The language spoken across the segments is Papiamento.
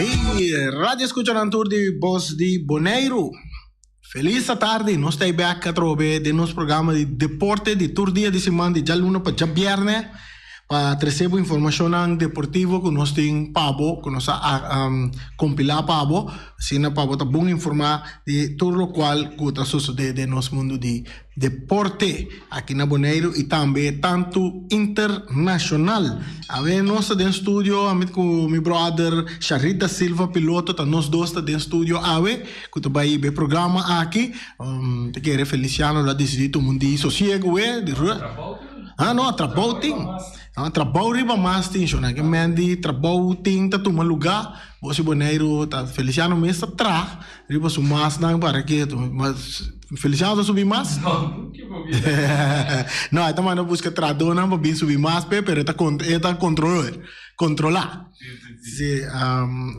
Hey, radio escuchanan tur di Bos di Boneiru. Feliz atardi, nos ta bek atrobe den nos programa di deporte di tur dia di siman di djaluna pa djabierne pa trece bo informacionnan deportivo cu nos tin pa bo, cu nos a compila pa bo, asina pa bo ta bon informa di tur locual cu ta sosode den nos mundo di Deporte aki na Boneiru y tambe tanto internacional. Awe nos ta den studio ami cu mi brother Sharit da Silva Piloto ta nos dos ta den studio awe cu ta bay be programa aki. Ta kere Feliciano lo a decidi tuma un di sosiego we di rust. Ah no trabou tin. Trabou riba mas tin shona ke men di trabou tin ta tuma luga. Bo si Boneiru ta Feliciano mes ta tra Riba su masnan para ketu. Mas Feliciano ta subi mas? No, nunca bo bira. No, e ta manda buska tradonan pa bin subi mas p'e, pero e ta e ta control, controla. Si, si, si. Si,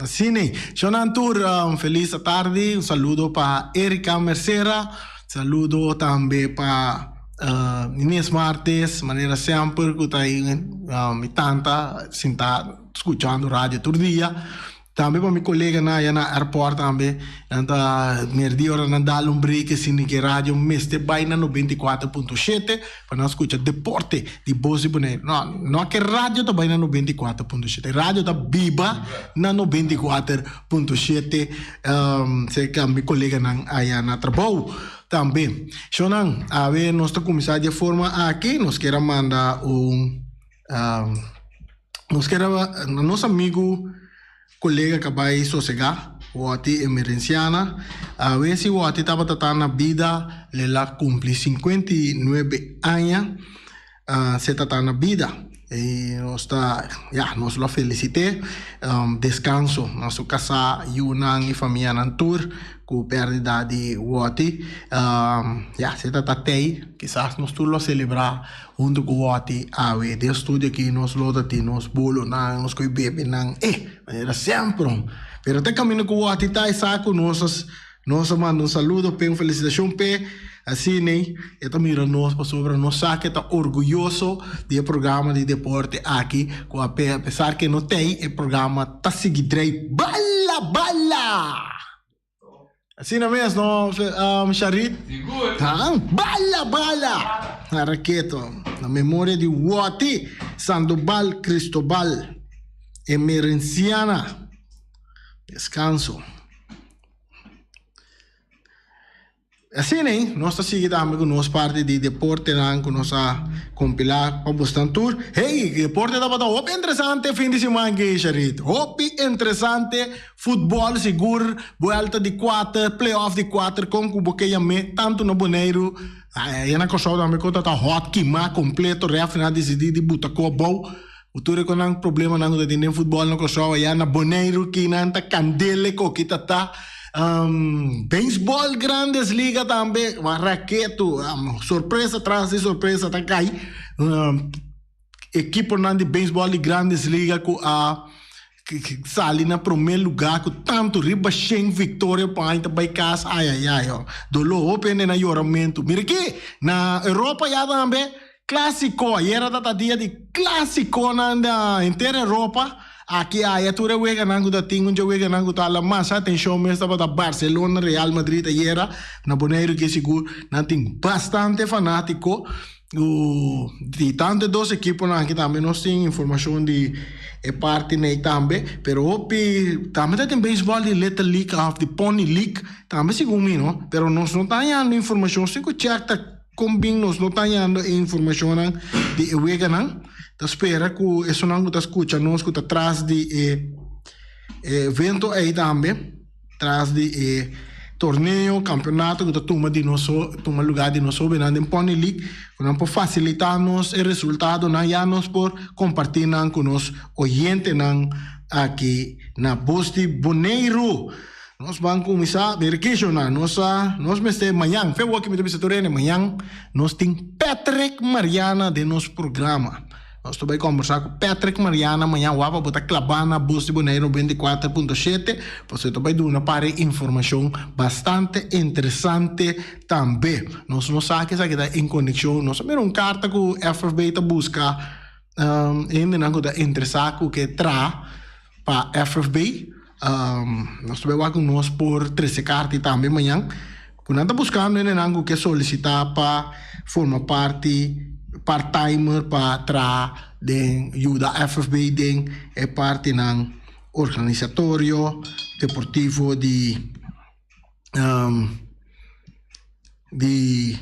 asina ei. Shonnan tur, un felis atardi. Un saludo pa Erika Mercera, saludo tambe pa Inés Martes, manera semper ku ta ei mi tanta sinta skuchando radio tur dia. Tambe pa mi koleganan aya na airport tambe, nan ta merdi ora nan dal un break asina ke radio mester bai na 94.7 pa nan skucha deporte di Bos di Boneiru. No, no ke radio ta bai na 94.7, radio ta biba na 94.7 serka mi koleganan aya na trabou tambe. Shownan, awe nos ta kuminsá di e forma aki, nos kier a manda un. Nos kere na nos amigu kolega ka bai sosegá, Wòti Emerenciana. Awe si Wòti tabata ta na bida, el a kumpli 59 aña se ta ta na bida. I nos ta, ya, nos lo felisit'é. Deskanso na su kasá, yunan i famianan tur ku pèrdida di Wòti. Ya, se ta ta tei, kisas nos tur lo selebrá Hunto cu Wòti awe den studio aki nos lo ta tin nos bolonan, nos koe bebenan, eh, manera semper. Pero ta camino cu Wòti ta e sa cu nos a nos a manda un saludo p'e, un felicitacion p'e, asina e ta mira nos pasobra nos sa cu e ta orguyoso di e programa di deporte aki cu a pesar cu e no t'ey e programa ta sigui drei bala bala! Asina mes no Sharit? Sigur. Ha? Bala bala! Raketo. Na memoria di Wòti Sandobal Cristobal Emerenciana. Descanso. Asina ei, nos ta sigui tambe ku nos parti di deportenan ku nos a kompilá pa bosnan tur. Hey, deporte tabata hopi interesante fin di siman aki, Sharit. Hopi interesante, futbòl sigur, buèlta di kuater, play-off di kuater, kon ku bo ke yam'é, tantu na Boneiru, aya na Kòrsou tambe ku ta ta hòt, kimá kompleto, rèfrinan a disidí di buta ku abou. Ku tur e konan problemanan ku ta tin den futbòl na Kòrsou aya na Boneiru kinan ta kandele koki ta ta. Beisbòl Grandes Liga tambe wan raketu sorpresa tras di sorpresa ta kai. Ekiponan di beisbòl di Grandes Liga ku a sali na promé lugá ku tantu riba shen viktoria pa aña ta bai kas ayayay doló hopi hende na yoramentu. Mira aki na Europa ya tambe. Clásico, ayera ta ta dia di clásiconan na henter Europa. Aki aya tur e weganan cu ta tin un dje weganan cu ta hala mas atencion mes tabata Barcelona, Real Madrid ayera. Na Boneiru ke sigur nan tin bastante fanatico cu di tanto e dos ekiponan aki tambe nos tin informacion di e parti nei tambe. Pero hopi tambe ta tin baseball di Little League of di Pony League tambe segun mi no, pero nos no ta hañando informacion sin cu check ta. Kon bin nos no ta hañando e informashonnan di e weganan? Ta spera ku esunnan ku ta skucha nos ku ta tras di e evento ei tambe, tras di e torneo, kampeonato ku ta tuma di nos tuma lugá di nos hóbennan den Pony League, ku nan por fasilitá nos e resultadonan ya nos por kompartí nan ku nos oyentenan aki na Bos di Boneiru. Nos ban kuminsá mira kisho nan nos a nos mester mañan fe wòki mi ta bisa tur hende mañan nos tin Patrick Mariana den nos programa nos ta bai kombersá ku Patrick Mariana mañan wak pa bo ta klabá na Bos di Boneiru 94.7 pasobra e ta bai duna par e informashon bastante interesante tambe nos no sa esaki ta en konekshon nos a mira un karta ku FFB ta buska hendenan ku ta interesá ku ke traha pa FFB. Nos ta bay wak ku nos por trese karta tambe mañan. Ku nan ta buskando hendenan ku ke solisitá pa forma parti part timer pa traha den yuda FFB den e partinan organisatorio, deportivo di di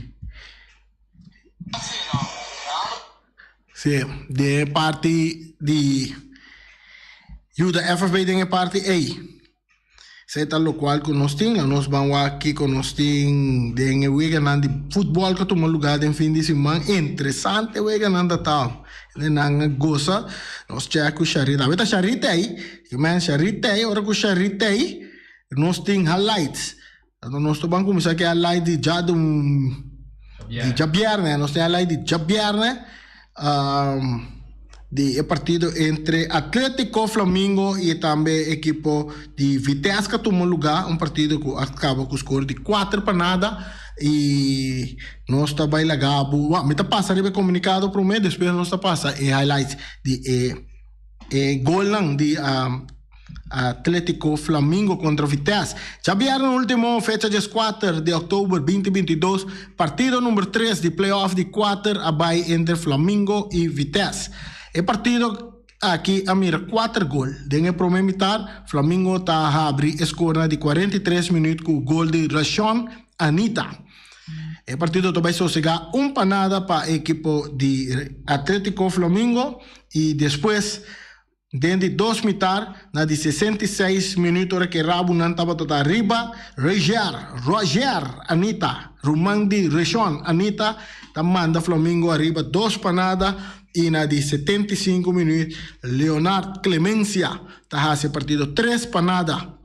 sí den e parti di yuda FFB den e parti ei. Esei ta lokual ku nos tin. Nos ban wak kiko nos tin den e weganan di futbòl ku a tuma lugá den fin di siman. Interesante weganan ta ta. Nan a gosa. Nos chèk ku Sharita. Awe ta Sharita ei. Men Sharita ei, ora ku Sharita ei, nos tin highlights. Anto nos ta ban kuminsá ku e highlight di dja djabièrnè. Nos tin highlight di djabièrnè. Di e partido entre Atletico Flamingo y tambe ekipo di Vitesse ka tuma luga, un partido ku a kaba ku skor di kuater pa nada y nos ta bai laga bo, mi ta pasa riba e komunikado prome despues nos ta pasa e highlights di e e golnan di Atletico Flamingo kontra Vitesse. Djabièrnè ultimo fecha dieskuater di òktober binti 22, partido number tres di play-off di kuater a bai entre Flamingo i Vitesse. E partido aki a mira kuater gol. Den e promé mitar, Flamingo ta habri e skor na di 43 minüt ku gol di Rashon Anita. E partido ta bai sosegá un pa nada pa e ekipo di Atletico Flamingo i despues Den di dos mitar, na di 66 minuut ora ke rabunan tabata ta riba, Roger, Roger Anita, ruman di Reshon Anita, ta manda Flamingo ariba dos pa nada i na di 75 minuut Leonard Clemencia ta hasi e partido tres pa nada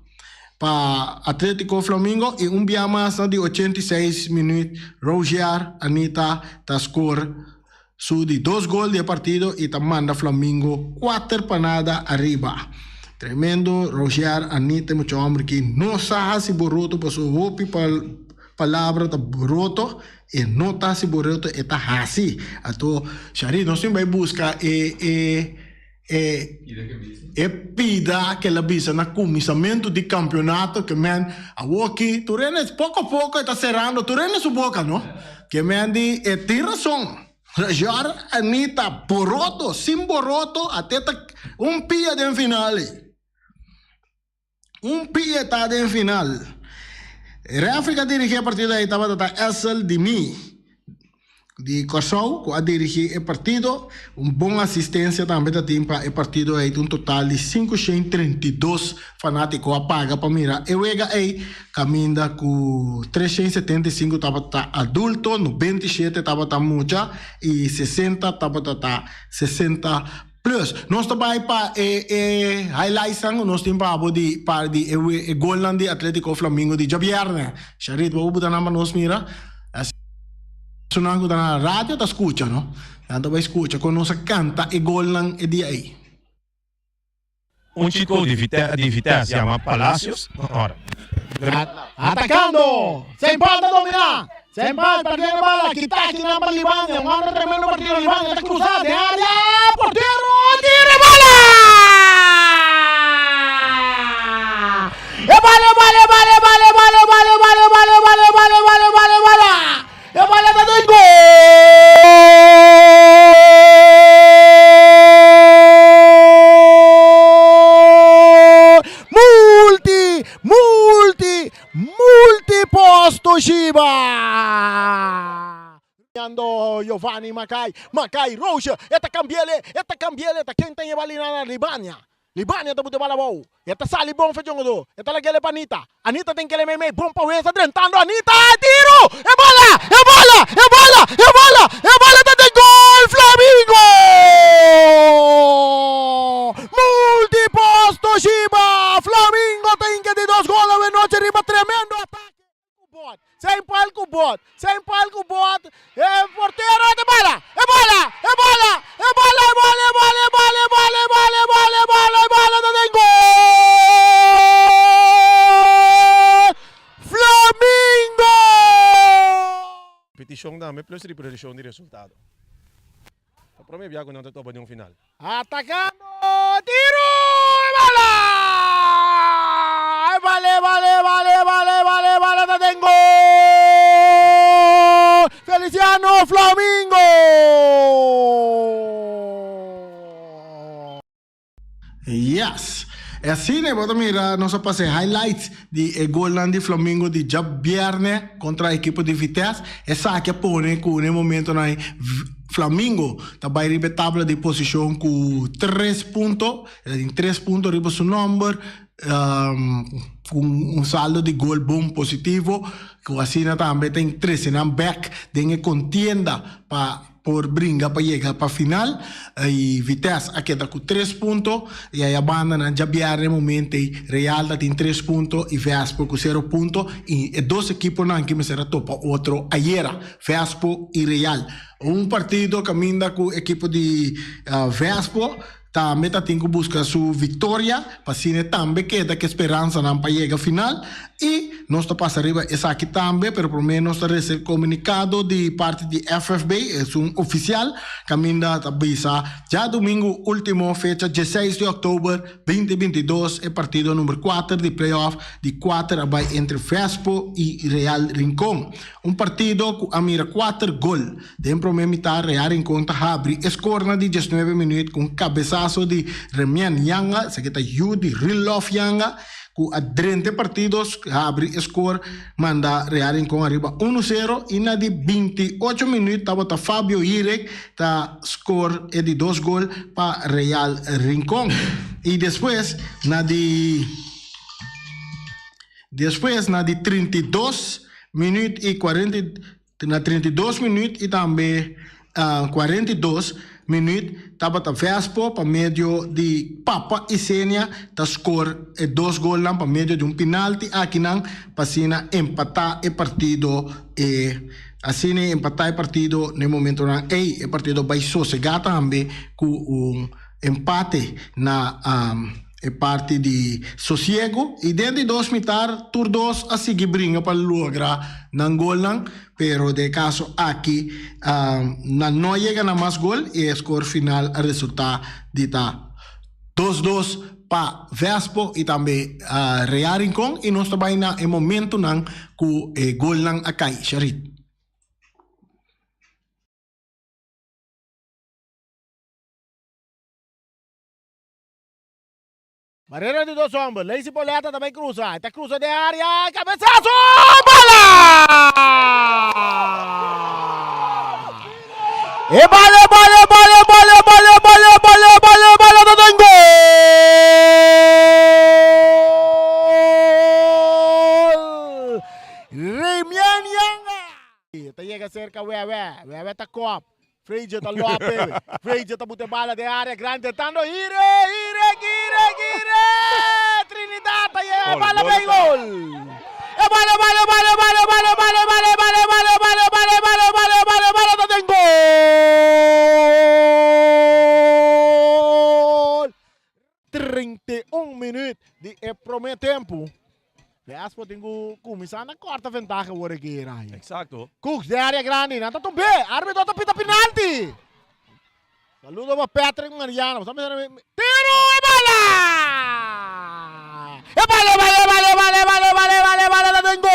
pa Atletico Flamingo i un bia mas na di 86 minuut Roger Anita ta score Su di dos gol di e partido y ta manda Flamingo kuater pa nada ariba. Tremendo Roger Anita e mucha homber ki no sa haci boroto paso hopi palabra ta boroto e no ta haci boroto e ta haci. Ato Shari nos tin bay busca e e e e pida ke el a bisa na kuminsamentu di kampionato ke men awoki tur hende poko poko e ta serando tur hende su boka no ke men di e tin rason Rajor Anita boroto sin boroto ate ta un pia den final ei un pia ta den final refri ke a dirigi e partido ei tabata ta Essel Dimi. Di Kòrsou ku a dirigí e partido. Un bon asistensia tambe ta tin pa e partido ei. Un total di 532 fanátiko a paga pa mira e wega ei, kaminda ku 375 tabata adulto, 97 tabata mucha i 60 tabata ta 60 plus. Nos ta bai pa e e highlightsnan ku nos tin pa abo di pa di e golnan di Atletico Flamingo di djabièrnè. Sharit, bo por buta nan pa nos mira? Esunnan ku ta na radio ta skucha no. Nan ta bai skucha kon nos a kanta e golnan e dia ei. Un chiko di Vitesse yama Palacios na ora. Atacando! Sempal ta domina! Sempal perdiendo bala, kita kinan pa Libania, un otro tremendo partido, Libania ta cruza den area, portero tira e bala! E bala, e bala, e bala, e bala, e bala, e bala, e bala, e bala, e bala, e bala, e bala, e bala, e bala! E bala ta den gol! Multi, multi, multi posto Shiba! Ando Giovanni Makai, Makai Roosje, e ta cambiele, e ta cambiele, ta ken ta yeba lina na Libania. Libania ta buta e bala abou. E ta sali bon fejongodo. E ta lag'el e pa Anita. Anita den kele meimei. Bon pa Wesa drentando Anita. E tiro! E bala! E bala! E bala! E bala! E bala ta den gol! Flamingo! Multiposto Shiba! Flamingo ta hinka di dos gol awe nochi riba tremendo atake. Bot, zijn pal ku bot, zijn pal ku bot, e portero e bala, e bala, e bala, e bala, e bala, e bala, e bala, e bala, e bala, e bala, e bala, e bala ta den gol! Flamingo! Petishon tambe plus ripetishon di resultado. Ta prome bia ku nan ta topa den un final. Atacando, tiro, e bala! Soberano Flamingo! Yes! E asina bo ta mira nos a pasa e highlights di e golnan di Flamingo di djabierne kontra ekipo di Vitesse. Esaki a pone ku na e momentonan ei Flamingo ta bai riba e tabla di posishon ku tres punto. E ta tin tres punto riba su nomber ku un saldo di gol bon positivo ku asina tambe ta trese nan bek den e kontienda pa por bringa pa yega pa final y Vitesse a keda cu tres punto y aya banda nan djabierne momento ey Real ta tin tres punto y Vespo cu cero punto y e dos equiponan ki mester a topa otro ayera Vespo y Real un partido caminda cu equipo di Vespo Tambe ta tin ku buska su viktoria pa asina e tambe keda ku e speransanan pa yega final. I nos ta pasa riba esaki tambe, pero promé nos ta rese komunikado di parti di FFB, esun ofisial, kaminda ta bisa djadumingu último fecha dieseis di òktober 2022 e partido number kuater di play-off di kuater a bai entre Vespo i Real Rincon. Un partido ku a mira kuater gol. Den prome mitad Real Rincon ta habri e score na di diesnuebe minuut cu un cabesazo di Remien Yanga, esaki ta yu di Rillof Yanga, cu a drenta e partido habri e score manda Real Rincon ariba uno sero y na di 28 minuut tabata Fabio Hirek ta score e di dos gol pa Real Rincon y despues na di despues na di 32 minuut y cuarenta Na 32 minuut y tambe 42 minuut tabata Vespo pa medio di Papa Isenia ta score e dos golnan pa medio di un pinalti akinan pa asina empata e partido e asina empata e partido na e momentonan ey e partido bay sosega tambe cu un empate na E parti di sosiego y den di dos mitar tur dos a sigui bringa pa logra nan golnan, pero den e caso aki nan no a yega na mas gol y e score final a resulta di ta dos dos pa Vespo y tambe Real Rincon y nos ta bay na e momentonan cu e golnan a cay. Sharit. Barrera di dos homber, Lacey Boleta ta bay cruza, e ta cruza den area, cabezazo, bala! E bala, e bala, e bala, e bala, e bala, e bala, e bala, e bala, e bala ta den gol! Remian Yanga! Ta yega cerca Wewe, Wewe ta kop. Frazier ta lope, Frazier ta bute bala den area grandi tentando Hire, Hire, Hire, Hire! Trinidad ta yega e bala bay gol! E bala, bala, bala, bala, bala, bala, bala, bala, bala, bala, bala, bala, bala, bala, bala ta den gol! 31 minuut di e prome tempo. Vespo tin ku kuminsá na kòrta ventaha awor aki, Rai. Eksakto. Cooks den área grandi, nan ta tumb'é. Árbitro ta pita penalti. Saludo pa Patrick Mariano. Bo sa mira Tiro e bala! E bala, e bala, e bala, e bala, e bala, e bala, e bala, e bala ta den gol!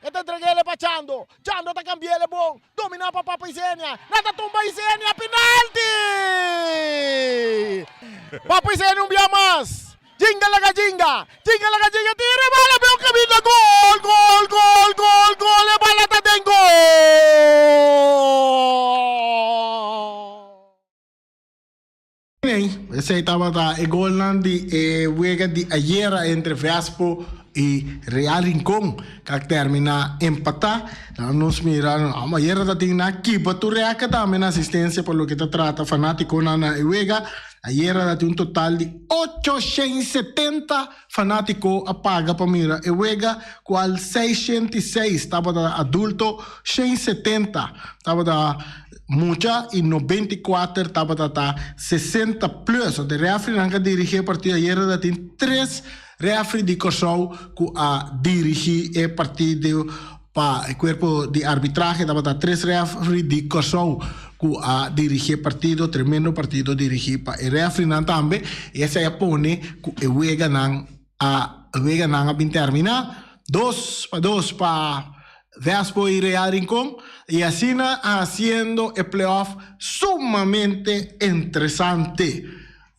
E ta entreg'é pa Chando. Chando ta kambi'é bon. Dominá pa Papa Isenia. Nan ta tumba Isenia. Penalti! Papa Isenia un bia mas. Jinga laga jinga. Jinga laga jinga. Tira e bala beu kaminda. Gol! Gol! Gol! Gol! Gol! E bala ta den gol! Esei tabata e golnan di e wega di ayera entre Vespo y Real Rincon cu a termina empata. Nan nos mira ayera ta tin na kiba tur reka tambe na asistencia pa loke ta trata fanaticonan na e wega. Ayera ta tin un total di 870 fanatico a paga pa mira e wega, cual 606 tabata adulto, 170 tabata mucha y 94 tabata ta 60 plus. De refrinan cu a dirigi e partido ayera ta tin tres refri di Corsou cu a dirigi e partido pa e cuerpo di arbitrahe tabata tres refri di Corsou cu a dirigi e partido, tremendo partido dirigi pa e refrinan tambe y esey a pone cu e weganan a weganan a bin termina dos pa dos pa. Vespo y Real Rincon y asina haciendo e playoff sumamente interesante.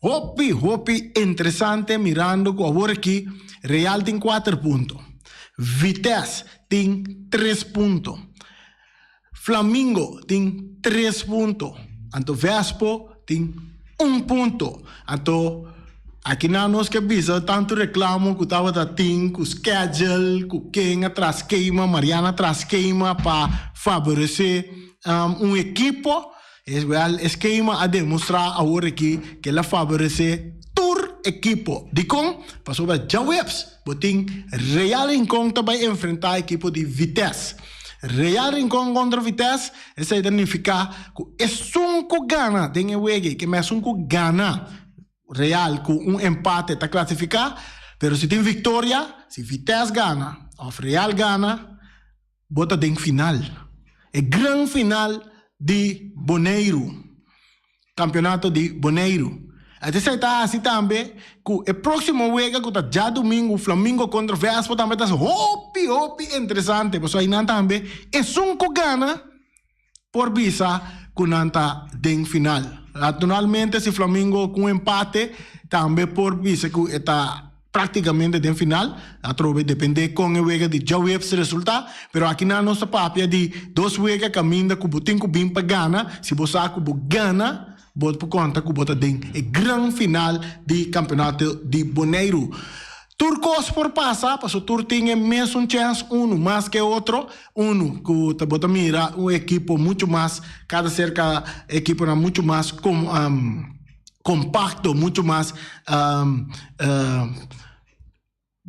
Hopi hopi interesante mirando cu awor aki Real tin kuater punto, Vitesse tin tres punto, Flamingo tin tres punto, anto Vespo tin un punto. Anto aki nan nos ke bisa tantu reclamo cu tabata tin cu schedule, cu ken a tras skema, Mariana a tras skema pa favorece un ekipo. Es wel e skema a demostra awor aki ke el a favorece tur ekipo. Dikon? Pasobra djaweps bo tin Real Rincon ta bai enfrenta ekipo di Vitesse. Real Rincon kontra Vitesse, esei ta nifiká ku esun ku gana den e wega, ke mesun ku gana Real ku un empate ta klasifiká, pero si tin viktoria, si Vitesse gana òf Real gana, Bo ta den final. E gran final di Boneiru. Campeonato di Boneiru. Esei ta hasi tambe ku e próksimo wega ku ta djadumingu Flamingo kontra Vespo tambe ta hopi hopi interesante pasobra einan tambe esun ku gana por bisa ku nan ta den final. Naturalmente si Flamingo ku un empate tambe por bisa ku e ta praktikamente den final. Atrobe depende kon e wega di djaweps resulta, pero akinan nos ta papia di dos wega kaminda ku bo tin ku bin pa gana. Si bo sa ku bo gana bo por konta ku bo ta den e gran final di kampeonato di Boneiru. Tur kos por pasa, pasobra tur tin e mesun chèns, unu mas ke otro, unu ku ta bo ta mira un ekipo muchu mas kada serka ekiponan muchu mas kompakto, muchu mas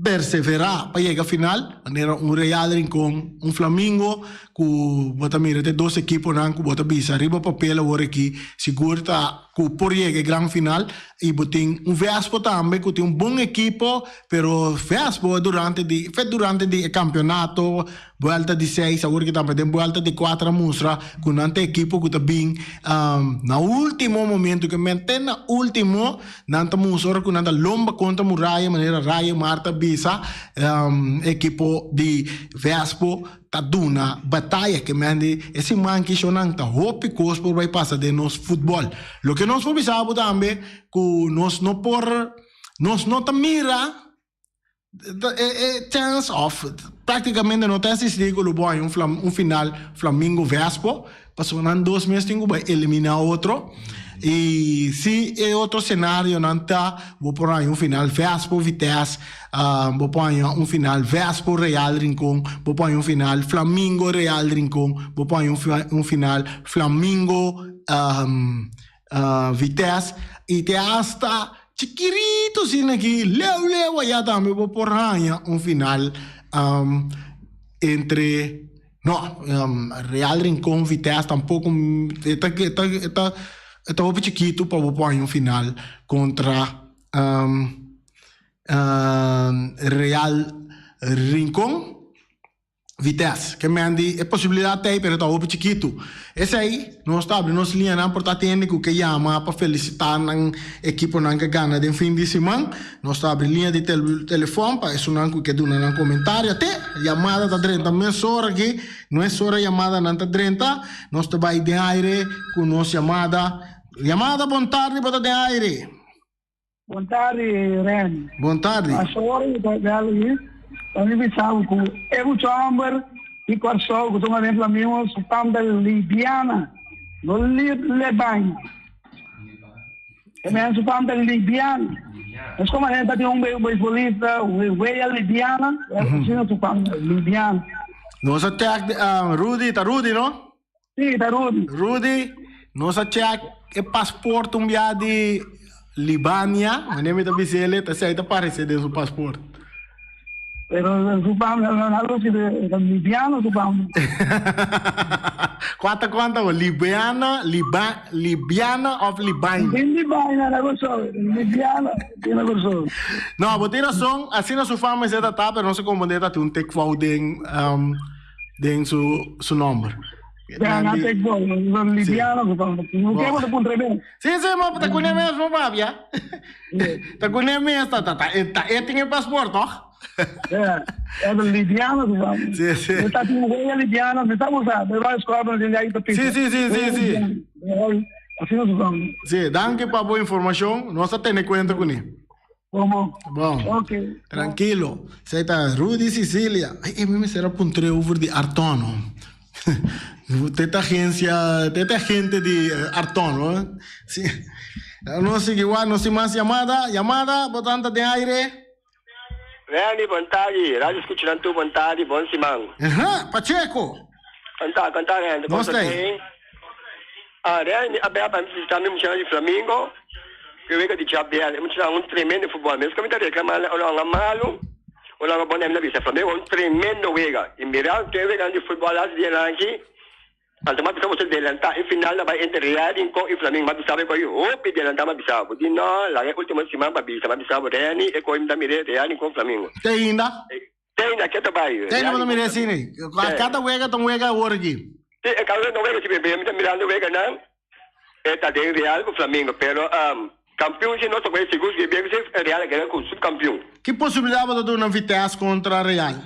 perseverá pa yega final, manera un Real Rincon, un Flamingo ku bo ta mira te dos ekiponan ku bo ta bisa riba papel awor aki sigur ta ku por yega e gran final y bo tin un Vespo tambe ku tin un bon ekipo pero Vespo durante di fe durante di e campeonato buelta di seis awor ki tambe den buelta di kuater a mustra ku nan ta ekipo ku ta bin na ultimo momento ke men te na ultimo nan ta mustra ora ku nan ta lomba kontra muraya manera Rayo Mar ta bisa ekipo di Vespo ta duna bataya ke men di e siman ki shownan ta hopi kos por bai pasa den nos futbol. Loke nos por bisa bo tambe ku nos no por nos no ta mira e e chance of praktikamente no ta existi ku lo bo haña un flam un final Flamingo Vespo Pasobra nan dos mes tin ku bai eliminá otro i si e otro senarionan ta bo por haña un final Vespo Vitesse, bo por haña un final Vespo Real Rincon, bo por haña un final Flamingo Real Rincon, bo por haña un final Flamingo Vitesse i te asta chikirito asina aki leu leu ayá tambe bo por haña un final entre. No, Real Rincon, Vitesse tampoco e ta e ta e ta e ta hopi chikitu pa bo por haña un final contra Real Rincon, Vitesse. Ke men di e posibilidad ta ei pero e ta hopi chikitu. Esei nos ta abri nos liñanan por ta tende ku ke yama pa felisitá nan ekiponan ke gana den fin di siman. Nos ta abri liña di telefòn pa esunnan ku ke duna nan komentario. Te yamada ta drenta mesora aki, nuesora yamadanan ta drenta. Nos ta bai den aire ku nos yamada. Yamada bon tardi bo ta den aire. Bon tardi Ren. Bon tardi. Pastor mi ta bel aki pa mi bisa bo ku e mucha homber di Kòrsou ku tuma den Flamingo su tanta Libiana no Lebania. E men su tanta Libiana. Es como ta tin un beisbolista wea Libiana, asina su tanta Libiana. Nos a check Rudy, ta Rudy no? Sí, ta Rudy. Rudy, nos a check e paspoort un bia di Libania, manera mi ta bisa el, ta esei ta parece den su paspoort. Pero su fam no na luci de ta libiano su fam. Cua ta cuanta bo? Libiana, Liba, Libiana of Libaina? Tin Libaina na Kòrsou, Libiana tin na Kòrsou. No, bo tin rason, asina su fam mester ta ta, pero nos a comprende ta tin un tekvou den um, den su su nomber. Ya, na tekvou, Libiano su fam. No ke bo ta puntra ben. Sí, sí, ma ta kuné mes bo papia. Ta kuné mes, ta ta ta e tin e paspoort toch? Ja, e ta Libiana su fam. Si, si. Mi ta tin wea Libiana, mi ta usa, mi bai scola den ahí ta pisa. Si, si, si, si, si. Asina su fam. Si, danki pa bo informacion, nos ta tene cuenta cune. Como? Bon. Ok. Tranquilo. Esei ta Rudy Cecilia. Ay, e mi mester a puntr'é over di Arton, no. Te ta agencia, te ta agente di Arton, no. Si. Nos sigui wak, nos tin mas yamada. Yamada, bo tanta den aire. Randy, bon tardi. Radio scuchanan tur bon tardi, bon siman. Aha, Pacheco. Canta, canta Randy. Nos ta ei. Ah, Randy, mi a bel pa mi visita mi muchanan di Flamingo. Cu e wega di djabièrnè. E muchanan un tremendo futbol. Mes cu mi ta reclama nan ora nan malu, ora nan bon, mi ta bisa Flamingo un tremendo wega. Y mira tur e weganan di futbol las dianan aki. Anto m'a bisa boso delantá e final ta bai entre Real Rincon i Flamingo. M'a bisa bo e koi hopi delantá m'a bisa bo. Di no, laga e ultimo siman pa bisa. M'a bisa bo Reni e koi mi ta mir'é Real Rincon Flamingo. Te ainda? Te ainda ke ta bai. Te ainda bo ta mir'é asina? Kada wega ta un wega awor aki. Si, e kada wega ta un wega si bebe. Mi ta mirando weganan e ta den Real ku Flamingo pero kampion si no ta koi sigur si bebe si Real a keda ku subkampion. Ki posibilidat bo ta duna Vitesse kontra Real?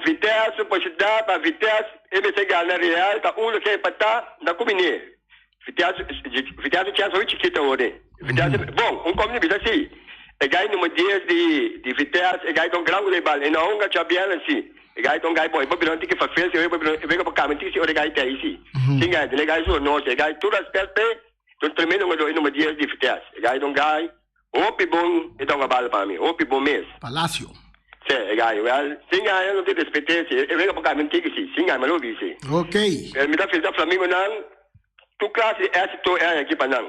Vitesse posibilidad pa Vitesse e mester gana Real ta uno ke empata na kuminé Vitesse Vitesse chance hopi chikito awor den Vitesse bon un kom di bisa si e gai numero dies di di Vitesse e gai ta un gran goleador bal e no hunga djabièrnè si e gai ta un gai bon e por bira un tiki fafel si e por bira e wega por kambia un tiki si ora e gai ta ei si sin gai e gai su honor si e gai tur respet p'e ta un tremendo hungador e numero dies di Vitesse e gai ta un gai Hopi bon e ta un abal pa mi, hopi bon mes. Palacio. Se, e gaña. Wel, sin gaña no tin respete si. E wega por cambia un tiki si. Sin gaña, ma lo bisi. Ok. Pero mi ta felicita Flamingonan, tur clase di exito e aña aki pa nan.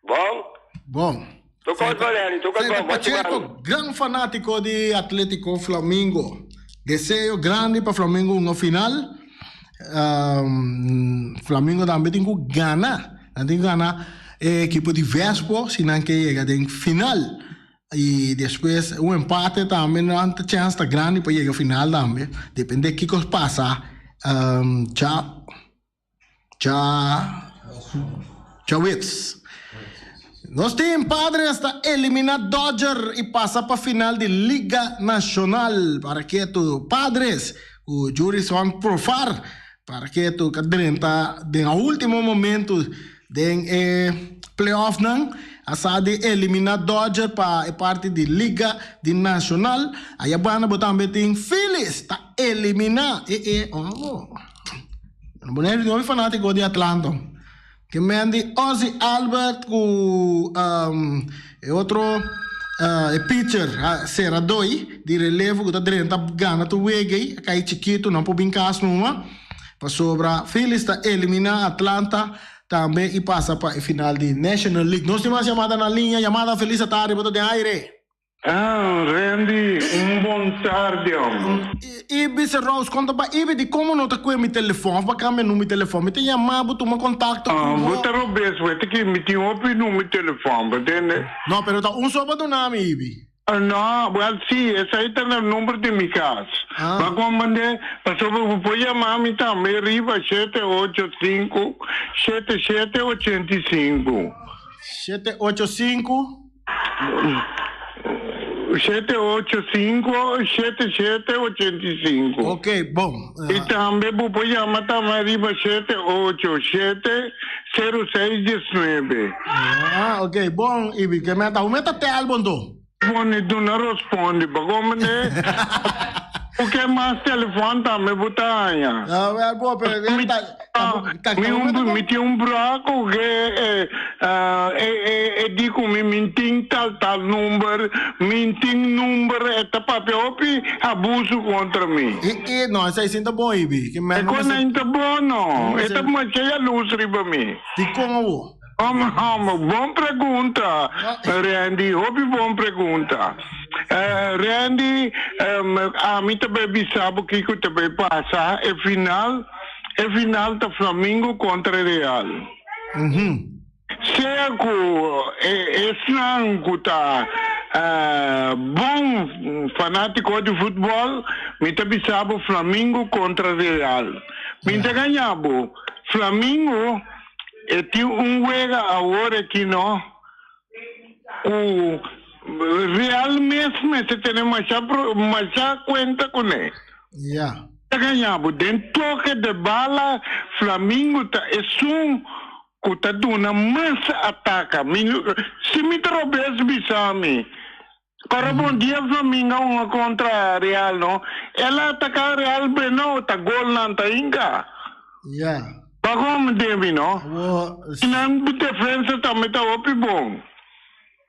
Bon? Bon. Tur cos bon, Lenny, tur cos bon. Bon siman. Pacheco, gran fanatico di Atletico Flamingo. Deseo grandi pa Flamingo hunga final. Flamingo tambe tin cu gana. Nan tin cu gana e ekipo di Vespo si nan ke yega den final. Y despues un empate tambe nan ta chance ta grandi pa yega final tambe. Depende kico pasa dja dja djaweps. Nos team Padres ta elimina Dodger y pasa pa final di Liga Nacional. Para ketu Padres cu Jurison Profar Para ke toca drenta den a ultimo momento den e playoffnan a sa di elimina Dodger pa e parti di Liga di Nacional. Aya banda bo tambe tin Phillies ta elimina e e oh Boneiru tin hopi fanatico di Atlanta. Ke men di Ozzie Albert ku e otro e pitcher a sera doi di relevo ku ta drenta gana tur wega ei a kai chikitu nan por bin kas numa pasobra Phillies ta eliminá Atlanta tambe i pasa pa e final di National League. Nos tin mas yamada na liña yamada Feliz atardi bo ta den aire. Ah, Randy, un bon tardi, homber. Ibi Serrous, konta pa Ibi di komo no ta kue mi telefon of pa kambia number di telefon. Mi ta yama bo, tuma kontakto ku Ah, bo. bo ta robes, wet ki mi tin hopi number di telefon, bo tende? No, pero ta un so bo duna mi, Ibi. Ah, no, wel si, esei ta na number di mi kas. Ah. Bo a komprende? Pasobra bo por yama mi tambe riba shete ocho sinku, shete shete 85. 785. 785 77 85. Ok, bon. I tambe bo por yama tambe riba 787 06 19. Ah, ok, bon, Ibi, ke meta, hoe meta tel bon to? Bon, i duna rospondi, pa komende? Bo ke mas telefon tambe bo ta haña. Ah, wel bo, pero Mi ta, ta, ta, mi un mi tin un bra ku ke e e e e di ku mi mi tin tal tal number, mi tin number e ta papia hopi abuso kontra mi. E e no, esei sin ta bon Ibi. Ke E men no kon mester nan ta bon no, e ta masha yalus riba mi. Dikon awo? Home home bon pregunta Randy hopi bon pregunta Randy ami ta bay bisa bo kiko ta bay pasa e final e final ta Flamingo contra Real sea cu esnan cu ta bon fanatico di futbol mi ta bisa bo Flamingo contra Real mi ta gaña bo Flamingo E tin un wega awor aki no ku Real mes mester tene masha masha cuenta cune. Ya. Ta gaña bo. Den toke de bala Flamingo ta esun cu ta duna mas ataka. Mi si mi ta robes bisa mi. Ora bon dia Flamingo a hunga contra Real no. El a ataka Real bueno ta gol nan ta hinca. Ya. Bago mi debi no. Awor. Nan defensa tambe ta hopi bon.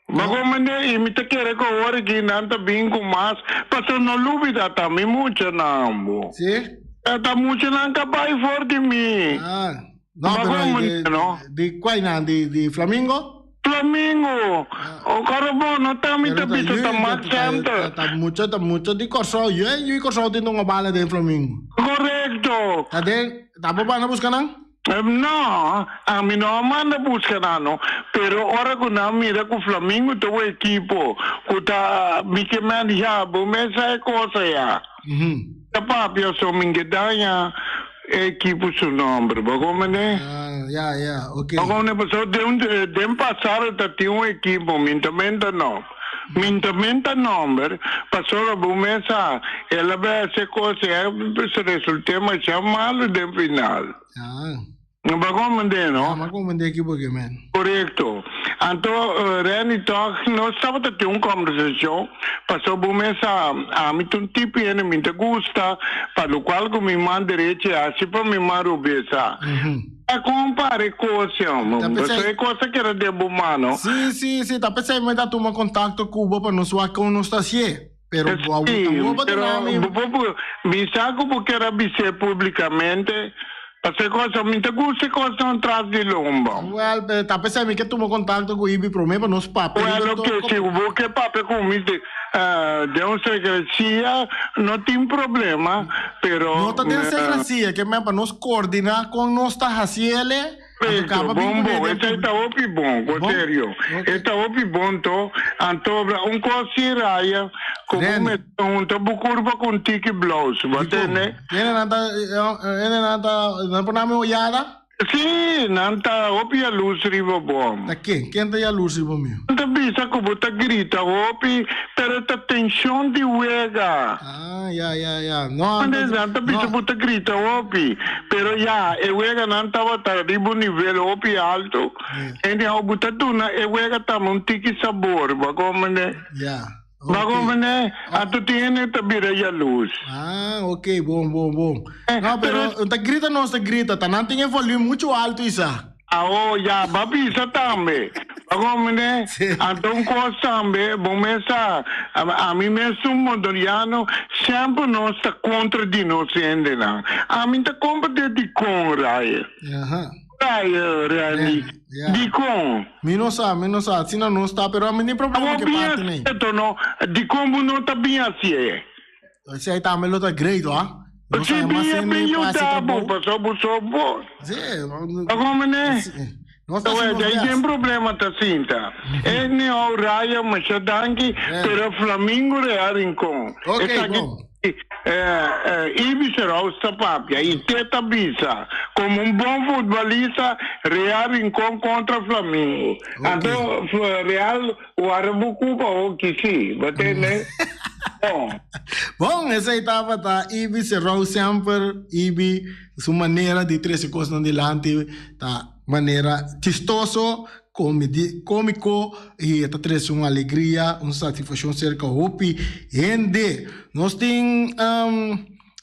Bago mende y mi ta kere cu awor aki nan ta bin cu mas pasobra no lubida ta mi muchanan bo. Si? Ta muchanan ka bay for di mi. Ah, no Bago pero mende di, no. di cual nan? Di, di Flamingo? Flamingo. O coro bo no ta mi ta Pero ta bisa yu, ta ta, Max ta, Center. ta, ta mucho, ta mucho di Corsou. Yu, yu y Corsou tin un bala den Flamingo. Correcto. Ta den, ta bo banda busca nan? No, ami no a manda buska nan no, pero ora ku nan mira ku Flamingo ta un ekipo ku ta mi ke manda ya bo mes sa e kosa ya. Ta papia so mi ke daña e ekipo su nomber, bo komprende? Ah, ya, ya, ok. Bo komprende? Pasobra den den pasado ta tin un ekipo, mi ta menta no, mi ta menta nomber, pasobra bo mes sa el a bai hasi e kosa ya se result'é masha malo den final. Ah. No pa comprende, no? Ah, ma comprende aquí porque men. Correcto. Anto, uh, Randy, toch, nos tabata tin un conversacion, paso bo mesa, a mi ta un tipo hende mi ta gusta, pa lo cual cu mi man derecha haci pa mi man robesa. A compare cos, hombre. Ta Paso pensei- e cos ta keda den bo mano. Sí, sí, sí, ta pensei me ta tuma contacto cu bo pa nos wak con nos ta hacié. Pero bo a Sí, bo pa pero duna mi. bo por bisa cu bo kier a bis'é publicamente, pasobra cosa mi ta gusta e cosnan tras di lomba. Wel, pero ta pesey mi ke tuma contacto cu Ibi prome pa nos papia Wel, riba oke, tur si bo ke papia cu mi de den un secrecia no tin problema, pero. No ta den secrecia, ke men pa nos coordina con nos ta haciele. Perfecto, bon bon, esei ta hopi bon, go serio. E ta hopi bon to, anto un cos si raya, cu bo mester hunta bo curpa cu un tiki blouse, bo tende? Hende nan ta, hende nan ta, nan por nami oyada? Si, nan ta hopi yalurs riba bo. Ta ken? Ken ta yalurs riba mi? Nan ta bisa cu bo ta grita hopi, pero ta tension di wega. Ah, ya, ya, ya. No, Antes nan ta bisa bo ta grita hopi, pero ya, e weganan tabata riba un nivel hopi alto. Anyhow, bo ta duna e wega tambe un tiki sabor, bo a comprende? Ya, Bo a ok. comprende? Anto tin hende ta bira yalurs. Ah, ok, bon, bon, bon. No, pero ta grita nos ta grita, ta nan tin e volume mucho alto isa. Awo ya ba bisa tambe. Ba comprende? Anto un cos tambe, bo mes sa, ami mes un Mondoniano, semper nos ta contra di nos hendenan. Ami ta comprende dicon, Ray. Ray, Randy. Dicon? Mi no sa, mi no sa. Asina nos ta, pero ami tin problema cu e parti nei. Abo bien no? Dicon bo no ta bien hacié? Esei tambe lo ta great, hoor. Nos Si a mas bien hende bien pa haci yuda bo, trabou. paso bo so bo. Sí, Ba comprende? nos ta haci Oe, nos dai best. den problema ta sinta. E ni hou raya masha danki, pero Flamingo Real Rincon. Ok, Esaki bon. eh, eh, Ibis Rouse ta papia y te ta bisa como un bon futbolista Real Rincon contra Flamingo. Anto Real Wara bo cupa hoki si, bo tende? Bon. Bon, esei tabata Ibi Serrou semper Ibi su manera di trece cosnan dilanti ta manera chistoso, comedi, comico y e ta trece un alegria, un satisfaccion cerca hopi hende. Nos tin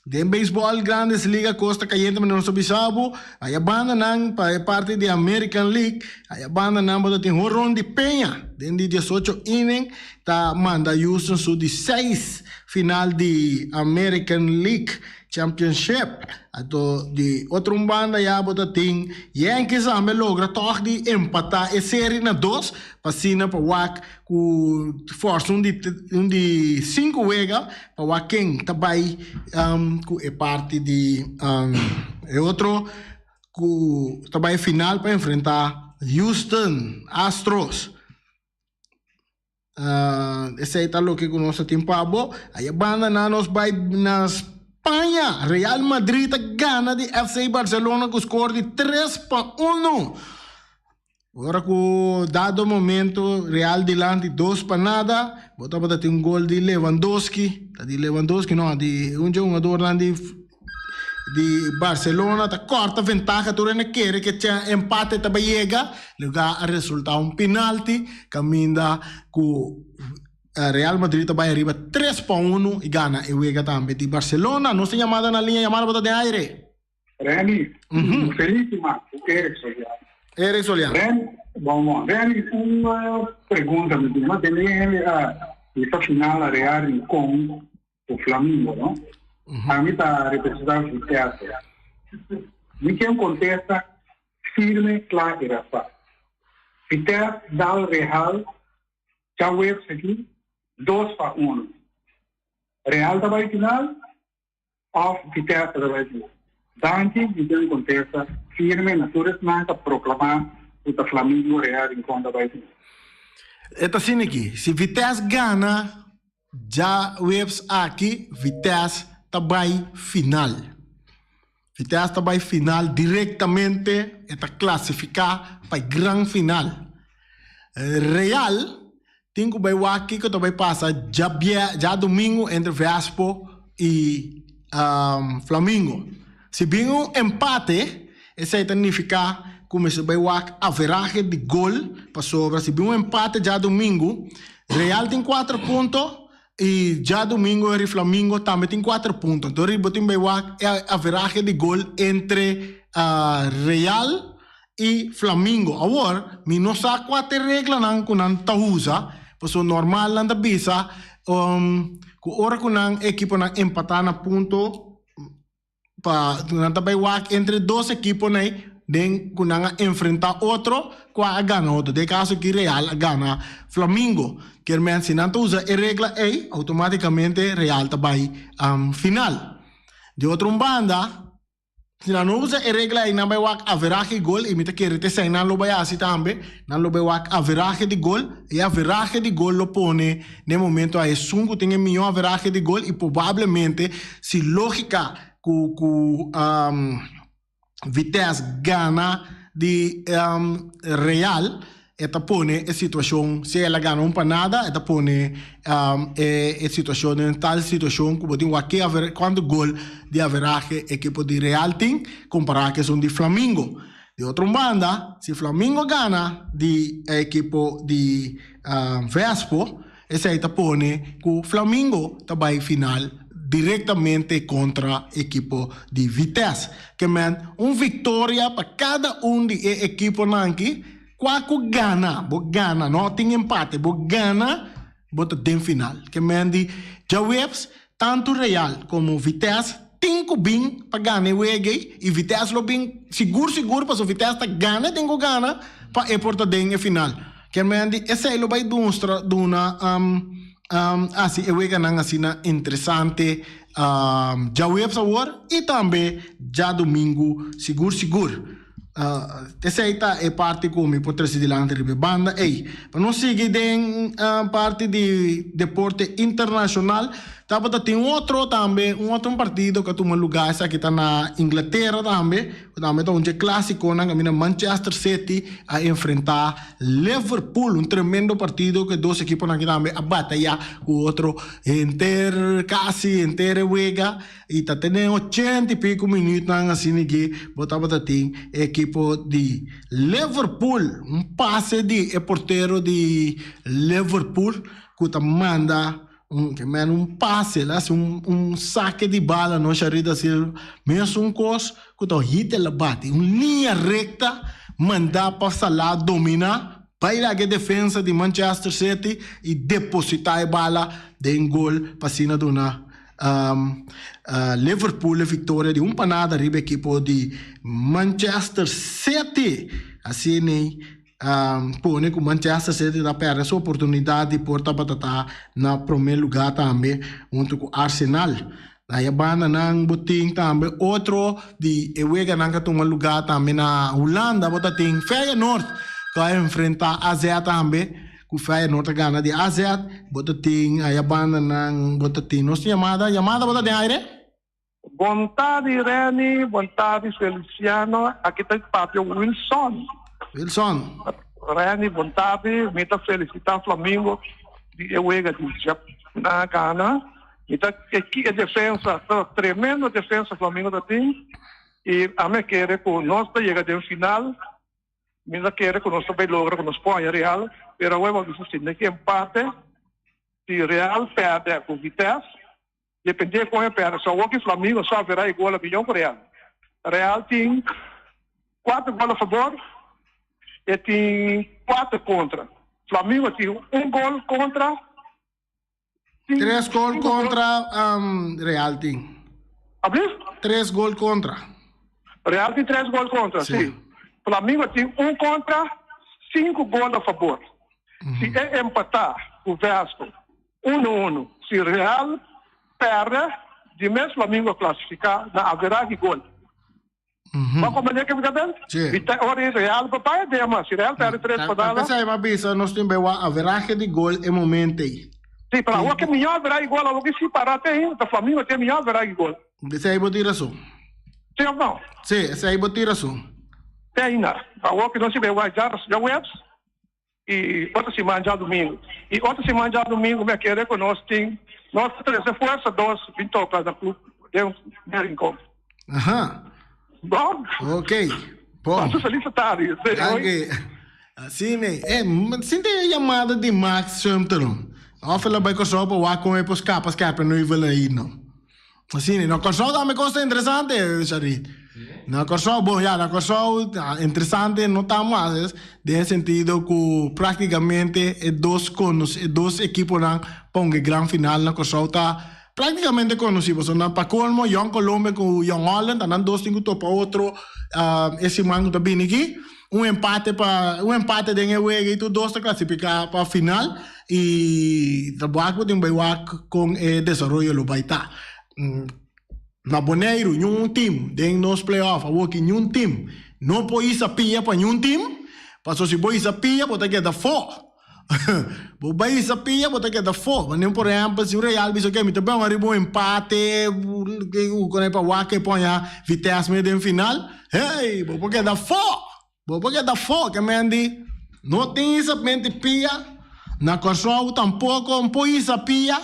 Den beisbòl Grandes Liga kos ta kayente manera nos a bisa bo. Aya bandanan pa e parti di American League, aya bandanan bo ta tin horon di Peña den di diesocho inning ta manda Houston su di seis final di American League Championship. Anto di otro un banda ya bo ta tin Yankees tambe logra tòg di empatá e seri na dos pa asina pa wak Ku forsa un di un di sinku wega pa wak ken ta bai ku e parti di e otro ku ta bai final pa enfrenta Houston Astros. Esei ta loke ku nos ta tin pa bo. Aya banda nan nos bai na Spaña. Real Madrid ta gana di FC Barcelona ku skor di tres pa uno. Ora ku dado momento Real dilanti dos pa nada, bo tabata tin un gol di Lewandowski, ta di Lewandowski no, di un dje hungadornan di di Barcelona ta kòrta ventaha tur hende kere ke cha empate ta bai yega, luga a resulta un penalti kaminda ku Real Madrid ta bai ariba tres pa uno i gana e wega tambe di Barcelona. Nos tin yamada na liña, yamada bo ta den aire. Renny, felicima ku Eric Soliano. Eric Soliano. Renny, bon bon. Renny, un pregunta mi tin. Tende hende a bisa final a Real Rincon ku Flamingo, no? Ami ta representa Vitesse. Mi ke un kontesta firme, kla i raspa. Vitesse dal Real djaweps aki 2-1. Real ta bai final? Of Vitesse ta bai final. Danki mi den kontesta firme na tur esnan ta proklama ku ta Flamingo Real Rincon ta bai final. E ta asina aki, si Vitesse gana djaweps aki, Vitesse ta bai final. Vitesse ta bai final direktamente, e ta klasifiká pa e gran final. Real Tin ku bai wak kiko ta bai pasa djabiè djadumingu entre Vespo i Flamingo. Si bin un empate, esei ta nifiká ku mester bai wak averahe di gol pasobra si bin un empate djadumingu, Real tin kuater punto i djadumingu eri Flamingo tambe tin kuater punto. Anto riba tin bai wak e averahe di gol entre Real i Flamingo. Awor, mi no sa kua ta e reglanan ku nan ta usa, pasobra normal nan ta bisa ku ora ku nan ekiponan empatá na punto pa nan ta bai wak entre dos ekiponan ei den ku nan a enfrentá otro kua a gana otro. Den e kaso aki Real a gana Flamingo. Kier men si nan ta usa e regla ei outomátikamente Real ta bai final. Di otro un banda. Si nan no usa e regla ei nan bai wak averahe gol i mi ta kere te esei nan lo bai hasi tambe, nan lo bai wak averahe di gol i averahe di gol lo pone na e momento a esun ku tin e mihó averahe di gol i probablemente si lógika ku ku Vitesse gana di Real E ta pone e situacion, si el a gana un pa nada, e ta pone e situacion den tal situacion cu bo tin wak ke cuanto gol di averahe ekipo di Real tin compara cu esun di Flamingo. Di otro un banda, si Flamingo gana di e ekipo di Vespo, esey ta pone cu Flamingo ta bay final directamente contra ekipo di Vitesse. Ke men un victoria pa cada un di e ekiponan aki. Kua ku gana, bo gana, no tin empate, bo gana, bo ta den final. Ke men di djaweps, tantu Real komo Vitesse tin ku bin pa gana e wega ei, i Vitesse lo bin sigur sigur pasobra Vitesse ta gana e tin ku gana pa e por ta den e final. Ke men di esei lo bai dustra duna hasi e weganan asina interesante djaweps awor i tambe djadumingu sigur sigur. Esei ta e parti ku mi por trese dilanti riba e banda ei. Pa nos sigui den parti di deporte internashonal, tabata tin un otro tambe, un otro partido ku a tuma lugá, esaki ta na Inglatera tambe, ku tambe ta un dje klásikonan kaminda Manchester City a enfrentá Liverpool, un tremendo partido ku e dos ekiponan aki tambe a batayá ku otro henter kasi henter e wega. I ta tene ochenta i pico minuutnan asina ki bo tabata tin e ekipo di Liverpool. Un pase di e portero di Liverpool ku ta manda un ke men un pase, el a hasi un un sake di bala no Sharry da Silva, mesun kos ku ta hit el a bati un liña rekta manda pa Salah domina bai laga e defensa di Manchester City i deposita e bala den gol pa asina duna Liverpool e victoria di un pa nada riba ekipo di Manchester City. Asina pone ku Manchester City ta perde su oportunidad di por tabata ta na prome lugar tambe hunto ku Arsenal. Na e bandanan bo tin tambe otro di e weganan ku a tuma lugar tambe na Hulanda bo ta tin Feyenoord ku a enfrenta AZ tambe. Ku Feyenoord a gana di AZ, bo ta tin aya bandanan, bo ta tin nos tin yamada, yamada bo ta den aire? Bon tardi Renny, bon tardi Feliciano, aki ta papia Wilson. Wilson. Randy, bon tardi. Mi ta felicita Flamingo di e wega di na gana. Mi ta e e defensa, ta tremendo defensa Flamingo ta tin. Y ami a kere cu nos ta yega den final. Mi ta kere cu nos ta bay logra cu nos por haña Real, pero awor bo bisa si den empate, si Real perde cu Vitesse, depende con e perde, so awor ki Flamingo so avera e gol a miyon cu Real. Real tin cuater gol a fabor, e tin cuater contra. Flamingo tin un gol contra. Tres gol contra Real tin. Ablief? Tres gol contra. Real tin tres gol contra, sí. sí. Flamengo tin un contra, cinco gol a favor. Si e empatá ku Vasco, 1-1. Si Real perde, di mes Flamengo clasifica na average gol. Bo comprende ke mi ta den? Sí. Mi ta ora Real pa bai den mas. Si Real perde tres pa nada. Pesei mi a bisa nos tin bewa averahe di gol e momento ei. Sí, pero awor ke miyo averahe di gol, awor ke si para te ainda ta Flamengo tin miyo averahe di gol. Esei bo tin rason. Sí of no? Sí, esei bo tin rason. Te ainda. Awor ke nos tin bewa djaweps y otro siman djadumingu. Y otro siman djadumingu mi a kere cu nos tin, nos ta trece fuerza dos bin toca na club den den Rincon. Aha. Bon. Ok. Bon. Pasa feliz tardi. Danki. Asina e. Eh, sinti e yamada di Max Sumter no. Of el a bai Kòrsou pa wak kon e por skapa Scherpenheuvel ei no. Asina, na Kòrsou tambe kos ta interesante, Sharit. Na Kòrsou, bon ya, na Kòrsou interesante no ta mas, den e sentido ku práktikamente e dos konos, e dos ekiponan ponga e gran final na Kòrsou ta práktikamente konosí. Pasobra pa kolmo Jong Colombia ku Jong Holland ta nan dos tin ku topa otro e siman ku ta bini aki. Un empate pa un empate den e wega i tur dos ta klasifiká pa final i ta wak bo tin bai wak kon e desaroyo lo bai ta. Na Boneiru niun team den nos playoff awoki niun team no por hisa pia pa niun team pasobra si bo hisa pia bo ta keda afó. Bo bai hisa pia bo ta keda afó. Manera por ehèmpel si un Real bisa oke mi ta bai ariba un empate ku pa wak e poña Vitesse mee den final hey bo por keda afó. Bo por keda afó ke men di no tin hisa mente pia na Kòrsou tampoko no por hisa pia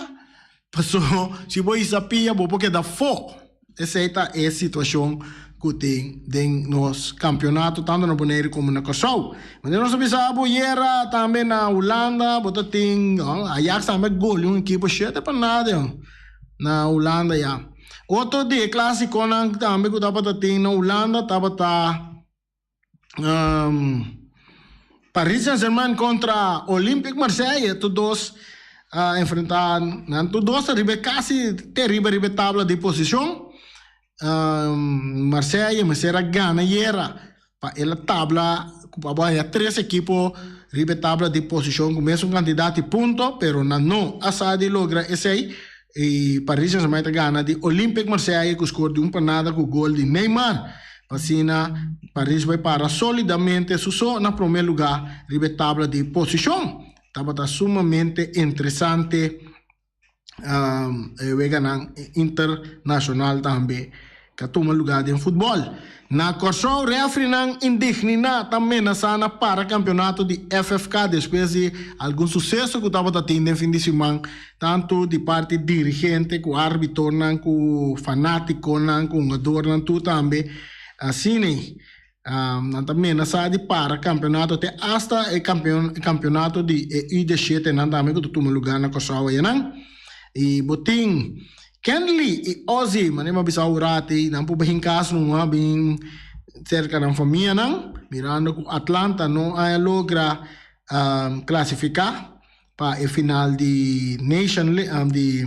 paso si bo hisa pia bo por keda afó. Esei ta e situashon ku tin den nos kampionato tantu na Boneiru komo na Kòrsou. Manera nos a bisa bo yera tambe na Hulanda bo ta tin Ajax tambe a golia un ekipo shete pa nada na Hulanda ya. Otro di e klasikonan tambe ku tabata tin na Hulanda tabata Paris Saint-Germain kontra Olympique Marseille tur dos a enfrentá nan tur dos ta riba e kasi te riba riba e tabla di posishon. Marseille mester a gana ayera pa el a tabla ku pa bo haña tres ekipo riba e tabla di posishon ku mesun kantidat di punto pero nan no a sa di logra esei i Paris Saint-Germain ta gana di Olympique Marseille ku skor di un pa nada ku gol di Neymar. Asina, Paris bai para solidamente su so na promé lugá riba e tabla di posishon. Tabata sumamente interesante e weganan internashonal tambe ku a tuma lugá den futbòl. Na Kòrsou, rèfrinan indigniná ta menasá na para kampionato di FFK despues di algun suseso ku tabata tin den fin di siman Tantu di parti dirigente ku arbitornan ku fanátikonan ku hungadornan tur tambe asina nan ta menasá di para kampionato te asta e kampionato di e U diesshete nan tambe ku ta tuma lugá na Kòrsou ayanan. I bo tin Kenley i Ozzy manera mi a bisa awo rati nan por bin kas numa bin serka nan famianan mirando ku Atlanta no a logra klasifiká. Pa e final di Nation di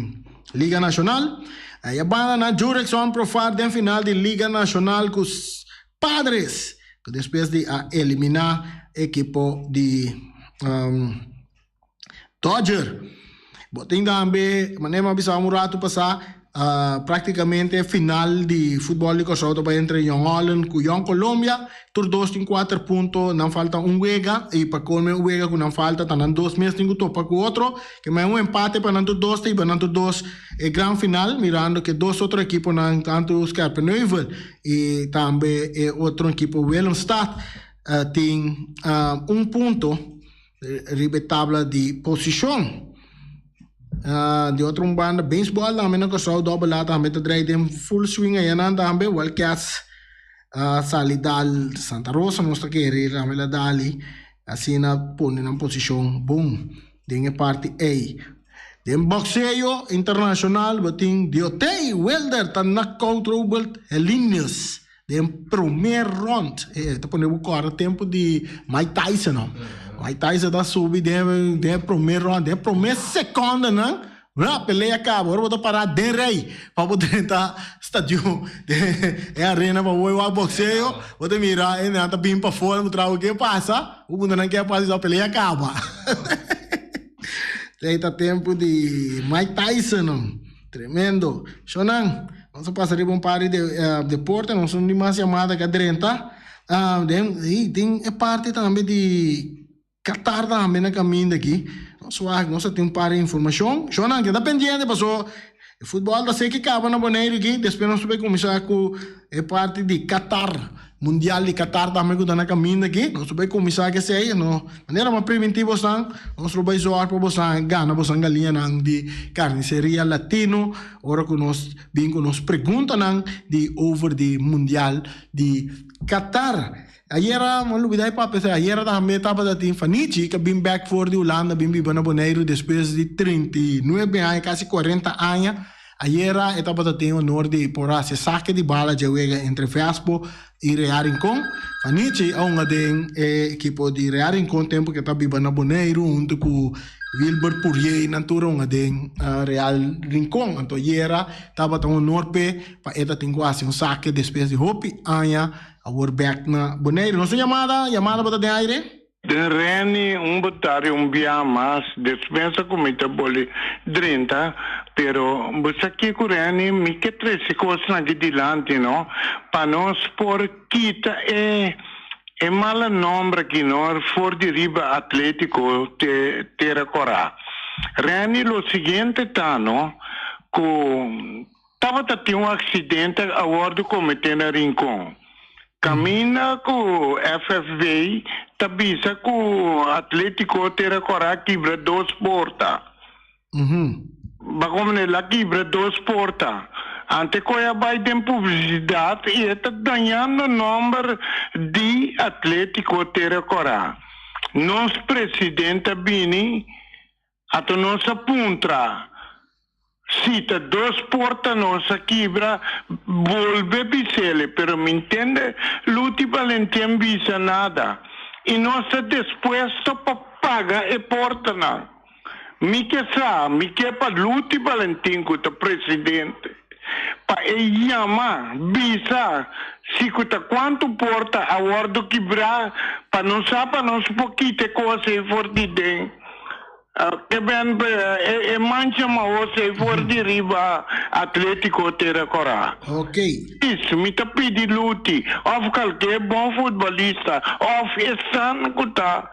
Liga Nacional. E banda na Jurickson Profar den final di Liga Nacional cu Padres, cu despues di a elimina ekipo di Dodger. Bo tin tambe, manera mi a bisa un rato pasa, Práktikamente final di futbòl di Kòrsou ta bai entre Jong Holland ku Jong Colombia. Tur dos tin kuater punto, nan falta un wega i pa kolme e wega ku nan falta ta nan dos mes tin ku topa ku otro. Ke mei un empate pa nan tur dos ta hiba nan tur dos e gran final mirando ke dos otro ekiponan tantu Scherpenheuvel i tambe e otro ekipo Willemstad. tin un punto riba e tabla di posishon. Di otro un banda beisbòl tambe na Kòrsou dòbel A tambe ta drai den full swing ayanan tambe. Wildcats a sali dal Santa Rosa nos ta kere tambe la dali asina pone nan posishon bon den e parti ei. Den boxeo internashonal bo tin Deontay Wilder ta knockout Robert Helenius Den prome rond, e ta pone bo kòrda tempu di Mike Tyson no. Mike Tyson ta subi den den e prome rond, den e prome sekondenan, bra, pelea kaba. Ora bo ta pará den rei pa bo drenta stadion, den e arena pa bo wak bokseo, bo ta mira e nan ta bin pafó, nan puntra bo ke pasa, bo puntra nan ke a pasa, i pelea kaba. Esei ta tempu di Mike Tyson no. Tremendo. Shownan, nos a pasa riba un par di deporte, nos no tin mas yamada ke a drenta. Den i tin e parti tambe di Qatar tambe na kaminda aki. Nos wak, nos a tin un par di informashon. Shownan, keda pendiente paso e futbòl ta seki kaba na Boneiru aki, despues nos ta bay kuminsá ku e parti di Qatar. Mundial di Qatar tambe ku ta na kaminda aki. Nos lo bai kuminsá ku esei. No, manera bo a primintí bosan, nos lo bai zòrg pa bosan gana bosan galiñanan di Carniceria Latino ora ku nos bin ku nos preguntanan di over di Mundial di Qatar. Ayera, mi a lubidá e papia esei, ayera tambe tabata tin Fanichi ku a bin bèk for di Hulanda bin biba na Boneiru despues di 39 aña, kasi 40 aña. Ayera e tabata tin honor di por haci sake di bala dje wega entre Vespo y Real Rincon. Fanichi a hunga den e ekipo di Real Rincon tempo cu e ta biba na Boneiru hunto cu Wilbert Pourier nan tur a hunga den Real Rincon. Anto ayera tabata un honor p'e pa e ta tin cu haci un sake despues di hopi aña awor bek na Boneiru. Nos un yamada, yamada bo ta den aire? Den Renny un botari un bia mas despensa ku mi ta boli drenta pero bo sa kiko Renny mi ke trese kosnan aki dilanti no pa nos por kita e e mala nomber aki no for di riba Atletico te Tera Kora Renny lo siguiente ta no ku Tabata tin un aksidente a wòrdu kometé na Rincon. Kaminda ku FFB ta bisa ku Atlétiko Tera Kòrá kibra dos porta. Bakomene el a kibra dos porta. Ante ku e a bai den publisidat i e ta dañando nòmber di Atlétiko Tera Kòrá. Nos presidente a bini Ato nos a puntra, Si ta dos porta nos a kibra, bolbe bisele, pero mi ntende Luti Balentien bisa nada i nos ta despuesto pa paga e portanan. Mi ke sa, mi ke pa Luti Balentin ku ta presidente, pa e yama, bisa si ku ta kuantu porta a wòrdu kibrá pa nos sa pa nos por kita e kos ei for di den. Ke ben e mancha mahos ei for di riba Atletico Tera Kora. Ok. Is, mi ta pidi Luti of kalke bon futbolista of esnan ku ta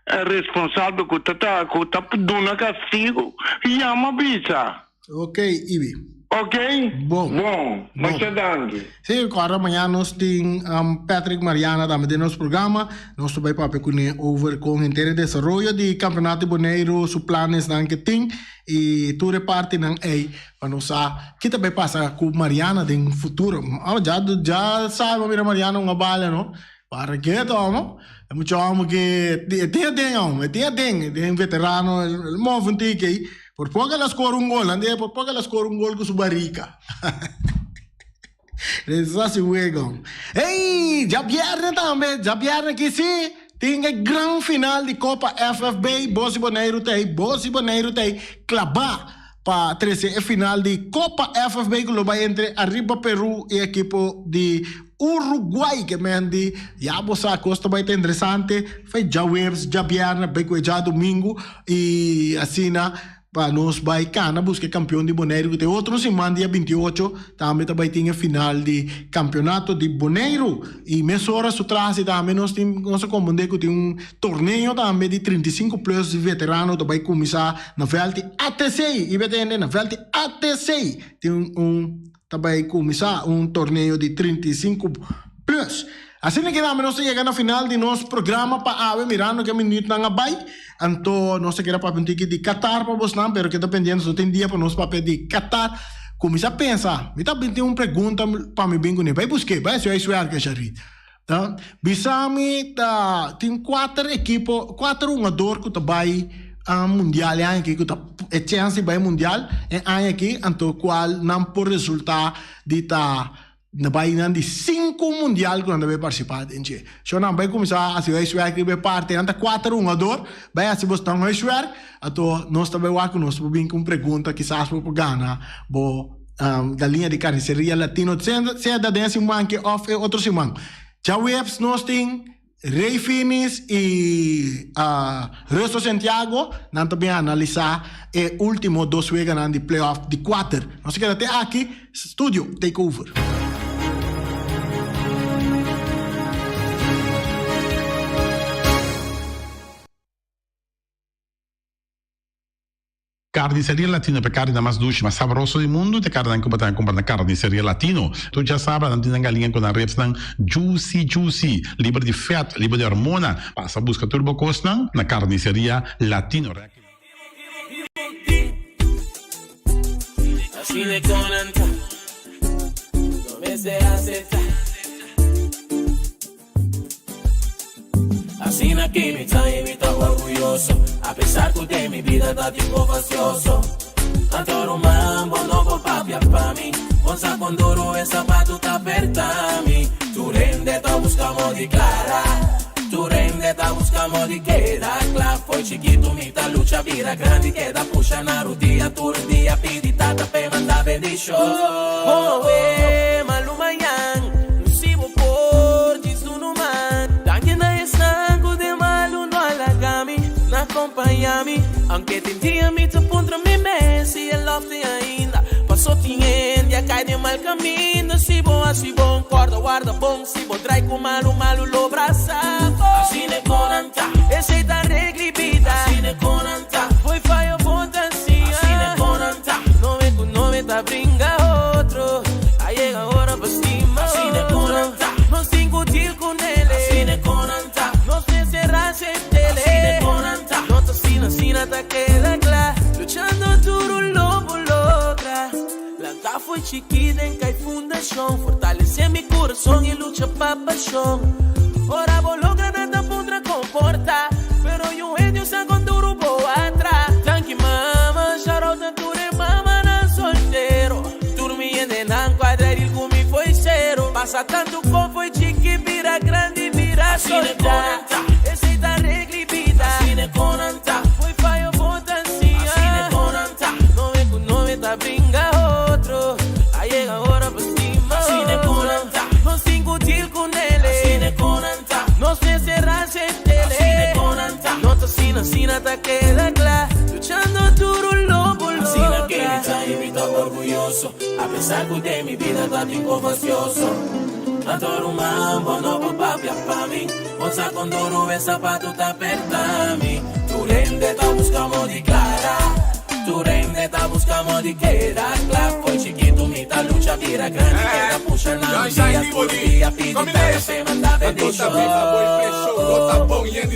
responsabel ku ta ta ku ta duna kastigu yama bisa. Ok, Ibi. Ok? Bon. Bon. Masha danki. Sí, kòrda mañana nos tin Patrick Mariana tambe den nos programa. Nos ta bai papia kuné over kon henter e desaroyo di Kampeonato di Boneiru, su planesnan ke tin i tur e partinan ei pa nos sa ki ta bai pasa ku Mariana den futuro. Dja dja sabi bo mira Mariana un a bala no. Para ke tomo? E mucha homo ke e tin aden homo, e tin aden, den veterano, el move un tiki ei. Por poco el a score un gol, nan di por poco el a score un gol cu su barica. Eso a si wega. Ey, djabierne tambe, djabierne aki si, tin e gran final di Copa FFB, Bos di Boneiru ta ey, Bos di Boneiru ta ey, claba pa trece e final di Copa FFB cu lo bay entre Arriba Peru y ekipo di Uruguay ke men di ya bo sa kos ta bai ta interesante fei djaweps, djabièrnè bai ku e djadumingu i asina pa nos bai kana buska e kampion di Boneiru ku ta e otro siman dia 28 tambe ta bai tin e final di kampeonato di Boneiru i mesora su trasi tambe nos tin nos a komprende ku tin un torneo tambe di 35 plus di veterano ta bai kuminsá na vèlt di ATC i betende na vèlt di ATC tin un Ta bai kuminsá un torneo di 35 plus. Asina ki tambe nos ta yega na final di nos programa pa awe mirando ke minuutnan a bai. Anto nos ta kere papia un tiki di Qatar pa bosnan pero keda pendiente so tin dia pa nos papia di Qatar. Kuminsá pensa, mi ta bin tin un pregunta pa mi bin kuné. Bai busk'é, bai hasi huiswerk Sharit. Ta bisa mi ta tin kuater ekipo, kuater hungador ku ta bai mundial e aña aki ku ta e chèns di bai mundial e aña aki anto kual nan por resultá di ta na bai nan di sinku mundial ku nan ta bai partisipá den dje. So nan bai kuminsá hasi huiswerk riba e parti nan ta kuater hungador bai hasi bos nan huiswerk anto nos ta bai wak ku nos por bin ku un pregunta kisas bo por gana bo Galiña di Carniceria Latino sea ta den e siman aki of e otro siman. Djaweps nos tin Rey Finis y Russell Santiago, nan ta bin analisa e ultimo dos weganan di playoff di kuater. Nos ta keda te aki, studio take over. Carniceria Latino pa e carninan mas dushi, mas sabroso di mundu ta e carninan cu bo ta cumpra na Carniceria Latino. Tur djasabra nan tin nan galiña cu nan ribsnan juicy juicy, liber di vet, liber di hormona. Pasa busca tur bo cosnan na Carniceria Latino. Asina ki mi ta i mi ta orguyoso Apesar ku den mi bida ta tin poco ansioso Anto ruman bo no por papia pa mi Bon sa kon duru e sapatu ta perta mi Tur hende ta buska mo di klara Tur hende ta buska mo di keda kla Foi chikitu mi ta lucha bira grandi Keda pusha na rudia tur dia Pidi tata p'e manda bendishon Moe malu mañan Si bo por djis dunu man. Danki na esnan ku den malu no a laga mi, na kompañá mi. Aunke tin dia mi ta puntra mi mes si e lòf tin ainda. Paso tin hende a kai den mal kaminda. Si bo hasi bon, kòrda warda bon. Si bo drai ku malu, malu lo brasa bo. Asina e konan ta. Esei ta regla i bida. Asina e konan ta. Fo'i fayo bo ta siña. Asina e konan ta. Nome ku nome ta bringa otro. A yega ora pa stima otro. Nos tin ku deal ku nele. Nos mester aceptele. No ta asina, asina ta keda kla. Luchando duro lo bo logra. Lanta fo'i chikí den kai fundashon. Fortalece mi kurason i lucha pa pashon. Ora bo logra nan ta puntra kon por ta. Pero yu hende usa kon duro bo a tra. Danki mama, shout out na tur e mamanan soltero. Tur mi hendenan cuadradil cu mi foi cero. Pasa tanto con foi chiki bira grandi bira solda. Esey ta regla y bida. Foi fayo bo ta siña. Nome cu nome ta bringa otro. A yega ora pa stima otro. Nos tin cu deal cu nele. Nos mester aceptele. No ta asina, asina ta keda cla. Luchando duro lo bo logra. Asina ke mi ta y mi ta orguyoso. A pesar cu den mi bida ta tin poco ansioso. Anto ruman bo no por papia pa mi. Bo sa con duro e zapato ta perta mi. Tur hende ta busca mo di clara. Tur hende ta busca mo di keda cla. Fo'i chikitu mi ta lucha bira grandi. Keda pusha na mi dia tur dia pidi tata p'e manda bendicion.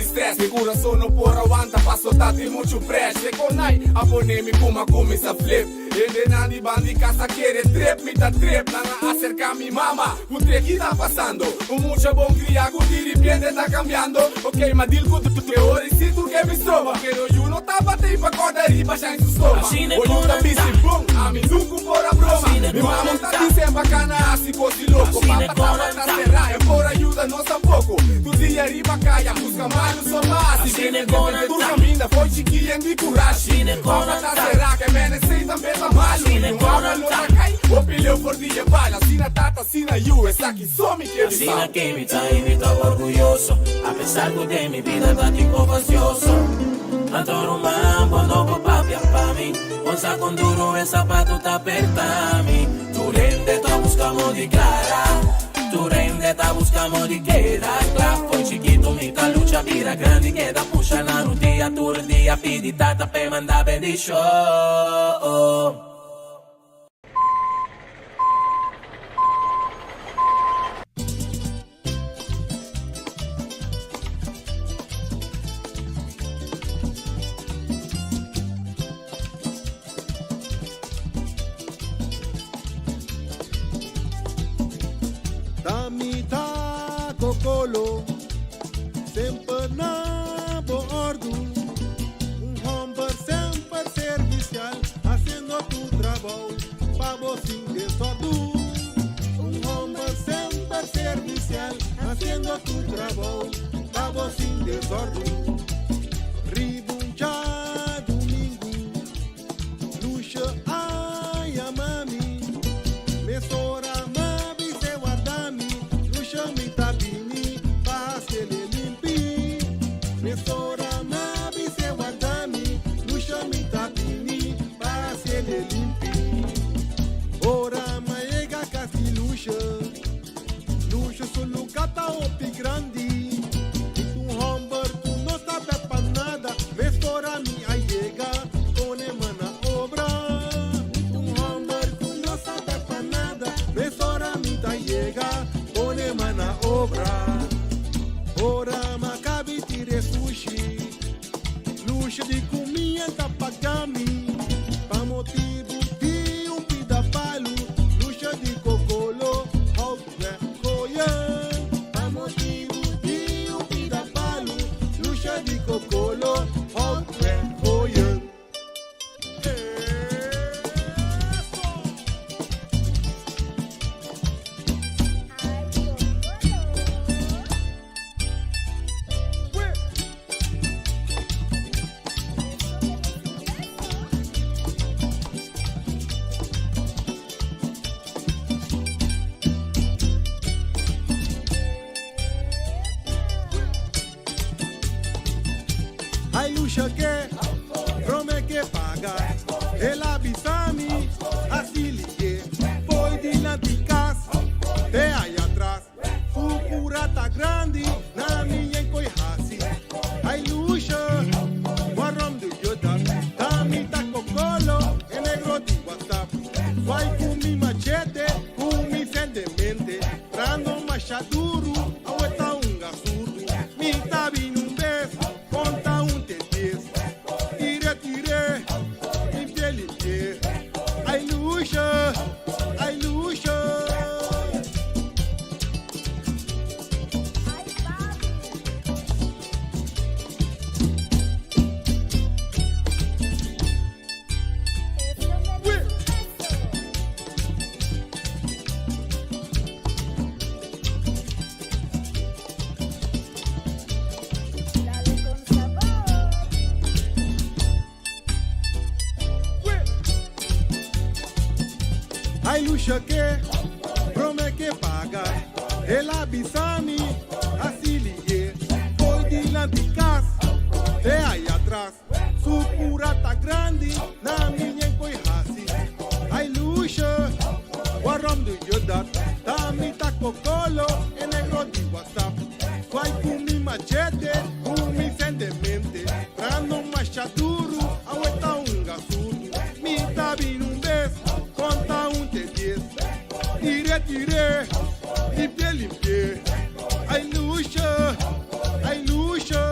Stress, mi kurason no por awanta paso ta tin muchu presh. E konai a pone mi kuma kuminsa flip. Hendenan di banda di kas a kere trip, mi ta trip. Nan a aserka mi mama, puntr'e ki ta pasando. Un mucha bon kria ku di ripiente ta kambiando. Ok, m'a deal ku e ora i si tur ke mi stroba. Pero yu no tabata ei pa kòrda riba shine su stoma. O yu ta bisti bon, ami nunku por a broma. Mi mama ta disen pa kana hasi kos di loko. Papa tabata será, e por a yuda nos tampoko. Tur dia riba kaya buska malu so pa hasi bene bene. Tur kaminda foi chiki yen di kurashi. Papa ta será ke mene sei tambe ta malu. Mi un awa lo ta kai, hopi leu for di e bala. Asina tata, asina yu, esaki so mi ke bisa. Asina ke mi ta i mi ta orguyoso, apesar ku den mi bida ta tin poco ansioso. Anto ruman bo no por papia pa mi, bon sa kon duru e sapatu ta perta mi. Tur hende ta buska mo di klara. Tur hende ta buska mo di keda kla. Fo'i chikitu mi ta lucha bira grandi keda pusha na rudia tur dia pidi tata p'e manda bendishon. Cocolo, semper na bo ordu. Un homber semper servicial, haciendo tu trabou, pa bo sin desordu. Un homber semper servicial, haciendo tu trabou, pa bo sin desordu. Riba un djadumingu, Lucia a yama mi, mesora m'a bis'é warda mi, Lucia mi ta bini pa hasiel e limpi. Mesora m'a bis'é warda mi, Lucia mi ta bini pa hasiel e limpi. Ora m'a yega kas di Lucia, Lucia su luga ta hopi grandi, mi ta un homber ku no sa bek pa nada, mesora mi a yega pone man na obra. Mi ta un homber ku no sa bek pa nada, mesora mi ta yega pone man na obra. Ora m'a kabi tira e sushi, Lucia di ku mi el ta paga mi, pa motibu di un pida palu, Lucia di kokolo hout weggoyen. Pa motibu di un pida palu, Lucia di kokolo hout weggoyen. Eso! Ay Lucia ke prome ke paga El a bisa mi asi liye Fo'i dilanti kas te ay atras Su cura ta grandi na mi yen koy hasi Ay Lucia waarom doe je dat Ta mi ta kokolo e negro di WhatsApp Swai ku mi machete ku mi sendemente Trando masha duru awe ta un gasurdu Mi ta bini un bes konta un te dies Tire tire limpie limpie Ay Lucia ay Lucia. Ay Lucia ke prome ke paga El a bisa mi asi liye Fo'i dilanti kas te ay atras Su cura ta grandi na mi yen koy hasi Ay Lucia waarom doe je dat Ta mi ta kokolo e negro di WhatsApp Swai ku mi machete ku mi sendemente Trando masha duru awe ta un gasurdu Mi ta bin un bes konta un te dies Tire tire limpie limpie Ay Lucia ay Lucia.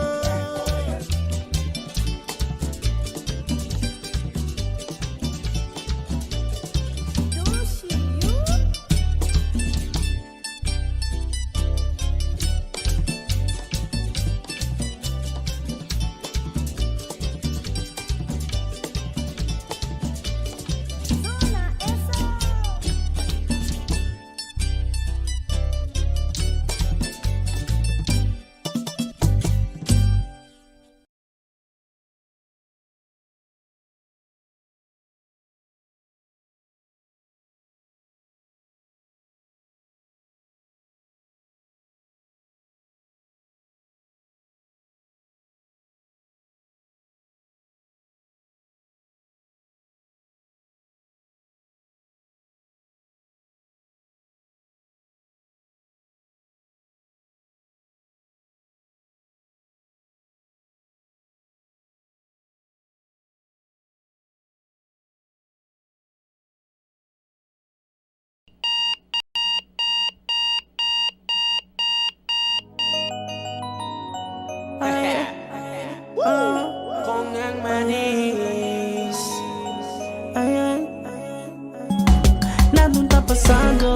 Nada no ta pasando,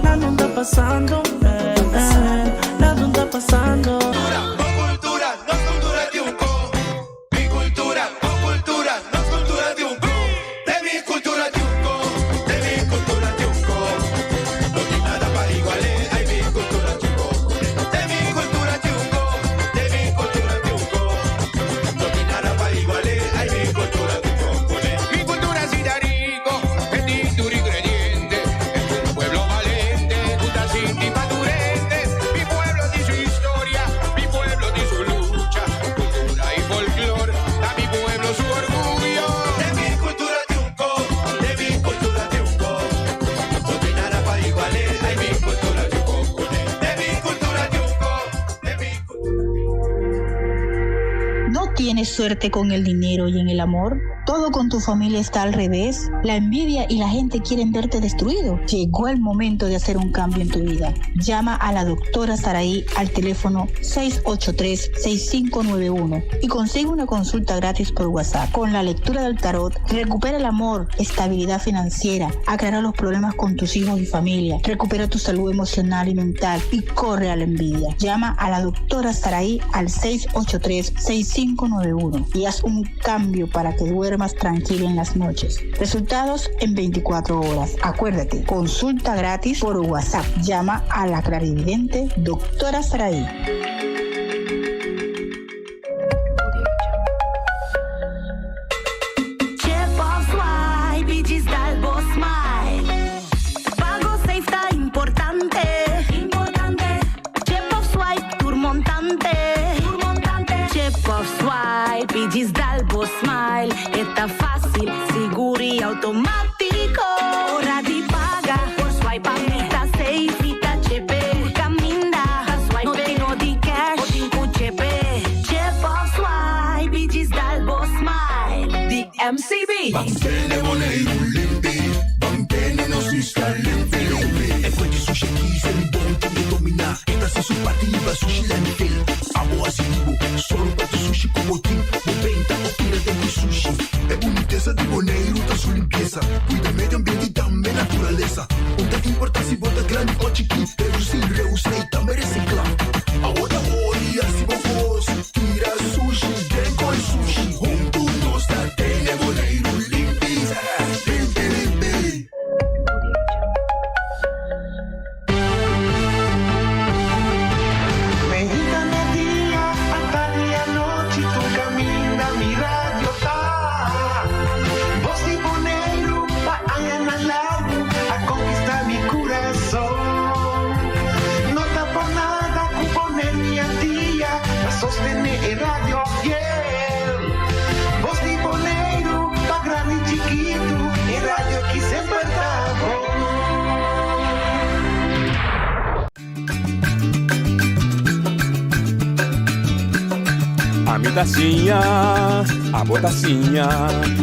nada no ta pasando. pasando. Bo cultura, nos cultura di un ko. Mi cultura, bo cultura, nos cultura di un ko. De mi cultura di un ko, de mi cultura di un ko. No tin nada pa igual'é, ay mi cultura di un ko. De mi cultura di un ko, de mi cultura di un ko. No tin nada pa igual'é, ay mi cultura di un ko. Mi cultura si ta rico, e tin tur ingrediente. Es un pueblo valiente, cu ta sinti pa tur hende. Mi pueblo tin su historia, mi pueblo tin su lucha. Cultura y folklor, ta mi pueblo su orguyo. De mi cultura di un ko, de mi cultura di un ko. No tin nada pa igual'é, ay mi cultura di un ko. De mi cultura di un ko, de mi ¿No tienes suerte con el dinero y en el amor? ¿Todo con tu familia está al revés? ¿La envidia y la gente quieren verte destruido? Llegó el momento de hacer un cambio en tu vida. Llama a la doctora Saraí al teléfono 683-6591 y consigue una consulta gratis por WhatsApp. Con la lectura del tarot, recupera el amor, estabilidad financiera, aclara los problemas con tus hijos y familia, recupera tu salud emocional y mental y corre a la envidia. Llama a la doctora Saraí al 683-6591 y haz un cambio para que duermas tranquilo en las noches. Resultados en 24 horas. Acuérdate, consulta gratis por WhatsApp. Llama a la clarividente doctora Saraí. Chip of swipe y djis dal bo smile. Pago safe ta importante. Importante. Chip of swipe tur montante. Tur montante. Chip of swipe y djis dal bo smile. E ta facil, sigur y automatico. Ora di paga por swipe pa mi ta safe y ta chepe. Tur caminda, ta swipe. No tin no di cash, bo tin cu chepe. Chip of swipe y djis dal bo smile. Di MCB. Ban tene Boneiru limpi, ban tene nos isla limpi limpi. E fuente sushi aki Selibon tin di dominá. E ta hasi su parti liba sushi landfill. Abo hasi di bo, sòru pa tur sushi ku bo tin. Bo benta òf tira den ku sushi. E bunitesa di Boneiru ta su limpiesa. Kuida medio ambiente i tambe naturalesa. Un ta importá si bo ta grandi òf chikí, redusí, reusá i tambe resiklá. Awor ta hori hasi bo kos, tira sushi den koi sushi. Huntu nos ta tene Boneiru limpi, limpi limpi. Meinta merdia, atardi anochi, tur caminda mi radio ta. Bos di Boneiru pa añanan largu a conquista mi curason. No ta por nada cu Boneiru y Antia ta sostene e radio fiel. Bos di Boneiru pa grandi y chikitu, e radio aki semper ta bon. Ami ta siña, abo ta siña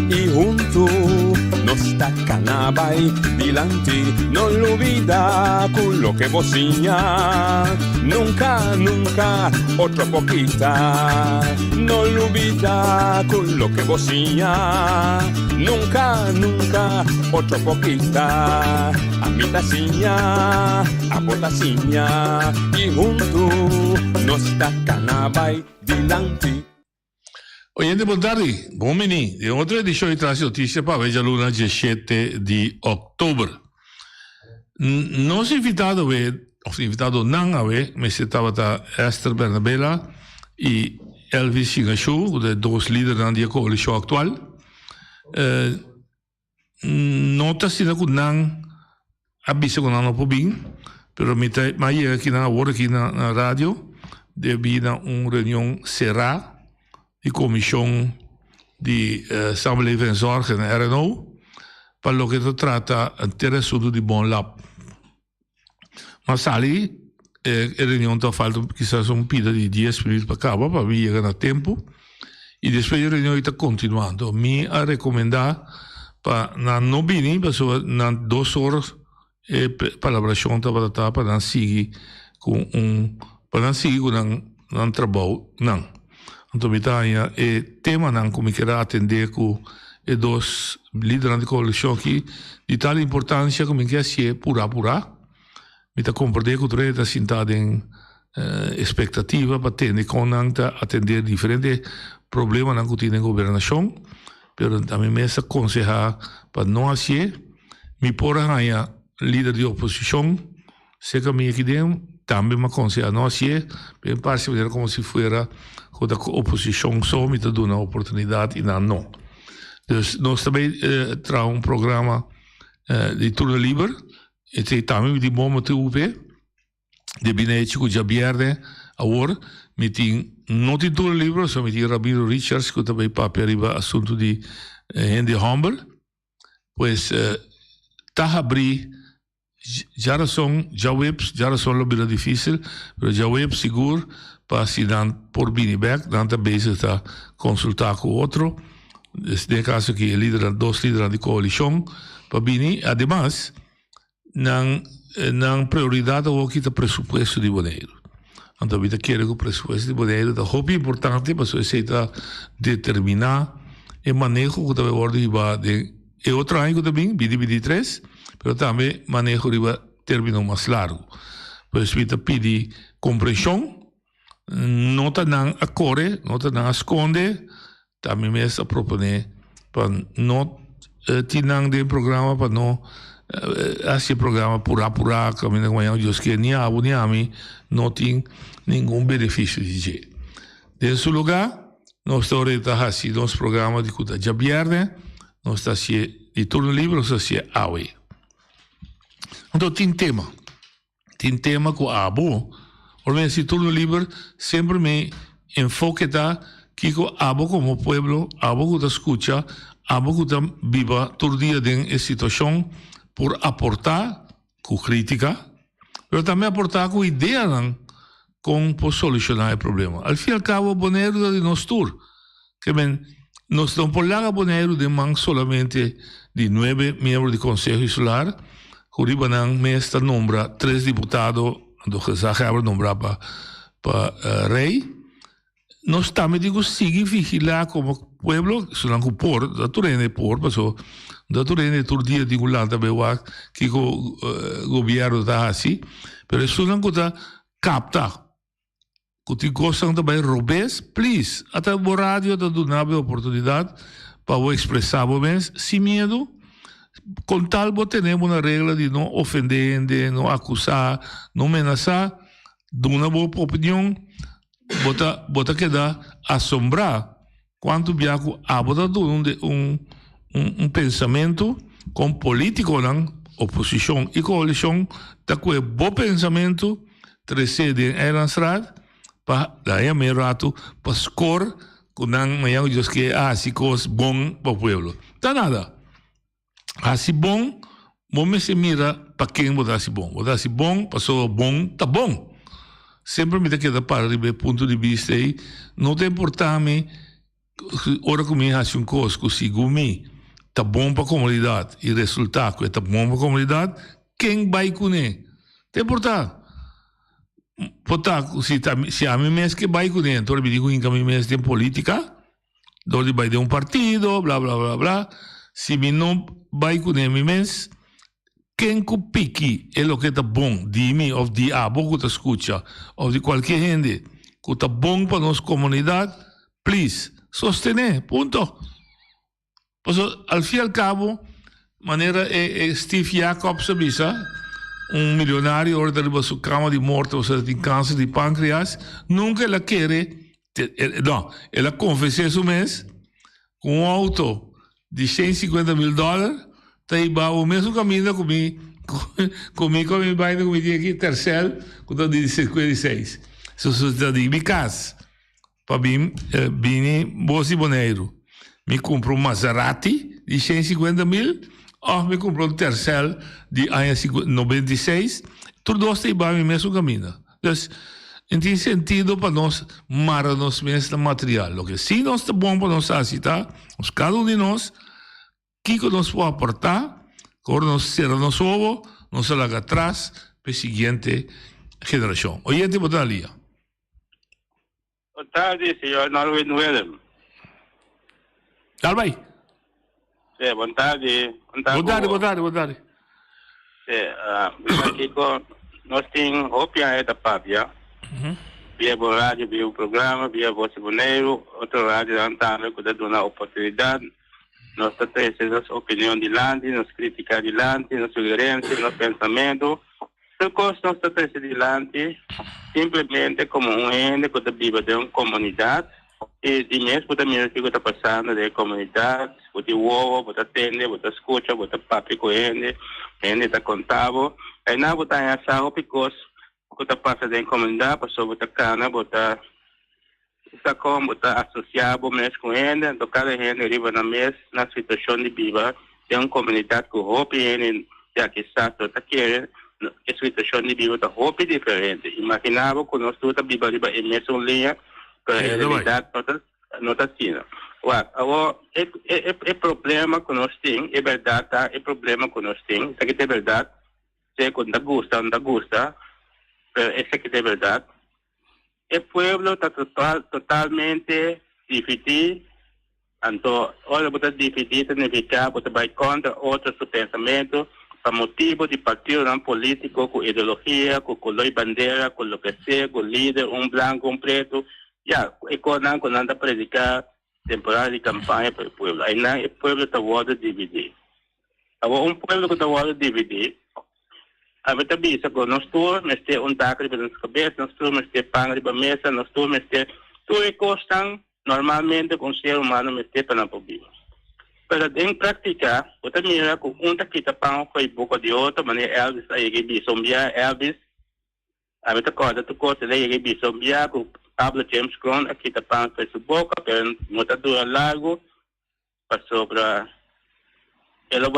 y huntu nos ta cana bay dilanti. No lubida cu loke bo siña nunca, nunca otro por kita. No lubida cu loke bo siña nunca, nunca otro por kita. Ami ta siña, abo ta siña y huntu nos ta cana bay dilanti. Oyente bon tardi, bon bini den otro edicion di Tras di Noticia pa awe djaluna diesshete di october. Nos invitado awe, of invitadonan awe mester tabata Esther Bernabela y Elvis Shingashu, cu ta e dos lidernan di e coalicion actual. No ta asina ku nan a bisa ku nan no por bin, pero mi ta mi a yega akinan awor aki na na radio debí na un reunion será di komishon di Samenleving en Zorg en RNO pa loke ta trata henter e asuntu di Bon Lab. Ma sali e reunion ta falta kisas un pida di dies minuut pa kaba pa mi yega na tempu y despues di reunion e ta kontinua. Anto mi a rekomenda pa nan no bini pasobra nan dos or e palabrashon tabata ta pa nan sigui ku un pa nan sigui ku nan nan trabou nan. Anto mi ta haña e temanan ku mi kier a atendé ku e dos lidernan di koalishon aki di tal importansia ku mi ke hasié purá purá. Mi ta komprendé ku tur hende ta sintá den. Expectativa pa tende con nan ta atende diferente problemanan cu tin den gobernacion, pero ami mes ta conseha pa no hacié. Mi por a haña lider di oposicion cerca mi aki den, tambe mi a conseha no hacié, pero e parce manera como si fuera cu ta oposicion so mi ta duna oportunidad y nan no. Dus nos ta bay traha un programa di turno liber, esey tambe mi tin bon motibu p'e. Debí na hecho ku djabièrnè awor mi tin no tin tur e libro, so mi tin Ramiro Richards ku ta bai papia riba asuntu di hende hòmber. Pues ta habrí djarason, djaweps, djarason lo bira difísil, pero djaweps sigur pa si nan por bini bèk, nan ta bezig ta konsultá ku otro, den e kaso aki e lidernan, dos lidernan di koalishon pa bini. Ademas. Nan nan prioridat awoki ta presupuesto di Boneiru. Anto mi ta kere ku presupuesto di Boneiru ta hopi importante pasobra esei ta determiná e maneho ku ta bai wòrdu hibá den e otro aña ku ta bin, binti 23, pero tambe maneho riba término mas largu. Pues mi ta pidi komprenshon, no ta nan a kore, no ta nan a skonde, Ta mi mes a proponé pa no tin nan den programa, pa no hasi e programa purá purá, kaminda ku mañana Dios kier ni abo ni ami no tin ningun benefisio di dje. Den su lugá nos ta ora ta hasi nos programa di ku ta djabièrnè, nos ta hasié di turno liber, nos ta hasié awe. Anto tin tema. Tin tema ku abo, ora mi hasi turno liber, semper mi enfoke ta kiko abo komo pueblo, abo ku ta skucha, abo ku ta biba tur dia den e situashon por aportá ku krítika, pero tambe aportá ku ideanan kon por solushoná e problema. Al fin al kabo Boneiru ta di nos tur. Ke men, nos no por laga Boneiru den man solamente di nuebe miembro di Konseho Insular, ku riba nan mes ta nombra tres diputado, anto gezaghebber nombra pa pa rei. Nos tambe tin ku sigui vigilá komo pueblo, esnan ku por, no ta tur hende por, paso no ta tur hende tur dia tin ku lanta bai wak kiko gobièrnu ta hasi, pero esunnan ku ta kapta. Ku tin kosnan ta bai robes, please, ata bo radio ta duna bo e oportunidat pa bo ekspresá bo mes sin miedu, kon tal bo tene bo na regla di no ofendé hende, no akusá, no menasá, duna bo opinion, bo ta bo ta keda asombrá kuantu bia ku abo ta duna un un pensamentu kon politikonan, oposishon i koalishon, ta kue bo pensamentu tresé den Eilandsraad pa daña mi ratu pa skor ku nan mañana ku Dios ke a hasi kos bon pa pueblo. Ta nada. Hasi bon, bo mester mira pa ken bo ta hasi bon. Bo ta hasi bon pasobra bon ta bon. Semper mi ta keda para riba e punto di bista ei. No ta importa mi ora ku mi hasi un kos ku segun mi ta bon pa komunidat i resulta ku e ta bon pa komunidat, ken bai kuné? Ta importa. Por ta ku si ta si ami mes ke bai kuné, anto mi di ku hinka mi mes den politika dor di bai den un partido bla bla bla bla. Si mi no bai kuné mi mes, Ken ku piki e loke ta bon di mi òf di abo ku ta skucha òf di kualke hende ku ta bon pa nos komunidat, please, sostené, punto. Pasobra al fin al kabo, manera e e Steve Jacobs a bisa, un milionario ora ta riba su kama di morto pasobra el tin kanser di pankreas, nunka el a kere, no, el a konfes'é su mes ku un outo Di 150 mil dòler ta hiba bo mesun kaminda ku mi ku mi ku mi baina ku mi tin aki Tercel ku ta di 56. So so ta di mi kas pa bin bini bos di Boneiru. Mi kumpra un Maserati di 150 mil òf mi kumpra un Tercel di aña 96 tur dos ta hiba mi mesun kaminda. Dus, no tin sentido pa nos mara nos mes na material. Loke sí nos ta bon pa nos hasi ta, nos kada un di nos, kiko nos por aportá, ku ora nos sera nos wowo, nos ta laga atras pa e siguiente generashon. Oyente, bo ta na lia. Bon tardi, señor Norwin Willem. Dal bai. Sí, bon tardi. Bon tardi, bon tardi, bon tardi, bon tardi. Sí, uh, mi Kiko, nos tin hopi aña ta papia. Via bo radio, via bo programa, via Voz di Boneiru, otro radionan tambe ku ta duna oportunidat. Nos ta trese nos opinion dilanti, nos kritika dilanti, nos sugerensia, nos pensamentu. Tur kos nos ta trese dilanti simplemente komo un hende ku ta biba den un komunidat i di mes bo ta mira kiko ta pasando den e komunidat, bo tin wowo, bo ta tende, bo ta skucha, bo ta papia ku hende, hende ta konta bo. Einan bo ta haña sa hopi kos ku ta pasa den komunidat pasobra bo ta kana, bo ta sa kon bo ta asosiá bo mes ku hende, anto kada hende riba nan mes na situashon di biba den un komunidat ku hopi hende ya kisas no ta kere, e situashon di biba ta hopi diferente. Imaginá bo ku nos tur ta biba riba e mesun liña, pero en realidat no ta no ta asina. Wak, awor e e e problema ku nos tin, e bèrdat ta e problema ku nos tin, esaki ta e bèrdat, sea ku no ta gusta o no ta gusta, pero esaki ta e bèrdat. E pueblo ta total totalmente dividí, anto ora bo ta dividí ta nifiká bo ta bai kontra otro su pensamentu pa motibu di partidonan polítiko ku ideologia, ku koló i bandera, ku loke sea, ku lider, un blanku, un pretu, ya, e kosnan ku nan ta prediká temporada di kampaña pa e pueblo. Einan e pueblo ta wòrdu dividí. Awor un pueblo ku ta wòrdu dividí, ami ta bisa ku nos tur mester un dak riba nos kabes, nos tur mester pan riba mesa, nos tur mester tur e kosnan normalmente ku un ser humano mester pa nan por biba. Pero den práktika bo ta mira ku un ta kita pan for e boka di otro, manera Elvis a yega i bisa un bia, Elvis, Ami ta kòrda tur kos el a yega i bisa un bia ku Pablo James Kroon a kita pan for su boka, pero no ta dura largu pasobra el lo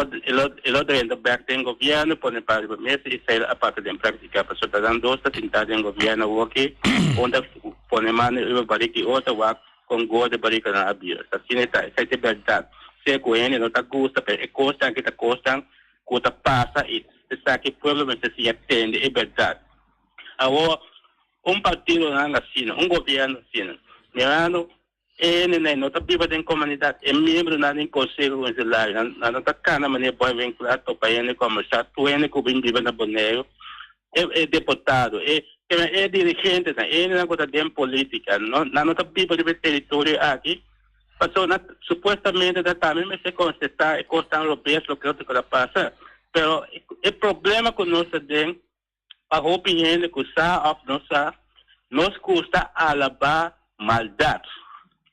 el lo drenta bèk den gobièrnu pone pan riba mesa i esei a pasa den práktika pasobra nan dos ta sintá den gobièrnu awoki un ta pone mano riba barika i otro wak kon gordo e barikanan a bira. Asina e ta, esei ta e bèrdat. Sea ku hende no ta gusta pero e kosnan aki ta kosnan ku ta pasa i esaki pueblo mester siña tende e bèrdat. Awor un partidonan asina, un gobièrnu asina, mirando e hendenan no ta biba den komunidat, e miembronan den konseho insulario nan nan no ta kana manera bòi winkel a topa hende kòmbersá, tur hende ku bin biba na Boneiru, e e diputado, e e dirigentenan, e hendenan ku ta den polítika, no nan no ta biba riba e teritorio aki. Pasobra nan supuestamente ta tambe mester contesta e cosnan robes loke otro cu ta pasa. Pero e problema cu nos ta den pa hopi hende cu sa of no sa, nos gusta alaba maldad,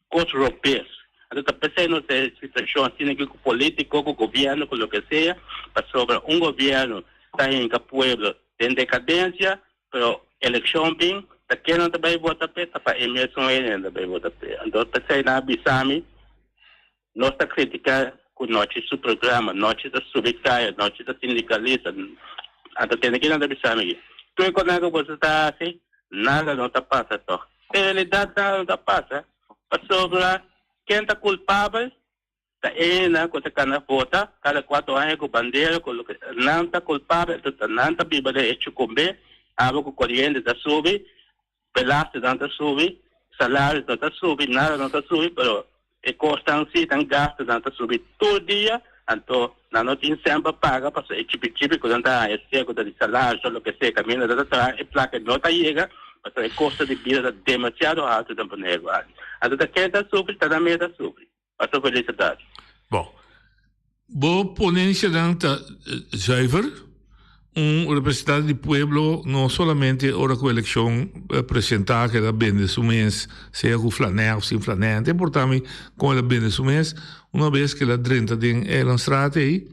cos robes. Anto ta pesey nos ta e situacion asina aki cu politico, cu gobierno, cu loke sea, pasobra un gobierno ta hinca pueblo den decadencia, Pero eleccion bin, ta ken nan ta bay vota p'e? Ta pa e mesun hende nan ta bay vota p'e. Anto p'esey nan a bisa mi, nos ta critica cu nochi su programa, nochi ta subi caya, nochi ta sindicalista. Anto tende ki nan ta bisa mi aki, tur e cosnan cu boso ta haci, nada no ta pasa toch. En realidad nada no ta pasa, pasobra ken ta culpabel? Ta enan ku ta kana vota kada kuatro aña ku bandera ku loke nan ta kulpabel enton ta nan ta biba den e chukumbe abo ku koriente ta subi belastenan ta subi salaris no ta subi nada no ta subi pero e kosnan si nan gastunan ta subi tur dia anto nan no tin sèn pa paga pasobra e chipi chipi ku nan ta haña sea ku ta di salaris o loke sea kaminda nan ta traha e plaka no ta yega pasobra e kosto di bida ta demasiado alto den Boneiru aki anto ta ken ta sufri ta nan mes ta sufri. Paso felicitat. Bon. Bo ponencianan ta zuiver. Un representante di pueblo no solamente ora cu eleccion presenta cu el a bende su mes, sea cu flanè of sin flanè, no ta importa mi con el a bende su mes, una bes cu el a drenta den Eilandstraat ey,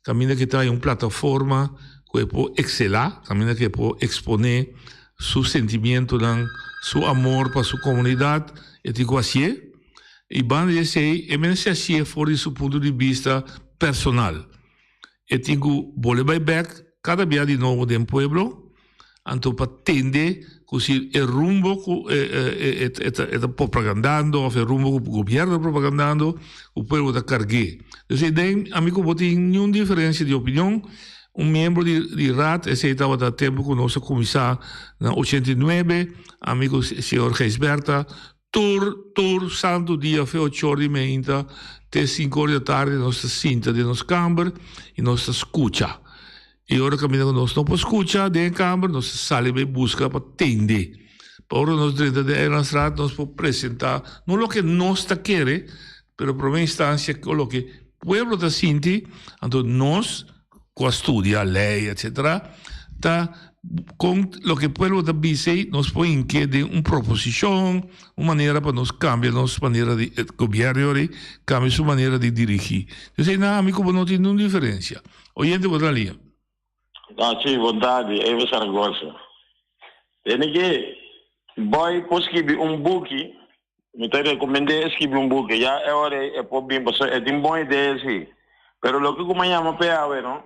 caminda cu ta hay un plataforma cu e por excela, caminda cu e por expone su sentimientonan, su amor pa su comunidad, e tin cu hacié. I banda di esei, e mester hasié for di su punto di bista personal. E tin ku bole bai bèk kada bia di nobo den pueblo, anto pa tende ku si e rumbo ku e ta propagandando òf e rumbo ku gobièrnu ta propagandando, ku pueblo ta karg'é. Dus ei den ami ku bo tin niun diferensia di opinion. Un miembro di Raad, esei tabata tempu ku nos a kuminsá na ochenta i nuebe, ami ku señor Gijsbertha, Tur tur santu dia fe ochor di meinta te sinkor di atardi nos ta sinta den nos kamber i nos ta skucha. I ora kaminda ku nos no por skucha den e kamber nos ta sali bai buska pa tende. Pa ora nos drenta den Eilandsraad nos por presenta no loke nos ta kere, pero prome instancia cu loke pueblo ta sinti, anto nos cu a studia ley etcetera ta con loke pueblo ta bisa ey nos por hinke den un proposicion, un manera pa nos cambia nos manera di gobierno yori cambia su manera di dirigi. Entonces eynan ami cu bo no tin ningun diferencia. Oyente bo ta na liña. Ah, sí, bon tardi, Eva Zaragoza. Tene ke boy por skibi un buki, mi ta recomend'é skibi un buki, ya e ora ei e por bin pasobra e tin bon idea sí. Pero loke ku mi a yama p'e awe no,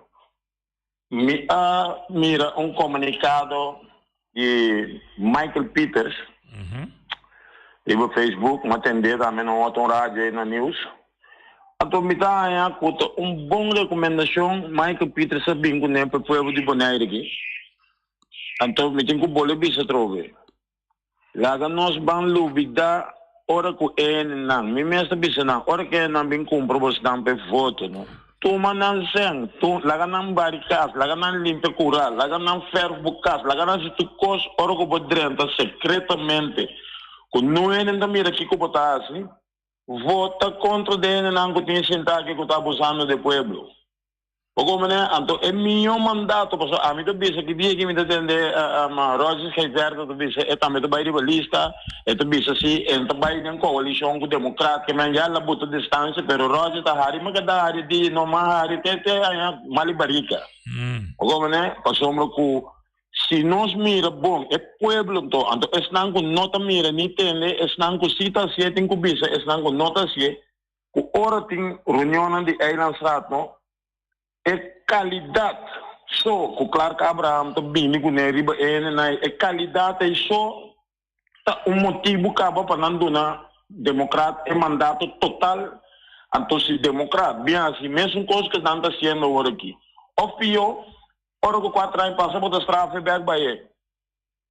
mi a mira un komunikado di Michael Peters riba Facebook, mi a tend'é tambe na un otro radio ei na news. Anto mi ta haña ku ta un bon rekomendashon Michael Peters a bin kuné pa e pueblo di Bonaire aki. Anto mi tin ku bolbe bisa atrobe, laga nos ban lubidá ora ku e hendenan, mi mes ta bisa nan, ora ku e hendenan bin kumpra bosnan pa e voto, no tuma nan sèn, laga nan bari kas, laga nan limpia kura, laga nan fèrf bo kas, laga nan hasi tur kos ora ku bo drenta sekretamente ku no hende ta mira kiko bo ta hasi. Vota kontra de hendenan ku tin sintá aki ku ta abusando de pueblo. Bo komprendé? Anto e mihó mandato, pasobra ami ta bisa ki dia ki mi ta tende Roger Gijsbertha ta bisa e tambe ta bai riba lista, e ta bisa si e no ta bai den koalishon ku demokrat ke men ya la buta distansia, pero Roger ta hari mi kada hari di no mas hari te te aña mali barika. Bo komprendé? Pasobra ku Si nos mira bon e pueblo anto, anto esnan ku no ta mira ni tende, esnan ku si ta hasié tin ku bisa esnan ku no ta hasié, ku ora tin reunionnan di Eilandsraad no, e kalidat so ku Clark Abraham ta bini kuné riba e hendenan ei, e kalidat ei so ta un motibu kaba pa nan duna Demokrat e mandato total, anto si Demokrat bin hasi mesun kos ku nan ta hasiendo awor aki, òf pió, Ora ku kuater aña pasa bo ta straf e bek bai e.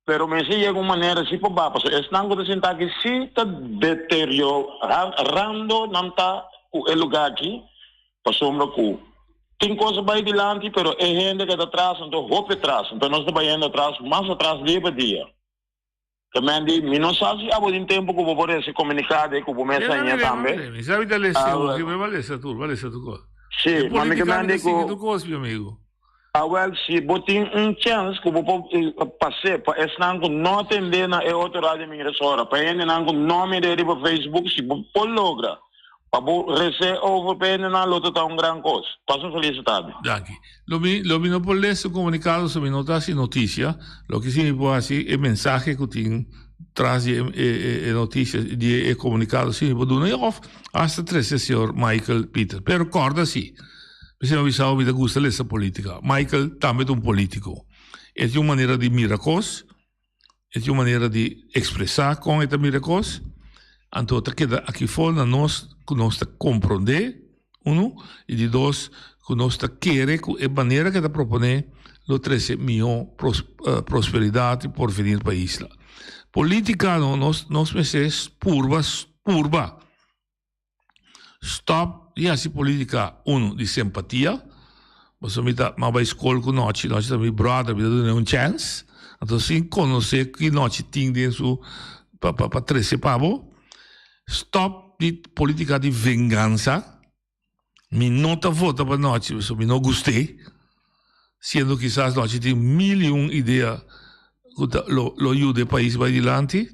Pero mester yega un manera si pa ba pasobra esnan ku ta sinta aki si ta deteriorando nan ta ku e luga aki pasobra ku tin kos a bai dilanti pero e hende ke ta tras anto hopi atras anto nos ta bayendo atras mas atras dia pa dia. Ta men di mi no sa si abo tin tempu ku bo por resi komunikado ku bo mes a haña tambe. Mi sa mi ta lesa hopi, mi a lesa tur, mi a lesa tur kos. Si, ma mi ke men di ku. Tur kos, mi amigo. Awel, si bo tin un chèns ku bo por pas'é pa esnan ku no atendé na e otro radio Migresora, pa e hendenan ku no mir'é riba Facebook, si bo por logra Pa bo resé over pa hendenan lo ta ta un gran kos. Pasa un felis tardi. Danki. Lo mi lo mi no por lesa un komunikado so mi no ta hasi notisia. Loke si mi por hasi e mensahe ku tin tras di e e e notisia di e komunikado si mi por duna òf hasta trese señor Michael Pieter. Pero kòrda si, mi a bisa bo mi ta gusta lesa politika. Michael tambe ta un politiko. E tin un manera di mira kos. E tin un manera di ekspresá kon e ta mira kos. Anto ta keda aki for na nos ku nos ta komprondé, unu, i di dos, ku nos ta kere ku e manera ku e ta proponé lo trese mihó prosperidat i porvenir pa isla. Polítika no, nos nos mester purba purba. Stop di hasi politica uno di simpatia pasobra mi ta mi a bai skol ku Nochi, Nochi ta mi brother mi ta dun'e un chance anto sin konosé ki Nochi tin den su pa pa trese pa bo stop di politica di vengansa mi no ta vota pa Nochi pasobra mi no gust'e siendo kisas Nochi tin mil i un idea ku ta lo lo yuda e pais bai dilanti.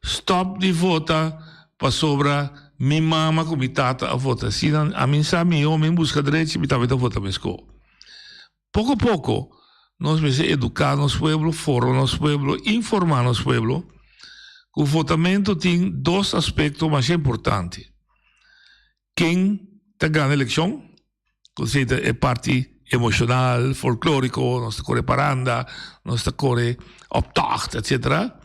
Stop di vota pasobra mi mama ku mi tata a vota asina ami sa mihó mi buska drechi mi tambe ta vota meskó. Poko poko nos mester eduká nos pueblo, forma nos pueblo, informá nos pueblo ku votamentu tin dos aspekto masha importante, ken ta gana elekshon Ku si ta e parti emoshonal, folklóriko, nos ta kore paranda, nos ta kore optocht, etsetera.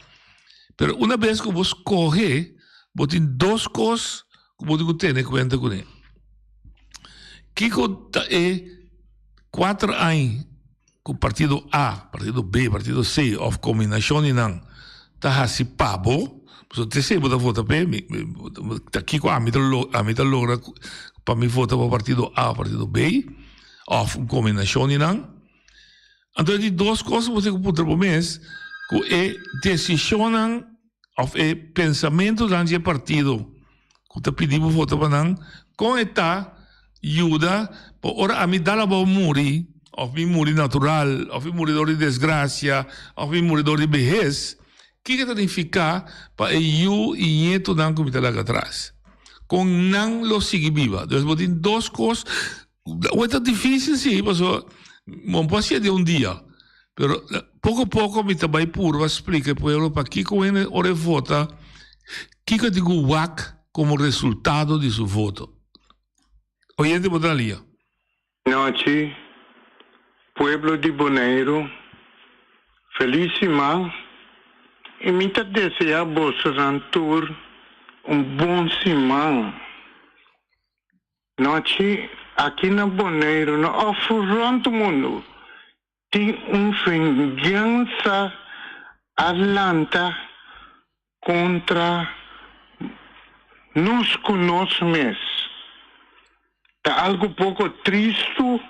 Pero una bes ku bo skohe, bo tin dos kos ku bo tin ku tene kuenta kuné. Kiko ta e kuater aña ku partido A, partido B, partido C òf kombinashon di nan ta hasi pa bo, pasobra te esei bo ta vota p'e, ta kiko ami ta ami ta logra pa mi vota pa partido A òf partido B òf un kombinashon di nan. Anto e di dos kos ku bo tin ku puntra bo mes, Ku e desishonnan òf e pensamentunan di e partido ku ta pidi bo vota pa nan, kon e ta yuda pa ora ami dal abou muri, òf mi muri natural, òf mi muri dor di desgrasia, òf mi muri dor di behes, kiko ta nifiká pa e yu i ñetunan ku mi ta laga atras? Kon nan lo sigui biba? Dus bo tin dos kos Awor ta difícil sí, pasobra bo no por hacié den un dia. Pero poco poco mi ta bai purba splica e pueblo pakico hende ora e vota, kico e tin cu wak como resultado di su voto. Oyente bo ta na lia. Nochi, pueblo di Boneiru, felis siman i mi ta desea bosonan tur un bon siman. Nochi aki na Boneiru no òf rònt mundu tin un vengansa a lanta kontra nos ku nos mes. Ta algu poko tristu,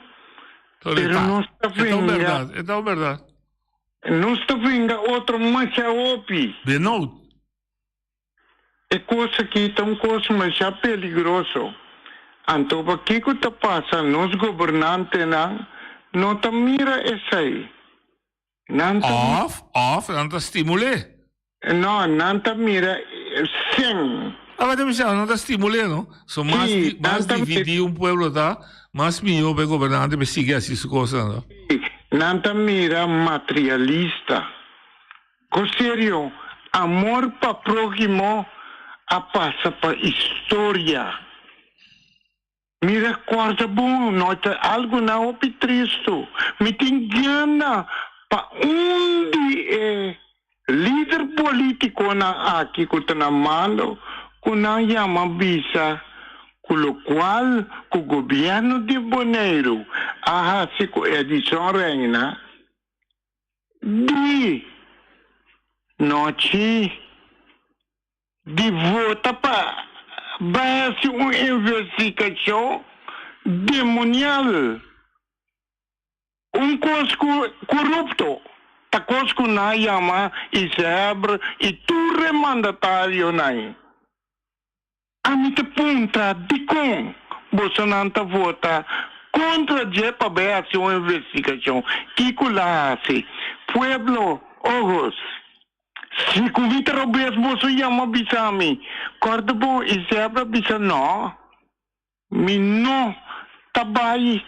pero nos ta venga. E ta un bèrdat. Nos ta venga otro masha hopi. Benout. E kos aki ta un kos masha peligroso. Anto pakiko ta pasa nos gobernantenan no ta mira esei? Nan ta. Òf, òf nan ta stimul'é. No, nan ta mira sen. Aba ta bisa, nan ta stimul'é, no? So mas, Sí, nan mas ta dividí un pueblo ta, mas mihó pa e gobernante pa e sigui hasi su kosnan, no? Sí, nan ta mira materialista. Ko serio, amor pa próhimo a pasa pa historia. Mi recorda bon, no ta algo na hopi tristo. Mi tin gana pa un di e lider politiconan aki cu ta na mando cu nan yama bisa cu locual cu gobierno di Boneiru a haci cu Edison Reina Di nochi di vota pa bai hasi un investigashon demonial. Un kos ku korupto ta kos ku nan yama Isèbr i tur e mandatarionan. Ami ta puntra dikon bosonan ta vota kontra dje pa bai hasi un investigashon? Kiko la hasi? Pueblo, ojos! Si ku mi ta robes boso yama bisa mi. Kòrda bon, Isebra bisa nò, mi no ta bai,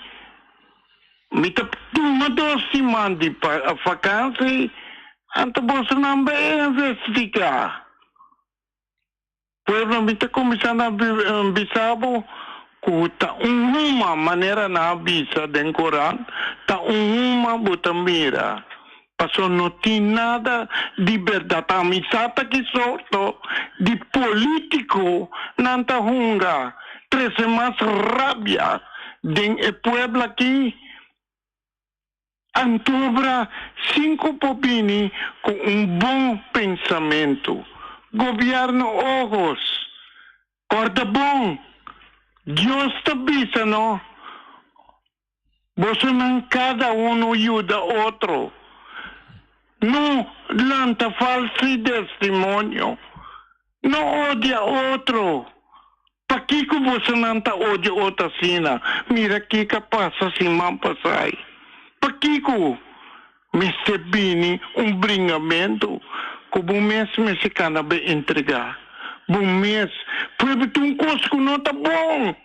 mi ta tuma dos siman di vakansi, anto bosonan bai investigá. Pueblo, mi ta kuminsá na bisa bo ku ta un huma, manera nan a bisa den Koran, ta un huma bo ta mira, pasobra no tin nada di bèrdat. Ami sa ta ki sorto di polítiko nan ta hunga, trese mas rabia den e pueblo aki. Antobra sin ku por bini ku un bon pensamentu. Gobierno ojos. Corda bon, Dios ta bisa no, bosonan cada uno yuda otro. No lanta falsi destimonio. No odia otro. Pakiko bosonan ta odia otro asina? Mira kiko a pasa siman pasai. Pakiko mester bini un bringamentu ku bo mes mester kana bai entregá bo mes? Pueblo tin un kos ku no ta bon.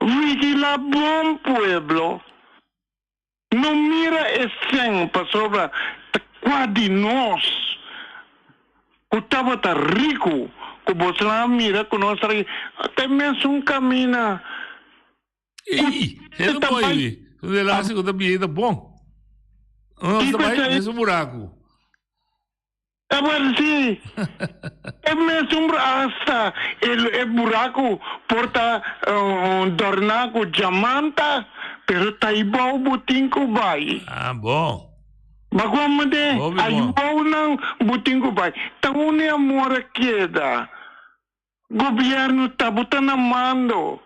Vigilá bon, pueblo. No mira e sèn pasobra ta kua di nos ku tabata riku ku boso a mira ku nos a ta e mesun kamina ku ta bai. Su relatie ku ta biei ta bon. Nos ta bai mesun buraku. Tabata si e mesun hasta e buraku por ta dorná ku djamanta, pero ta ibou bo tin ku bai. Ah, bon. Bagomo de ayubounan bo tin ku bai. Ta unda e amor a keda? Gobierno ta bo ta na mando.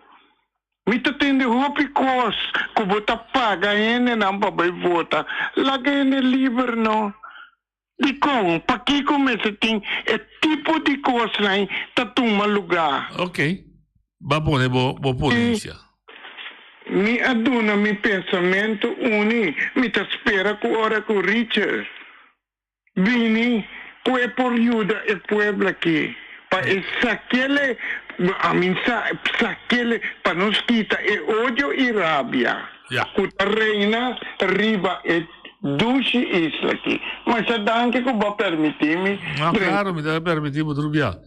Mi ta tende hopi kos ku bo ta paga hendenan pa bai vota. Laga hende liber no. Dikon? Pakiko mester tin e tipo di kosnan ta tuma lugá? Ok. Ba pone bo bo ponensia. Mi a duna mi pensamentu uni. Mi ta spera ku ora ku Richard bini ku e por yuda e pueblo aki pa e sakele, I mean sa sakele pa nos kita e odio i rabia ku ta reina riba e dushi isla aki. Masha danki ku bo a permití mi No, klaro, mi ta permití bo tur bia.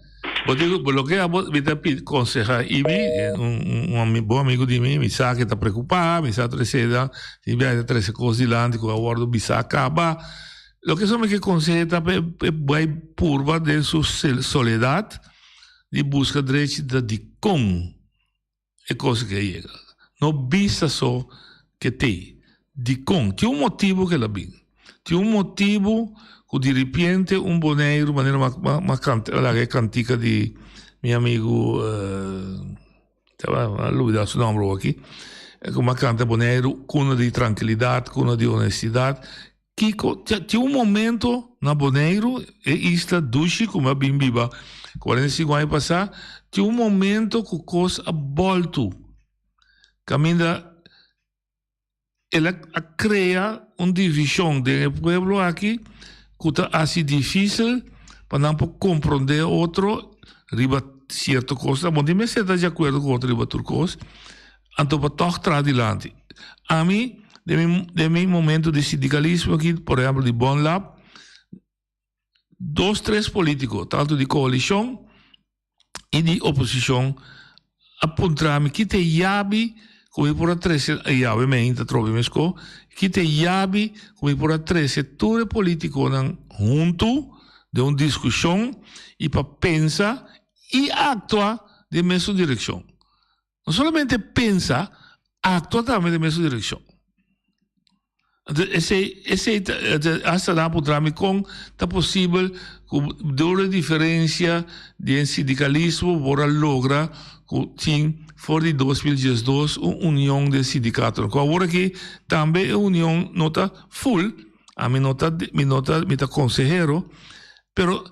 Bo tin ku, loke abo mi ta pidi konseha Ibi, un un bon amigu di mi, mi sa ke ta preokupá, mi sa trese nan, tin bia e ta trese kos dilanti ku a wòrdu bisá kaba. Loke so mi ke konseh'é ta pa e bai purba den su soledat di buska drechi ta dikon e kos ke a yega. No bisa so ke tei. Dikon? Tin un motibu ke el a bin. Tin un motibu ku diripiente un Boneiru, manera m'a kanta, a laga e kantika di mi amigu, a lubida su nomber awor aki, ku m'a kanta Boneiru, kuna di trankilidat, kuna di honestidat. Kiko? Tin un momento na Boneiru, e isla dushi ku mi a bin biba 45 aña pasá, tin un momento ku kos a bòltu. Kaminda el a krea un divishon den e pueblo aki ku ta hasi difísil pa nan por komprondé otro riba sierto kosnan. Bo tin mester ta di akuerdo ku otro riba tur kos. Anto pa tòg traha dilanti. Ami, den mi, den mi momento di sindikalismo aki, por ehèmpel di Bonlab, dos, tres polítiko, tantu di koalishon i di oposishon, a puntra mi ki ta e yabi ku mi por a trese, e yabi mi ainda ta trobe meskó, ki ta e yabi ku mi por a trese tur e polítikonan huntu den un diskushon i pa pensa i aktua den mesun direkshon. No solamente pensa, actua tambe den mesun direccion. Entonces, esey, esey ta, hasta nan a puntra mi con ta posibel cu door e diferencia den sindicalismo por a logra cu tin for di 2012 un union den sindicatonan. Cu awor aki tambe e union no ta full, ami no ta, mi no ta, mi ta consehero, pero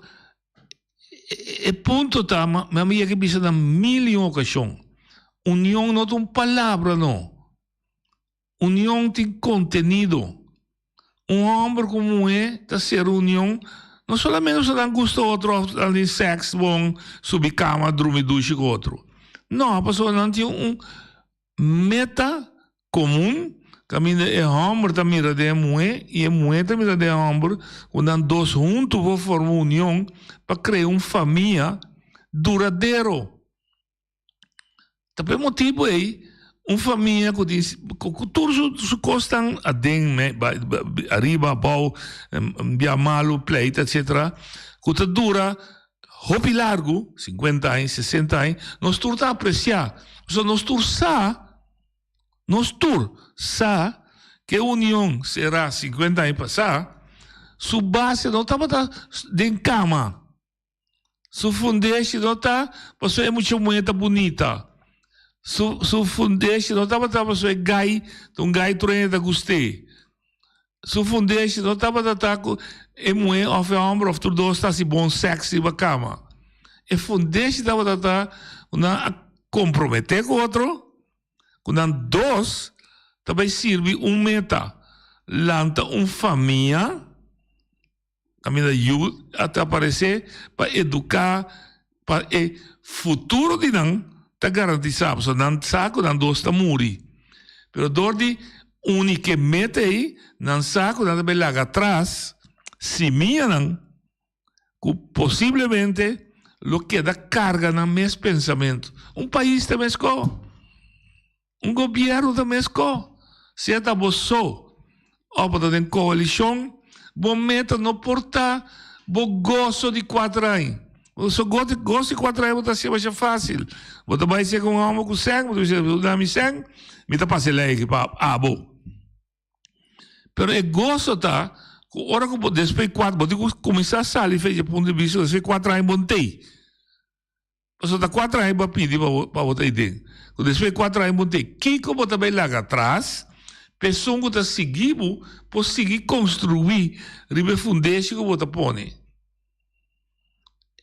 E punto ta, mi a yega bisa na mil y un ocasion, union no ta un palabra no. Union tin contenido. Un homber cu un muhe ta cera union, no solamente pasobra nan gusta otro of nan tin sex bon, subi cama, drumi dushi cu otro. No, pasobra nan tin un Meta komun, kaminda e hòmber ta mira den e muhé i e muhé ta mira den e hòmber, ku nan dos huntu por forma un union pa krea un famia duradero. Ta pa e motibu ei un famia ku tin ku tur su kosnan aden, ariba, abou, bia malu, pleita, etsetera, ku ta dura Hopi largu, sinkuenta aña, sesenta aña, nos tur ta apresiá. Pasobra nos tur sa, nos tur sa ku e union será sinkuenta aña pasá, su base no tabata den kama. Su fundeshi no ta pasobra e mucha muhé ta bunita. Su su fundeshi no tabata pasobra e gai ta un gai tur hende ta gust'é. Su fundeshi no tabata ta ku e muhé òf e hòmber òf tur dos ta hasi bon sèks riba kama. E fundeshi tabata ta ku nan a komprometé ku otro, ku nan dos ta bai sirbi un meta, lanta un famia. Caminda yu a ta aparece pa educa pa e futuro di nan ta garantisa pasobra nan sa cu nan dos ta muri pero door di uni ke meta ey nan sa cu nan ta bay laga atras simianan cu posiblemente lo keda carga nan mes pensamento. Un pais ta mesco. Un gobierno ta mesco, sea ta bo so of bo ta den coalicion, bo meta no por ta bo goso di cuater aña. So goso di cuater aña bo ta haci masha facil. Bo ta bay seca un homber cu cen, bo ta bisa, bo dami cen, mi ta pasa e ley aki pa abo. Pero e goso ta cu ora cu bo despues di cuater, bo tin cu cuminsa sali fecha punto di bista despues di cuater aña bo ntey. Pasobra ta kuater aña bo a pidi pa bo pa bo ta ei den. Ku despues di kuater aña bo tin, kiko bo ta bai laga atras? Pa esun ku ta sigui bo por sigui konstruí riba e fundeshi ku bo ta pone.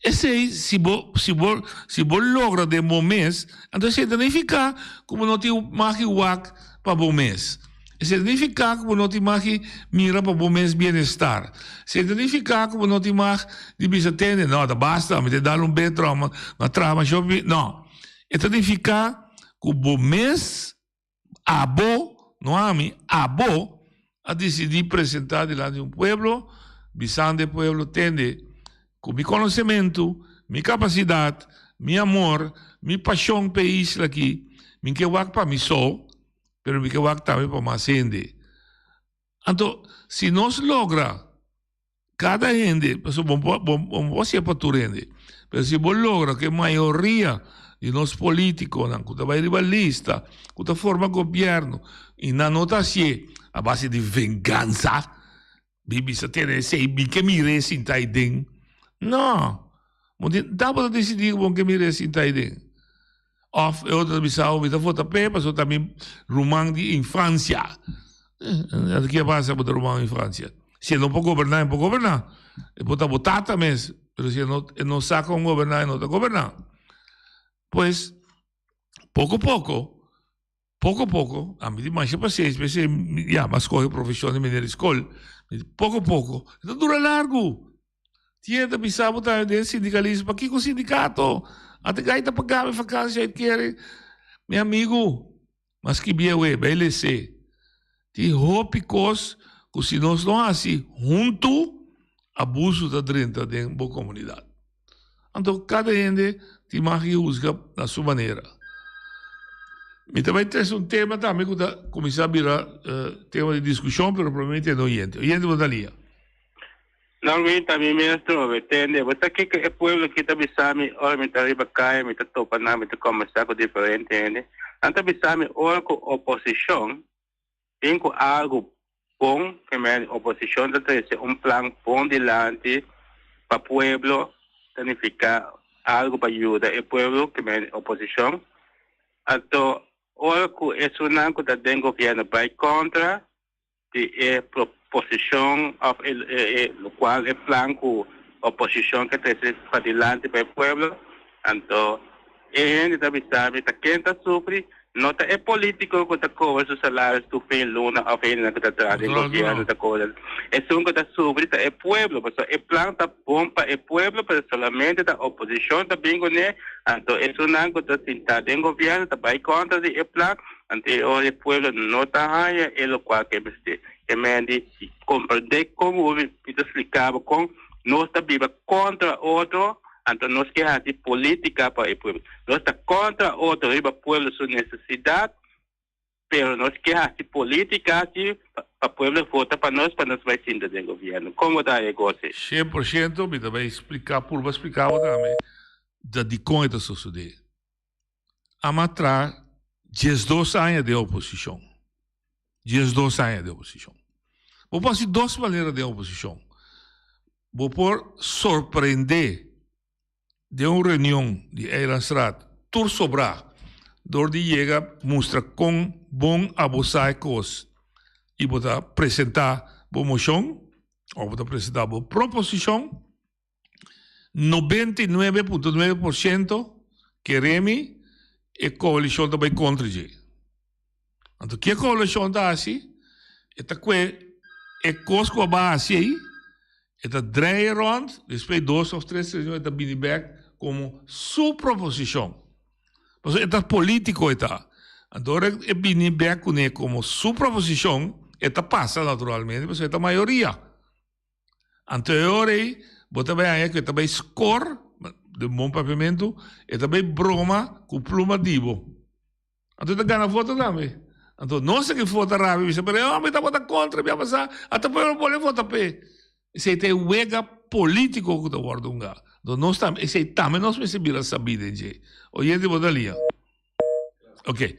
Esei si bo si bo si bo logra den bo mes, anto esei ta nifiká ku bo no tin mag di wak pa bo mes. Esei ta nifiká ku bo no tin mag di mira pa bo mes bienestar. Esei ta nifiká ku bo no tin mag di bisa tende, no, ta basta, mi ta dal un betro, mi a traha masha hopi. No. E ta nifiká ku bo mes Abo, no ami, abo a disidí presentá dilanti un pueblo, bisando e pueblo, Tende, ku mi konosementu, mi kapasidat, mi amor, mi pashon p'e isla akí, mi ke wak pa mi so, pero mi ke wak tambe pa mas hende. Anto, si nos logra Kada hende, pasobra bo bo bo no por hasié pa tur hende, pero si bo logra ku e mayoria di nos polítikonan ku ta bai riba lista, ku ta forma gobièrnu i nan no ta hasié a base di vengansa, di bisa tene esei mi ke mir'é sinta ei den. No, bo tin tabata disidí ku bo ke mir'é sinta ei den. Of e otro ta bisa mi ta vota p'e pasobra ta mi ruman di infancia. Anto ke pasa ku ta ruman di infancia? Si e no por goberná, e por goberná. E por ta bo tata mes, pero si e no e no sa kon goberná, e no ta goberná. Pues, poko poko, poko poko, ami tin masha pasensia, p'esei ya mi a skohe profeshon di meneer di skol, poko poko, e ta dura largu. Tiene ta bisa bo tambe den sindikalismo, pakiko sindikato? Ate gai ta paga mi vakansia uitkering. Mi amigu, mas skibi awe, bai lese. Tin hopi kos ku si nos no hasi huntu, abusu ta drenta den bo komunidat. Anto kada hende tin mag di husga na su manera. Mi ta bai trese un tema tambe ku ta kuminsá bira tema di diskushon, pero promé mi tende oyente. Oyente bo ta lia. Norwin ta mi mes trobe, tende, bo sa kiko e pueblo aki ta bisa mi ora mi ta riba kaya, mi ta topa nan, mi ta kombersá ku diferente hende, nan ta bisa mi ora ku oposishon bin ku algu bon, ke men oposishon ta trese un plan bon dilanti pa pueblo, ta nifiká algu pa yuda e pueblo, ke men oposishon, anto ora ku esunnan ku ta den gobièrnu bai kontra, di e proposicion of e e locual e plan cu oposicion ke trece padilanti pa e pueblo, anto e hende ta bisa mi ta ken ta sufri, no ta e politico cu ta cobra su salario tur fin luna of hendenan cu ta traha den gobierno ta cobra, esun cu ta sufri ta e pueblo, pasobra e plan ta bon pa e pueblo pero solamente ta oposicion ta bin cune, anto esunnan cu ta sinta den gobierno ta bay contra di e plan. Anto e ora e pueblo no ta haña e lokual ku e mester. E men di komprendé kon hopi mi ta splika bo kon nos ta biba kontra otro, anto nos ke hasi polítika pa e pueblo. Nos ta kontra otro riba pueblo su nesesidat, pero nos ke hasi polítika si pa pueblo vota pa nos pa nos bai sinta den gobièrnu. Kon bo ta haña e kos ei? 100% mi ta bai splika, purba splika bo tambe da dikon e ta sosodé. Ama tra 12 aña den oposicion. 12 aña den oposicion. Bo por haci dos manera den oposicion. Bo por sorprende den un reunion di Eilandstraat tur sobra door di yega mustra con bon abo sa e cos y bo ta presenta bo mocion of bo ta presenta bo proposicion. 99.9 por ciento kere mi e coalicion ta bay contra dje. Anto ke coalicion ta haci? E ta kue e cos cu a bay haci ey, e ta draai rond, despues dos of tres reunion e ta bini bek como su proposicion. Pasobra e ta politico e ta. Anto ora e bini bek cune como su proposicion, e ta pasa naturalmente pasobra e ta mayoria. Anto e ora ei bo ta bai haña ku e ta bai skor, den bon papiamentu, e ta bai broma ku pluma di bo. Anto e ta gana voto tambe. Anto nos a ke vota rabia bisa, pero e homber tabata kontra mi a pasá, ata pueblo pone vota p'e. Esei ta e wega polítiko ku ta wòrdu hungá. Anto nos tambe, esei tambe nos mester bira sabí den dje. Oyente bo ta lia. Oke.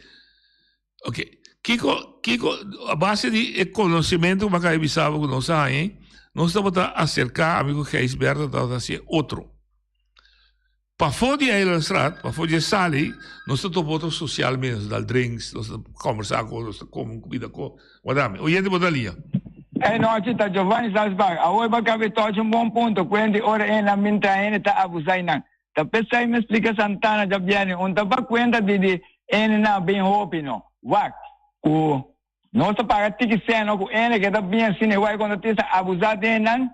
Ok, kiko, kiko, a base di e konosementu ku mi a kaba di bisa bo ku nos a haña, nos tabata aserká, ami ku Gijsbertha tabata hasi e otro. Pafó di Eilandstraat, pafó di e sala ei, nos ta topa otro sosialmente, nos ta dal drinks, nos ta kòmbersá ku otro, nos ta kome un kumida ku otro. Wardami, oyente bo ta lia. E nochi ta Giovanni Salzberg. Awor bo kabe tochi un bon punto, kuenti ora e nan bin traha hende ta abusá i nan. Ta p'esei mi splika Santana djabièrnè, un ta ba kuenta di di hende nan bin hopi no. Wak, ku nos ta paga tiki sèn ku hende ke ta bin asina igual kontra tisa abusá den nan,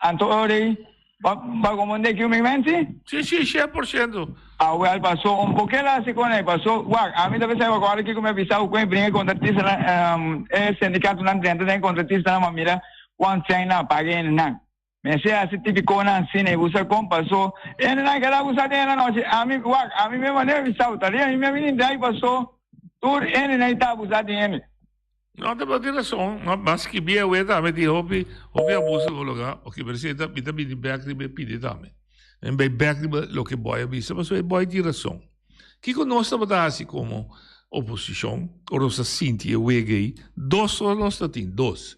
Anto ora ei, ba ba komprendé kiu mi menti? Sí, sí, 100%. Awel, pasó un poke la hasi kon ei, pasó, wak, ami ta pensá wak ora kiko mi a bisa ku e bringa kontratistanan, e sindikatonan drenta den e kontratistanan, ma mira kuan sèn nan a paga hendenan. Mester hasi tipikonan asina i busa kon, pasó hendenan keda abusá den e anochi. Ami, wak, ami mi manera bisa, ta riba mi mi a bini drai, pasó tur hendenan ta abusá di hende. No, ta tin rason. Ma ma skibi awe tambe tin hopi hopi abuso den lugar. Ok, pero si mi ta bini bek riba e pidi tambe. Mi bai bek riba loke Boy a bisa, pasobra e Boy tin rason. Kiko nos tabata hasi komo oposishon ora nos a sinti e wega ei? Dos ora nos ta tin, dos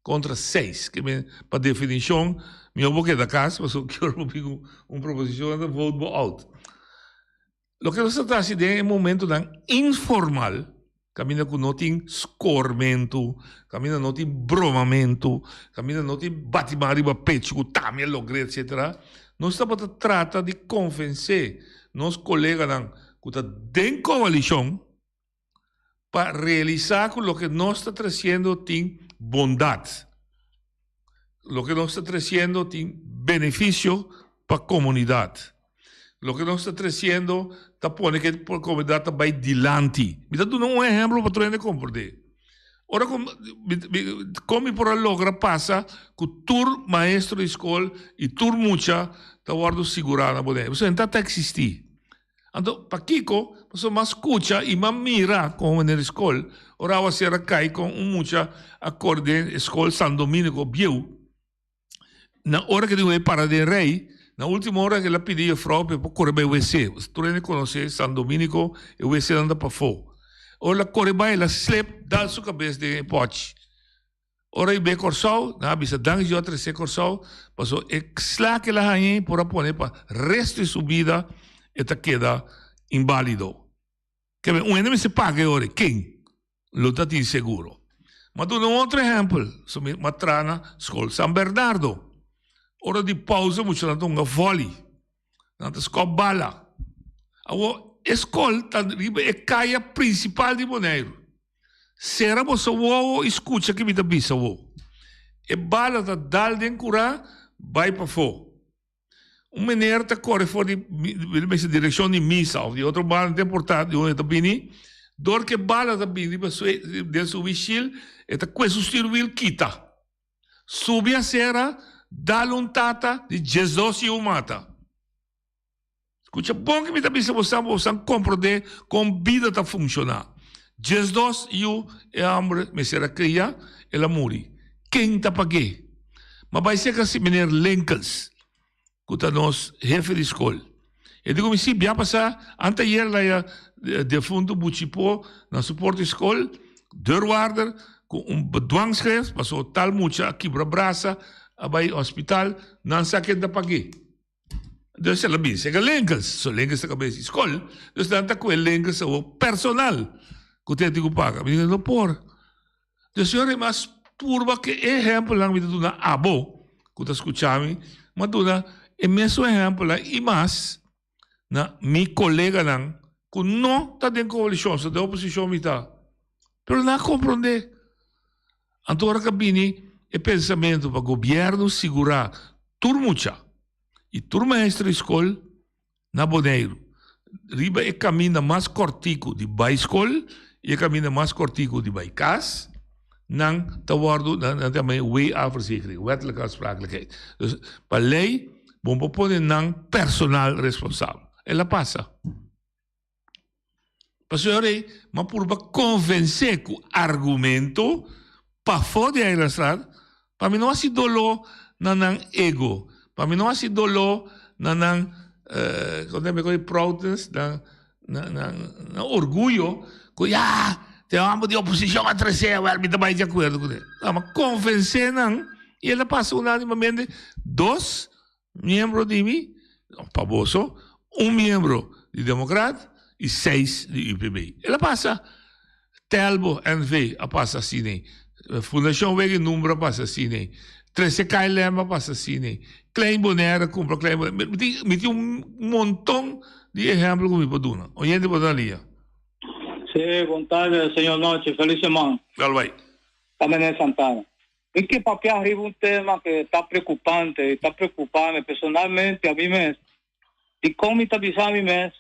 kontra seis. Ke men pa definishon mihó bo keda kas pasobra ki ora bo bin ku un proposishon nan ta vote bo out. Loke nos ta hasi den e momentonan informal, kaminda ku no tin skormentu, kaminda no tin bromamentu, kaminda no tin bati man riba pechu ku ta mi a logr'é etsetera, nos tabata trata di konvensé nos koleganan ku ta den koalishon pa realisá ku loke nos ta tresiendo tin bondat, loke nos ta tresiendo tin benefisio pa komunidat, loke nos ta tresiendo ta pone ku e komunidat ta bai dilanti. Mi ta duna un ehèmpel pa tur hende komprendé. Ora ku kon mi por a logra pasa ku tur maestro di skol i tur mucha ta wòrdu sigurá na Boneiru? Pasobra nan ta eksistí. Anto, pakiko? Pasobra m'a skucha i m'a mira kon meneer di skol, ora awaser a kai kon un mucha a kore den e skol San Dominico bieu. Na ora ku e tin para den rei, na ultimo ora el a pidi jufrou pa e por kore bai wc. Tur hende konosé San Dominico, e wcnan ta pafó. Ora el a kore bai, el a slep dal su kabes den e pòchi. Ora i be Kòrsou, nan a bisa danki Dios a trese Kòrsou, pasobra e sla ku el a haña por a pone pa resto di su bida e ta keda inbálido. Ke un hende mester paga e ora, ken lo ta tin seguro? Mi a duna un otro ehèmpel, so mi a traha na skol San Bernardo, ora di pousa muchanan ta hunga vòli, nan ta skòp bala. Awor e skol ta riba e kaya prinsipal di Boneiru. Sera boso wowo i skucha ke mi ta bisa bo. E bala ta dal den kurá bai pafó. Un mener ta kore for di mester direkshon di misa òf di otro banda, no ta importá di unda e ta bini. Dor ku e bala ta bini riba su den su wishil, e ta kue su stuurwiel kita. Subi asera, dal un tata di diesdos yu mata. Skucha bon ke mi ta bisa bosan pa bosan komprondé kon bida ta funshoná. 12 yu e hòmber mester a kria, el a muri. Ken ta pag'é? M'a bai serka si meneer Linkels, ku ta nos hefe di skol. E di ku mi, Si, bia pasá, anteayer laia defuntu Buchipo na su porta di skol, deurwaarder, ku un bedwangschrift, pasobra tal mucha a kibra brasa, a bai hospital, nan sa ken ta pag'é. Dus el a bin sega Linkels. So Linkels ta kabes di skol. Dus nan ta kohe Linkels awor personal ku tin ku paga. Mi di no por. Dus señor mi a purba ku e ehèmpelnan mi ta duna abo ku ta skucha mi, mi a duna e mesun ehèmpelnan i mas na mi koleganan ku no ta den koalishon, so den oposishon mi ta. Pero nan a komprondé. Anto ora ku a bini e pensamentu pa gobièrnu sigurá tur mucha i tur maestro di skol na Boneiru riba e kaminda mas kòrtiku di bai skol i e kaminda mas kòrtiku di bai kas, nan ta wòrdu, nan ta yama e WA-verzekering, Wettelijke Aansprakelijkheid. Dus pa lei bo por pone nan personal responsabel. El a pasa. Pasobra rei m'a purba konvensé ku argumento pafó di Eilandstraat pa mi no hasi doló na nan ego, pa mi no hasi doló na nan kon ta yama proudness, nan nan orguyo ku ya te hòmber di oposishon a tresé awèl mi ta bai di akuerdo kuné. No, m'a konvensé nan i el a pasa unánimamente dos miembro di mi, pa boso. Un miembro di Democraat y seis di UPB. El a pasa. Telbo NV a pasa asina. Fundacion Wega y Number a pasa asina. Trece KLM a pasa asina. Klein Bonaire a cumpra Klein Bonaire. Mi tin, mi tin un monton di ehempel cu mi por duna. Oyente por ta lia. Sí, bon tarde, señor Noche. Feliz semana. Dal bai. Ta meneer Santana. Mi ke papia riba un tema ke ta preocupante y ta preocupame personalmente a mi mes. Dikon mi ta bisa mi mes?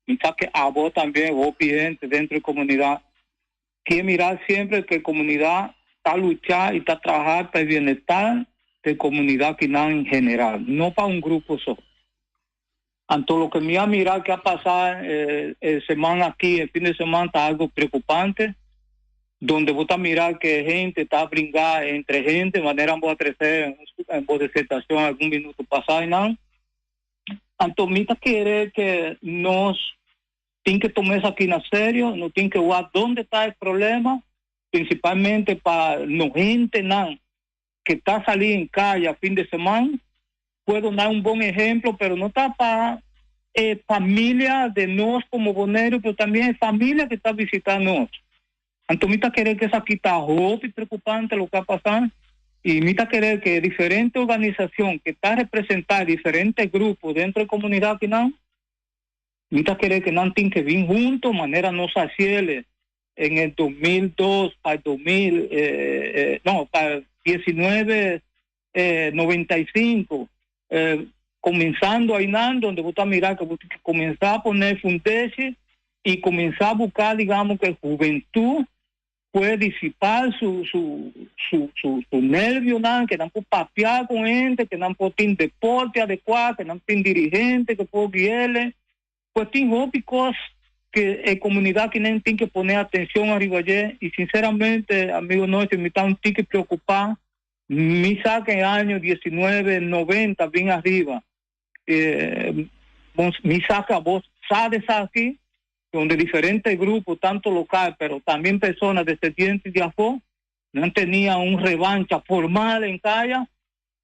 Mi sa ke abo tambe hopi hende dentro di komunidat ke mira siempre ke komunidat ta lucha i ta traha pa e bienestar di komunidat kinan en general, no pa un grupo so. Anto loke mi a mira ke a pasa e seman aki, e fin de seman ta algo preokupante, donde bo ta mira ke hende ta bringa entre hende manera bo a trese en bo disertashon algun minuto pasa einan. Anto mi ta kere ke nos tin ke tuma esaki na serio, nos tin ke wak donde ta e problema, prinsipalmente pa nos hentenan ke ta sali en kaya fin de seman puedo na un bon ehemplo, pero no ta pa e familia de nos komo Boneiru, pero tambien e familia ke ta visita nos. Anto mi ta kere ke esaki ta hopi preokupante loke a pasa i mi ta kere ke diferente organisashon ke ta representá diferente grupo dentro e komunidat akinan, mi ta kere ke nan tin ke bin hunto manera nos hasiele en e 2002 pa 2000 no pa 19 95 Comenzando ainan donde bo ta mira que bo tin que comenzá a pone fundeshi y comenzá a busca digamos que hubentud puede disipar su su su su su nervionan, que nan por papia con hende, que nan por tin deporte adecuado, que nan tin dirigente que por guiele. Pues tin hopi cos que e comunidad kinan tin que pone atencion ariba dje y sinceramente amigo Noche mi ta un tiki preocupa. Mi sa ke e año 19 90 bin ariba mi sa ke abos sa di esaki donde diferente grupo tanto local pero tambien persona descendiente di afo nan tenia un revancha formal en kaya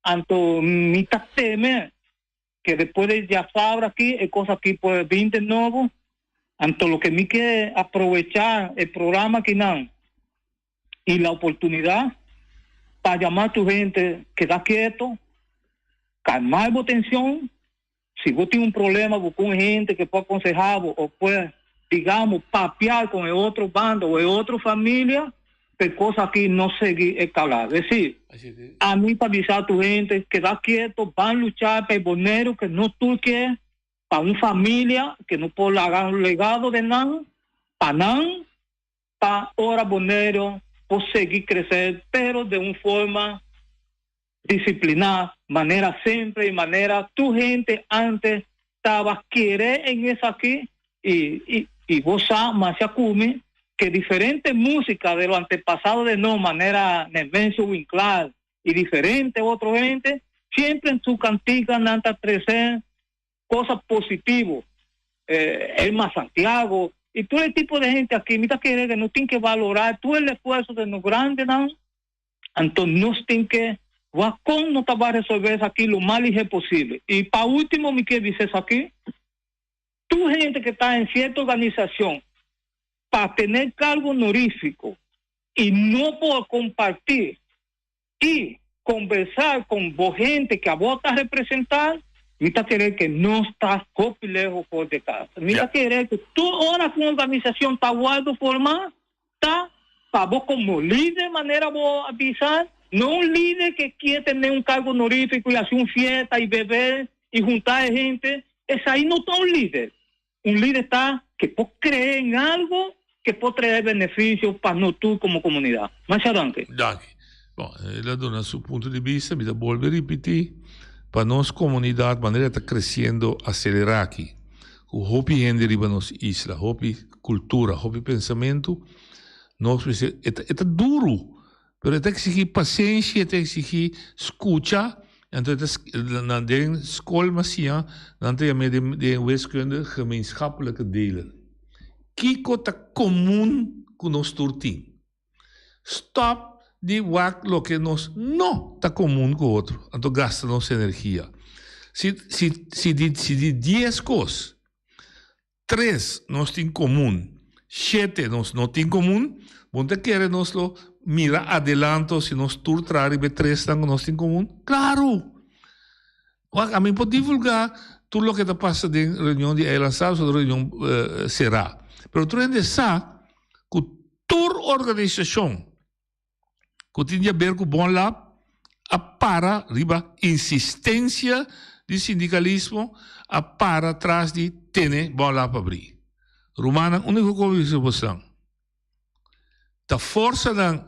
anto mi ta teme ke despues di djasabra aki e kos aki por bin de nobo anto loke mi ke aprovecha e programa akinan y la oportunidad pa yama tu hende keda keto, calma bo tension, si bo tin un problema bo con hende que por aconseha bo o por digamos papia con e otro banda o e otro familia pa e cos aki no sigui escala. Es decir, ami ta bisa tu hende keda keto, ban lucha pa e Boneiru que no tur kier, pa un familia que no por laga un legado de nan, pa nan. Pa ora Boneiru por sigui krese pero den un forma disipliná, manera simpel i manera tur hende antes taba kere en esaki i i bo sa masha kumi ke diferente músika de lo antepasado de nos manera Nemencio Winklaar i diferente otro hende siempre en su kantika nan ta trese cosa positivo. Elma Santiago y tur e tipo de hende aki, mi ta kere ke nos tin ke valora tur el esfuerzo de nos grandenan, anto nos tin ke wak kon nos ta bai resolve esaki lo mas lihe posible. Y pa ultimo mi kier bisa esaki, tur hende ke ta en cierto organisacion pa tene cargo honorifico y no por comparti y conversa con bo hende que abo ta representa, mi ta kere que nos ta hopi leho for de cas. Mi ta kere que tur ora cu un organisacion ta wordo forma, ta pa bo como lider manera bo a bisa, no un lider que kier tene un cargo honorifico y haci un fiesta y bebe y junta e hende, esai no ta un lider. Un lider ta que por cree en algo que por traer beneficio pa nos tur como comunidad. Masha danki. Danki. Bon, el a duna su punto di bista, mi ta bolbe ripiti, pa nos comunidad manera ta creciendo acelera aki, cu hopi hende riba nos isla, hopi cultura, hopi pensamento, nos mester, e ta, e ta duro Pero e ta exigí pasenshi, e ta exigí scucha, anto e ta na den scol mi a siña, nan ta yam'é den den wiskunde gemeenschappelijke delen. Kico ta comun cu nos tur tin? Stop di wak loke nos no ta comun cu otro, anto gasta nos energia. Si si si di si di dies cos. Tres nos tin komun, shete nos no tin komun. Bo no ta kere nos lo mira adelanto si nos tur traha riba e tresnan ku nos tin komun? Klaru! Wak, ami por divulgá tur loke ta pasa den reunion di Eiland Saba, pasobra ta reunion será. Pero tur hende sa ku tur organisashon ku tin di haber ku Bon Lab a para riba insistensia di sindikalismo, a para tras di tene Bon Lab abrí. Rumannan, úniko ku mi bisa bosan, ta forsanan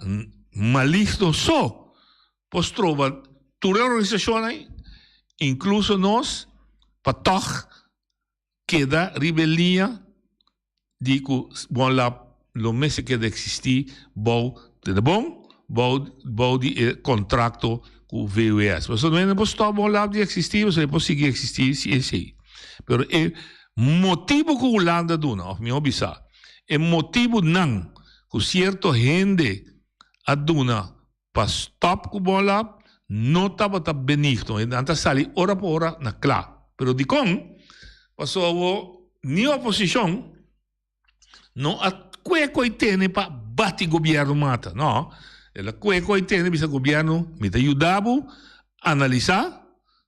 maligno so por stroba tur e organisashonnan, inkluso nos, pa tòg keda riba e liña di ku Bon Lab lo mester keda eksistí bou tende bon bou bou di e kontrakto ku VWS. Pasobra no por stòp Bon Lab di eksistí pasobra e por sigui eksistí si esei. Pero e motibu ku Hulanda duna òf mihó bisá e motibunan ku sierto hende a duna pa stòp ku Bon Lab no tabata benigno. Nan ta sali ora pa ora na kla. Pero dikon? Pasobra ni oposishon no a kue koi tene pa bati gobièrnu mata. No. El a kue koi tene bisa gobièrnu mi ta yuda bo analisá,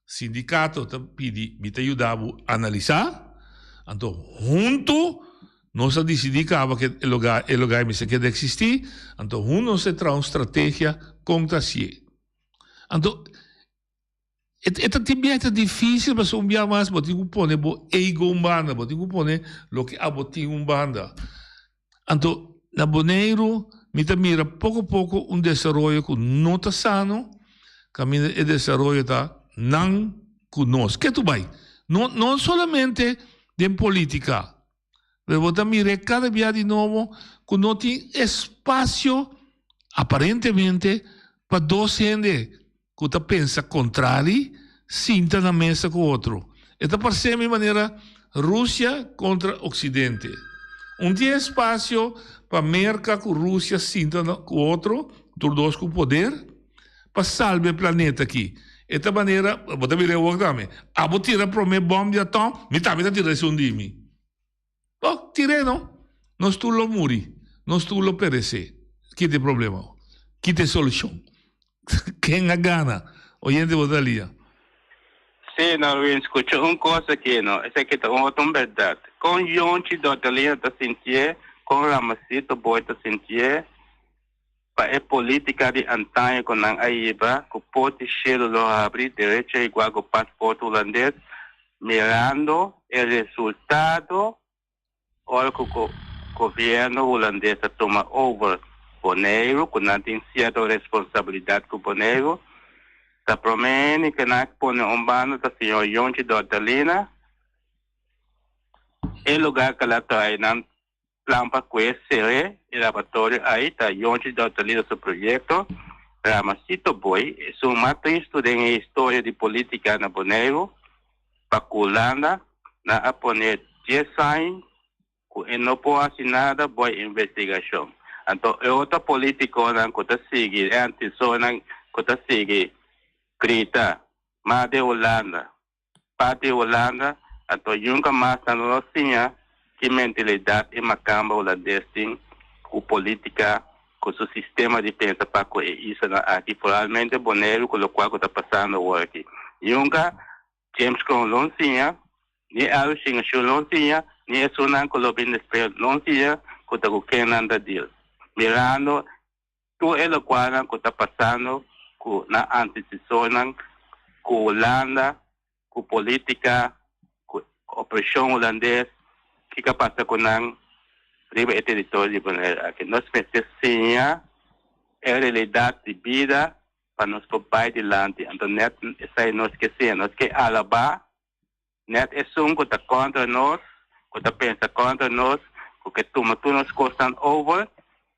sindikato ta pidi mi ta yuda bo analisá, anto huntu Nos a disidí kaba ku e lugá e lugá ei mester keda eksistí, anto huntu nos a traha un strategia kon ta hasié. Anto e e ta tin bia ta difísil pasobra un bia mas bo tin ku pone bo ego un banda, bo tin ku pone loke abo tin un banda. Anto na Boneiru mi ta mira poko poko un desaroyo ku no ta sano, kaminda e desaroyo ta nan ku nos. Ke tu bai? No no solamente den polítika. Pero bo ta mir'é kada bia di nobo ku no tin espasio, aparentemente, pa dos hende ku ta pensa kontrali sinta na mesa ku otro. E ta parsé mi manera Rusia kontra Oksidente. Un tin espasio pa Merka ku Rusia sinta ku otro, tur dos ku poder, pa salba e planeta aki. E ta manera, bo ta mira e wok tambe, abo tira prome bom di atom, mi tambe ta tira esun di mi. Bo, tir'é no. Nos tur lo muri, nos tur lo peresé. Kita e problema awo? Kita e solushon? Ken a gana? Oyente bo ta lia. Sí, Norwin, skucha un kos aki, no. Esaki ta un otro bèrdat. Kon Yonchi Dordelina ta sintié, kon Ramasito Boy ta sintié, Pa e politica di antaño cu nan a hiba cu poti shelu lo habri derecho igual cu paspoort hulandes mirando e resultado ora cu gobierno hulandes a tuma over Boneiru cu nan tin cierto responsabilidad cu Boneiru ta prome hende cu nan a pone un banda ta señor Yonchi Dordelina e lugar cu la trae nan Plan pa kue sere e laboratorio ai ta Yonchi Dortolino su proyekto. Ramasito Boy, esun mas tristu den e historia di politika na Boneiru, pa ku Hulanda nan a pone dies aña ku e no por hasi nada boy investigashon. Anto e otro politikonan ku ta sigui, e antisonan ku ta sigui grita mas den Hulanda, Parti Hulanda, anto yunka mas nan no lo siña ki mentalidat e makamba hulandes tin ku politika, ku su sistema di pensa pa ku e islanan aki, foralmente Boneiru ku lokual ku ta pasando awor aki. Yunka James Kroon lo siña, ni Aru Shingashu lo siña, ni esunnan ku lo bin despues lo siña ku ta ku ken nan ta deal. Mirando Tur e lokualnan ku ta pasando ku nan antecesornan, ku Hulanda, ku politika, ku opreshon hulandes, kiko a pasa ku nan riba e teritorio di Bonaire aki. Nos mester siña e realidat di bida pa nos por bai dilanti. Anto net esei nos ke siña. Nos ke alabá Net esun ku ta kontra nos, ku ta pensa kontra nos, ku ke tuma tur nos kosnan over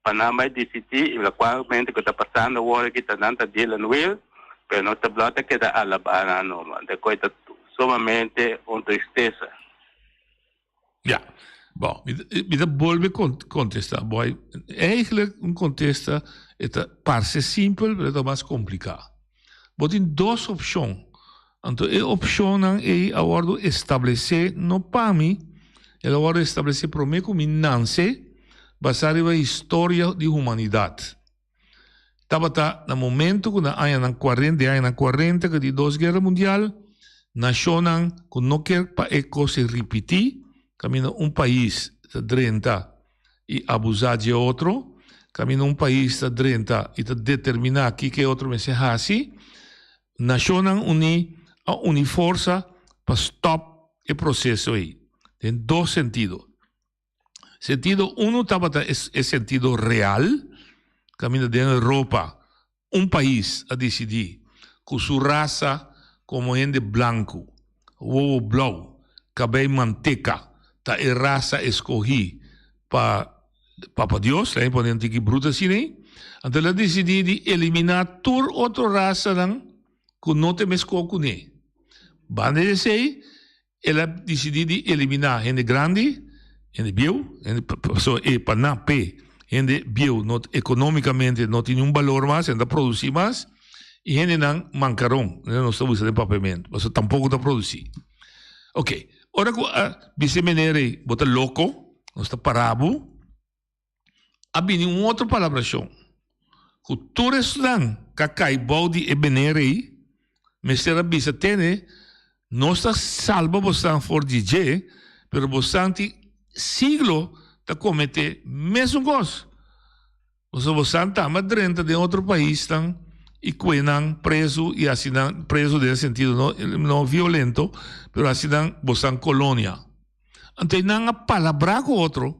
pa nan bai disidí i lokualmente ku ta pasando awor aki ta nan ta deal wil, pero nos ta blòt ta keda alabá nan numa. De koi ta sumamente un tristesa. Ja, bon, mi ta bolbe kontestá. Bo eigenlijk un kontesta e ta parse simpel, pero e ta mas kompliká. Bo tin dos opshon. Anto e opshonnan ei a wòrdu establesé no pa mi. El a wòrdu establesé promé ku mi nanse, basá riba historia di humanidat. Tabata na momento ku na añanan kuarenta, e añanan kuarenta ku di dos guera mundial, nashonnan ku no kier pa e kos e ripití, kaminda un pais ta drenta i abusá dje otro, kaminda un pais ta drenta i ta determiná kiko e otro mester hasi, Nashonnan Uní a uni forsa pa stòp e proseso ei den dos sentido. Sentido unu tabata e sentido real, kaminda den Europa un pais a disidí ku su rasa komo hende blanku, wowo blou, kabei manteka ta e rasa eskohí pa Papa Dios, lain pone un tiki bruto asina ei. Anto el a disidí di eliminá tur otro rasanan ku no ta meskó kuné. Banda di esei, El a disidí di eliminá hende grandi, hende bieu, hende pasobra e pa nan p'e hende bieu no ekonómikamente no tin niun balor mas, e no ta produsí mas, i hendenan mankaron, nos ta usa den papiamentu, pasobra tampoko ta produsí. Oke, ora ku a bisa e meneer ei, bo ta loko, nos ta para bo. A bini un otro palabrashon, ku tur esnan ku a kai bou di e bener ei mester a bisa, Tene, nos ta salba bosan for di dje, pero bosan tin siglo ta kometé mesun kos. Pasobra bosan tambe a drenta den otro paisnan i kue nan prezu i hasi nan prezu den sentido no no violento, pero hasi nan bosan kolonia. Anto nan a palabrá ku otro.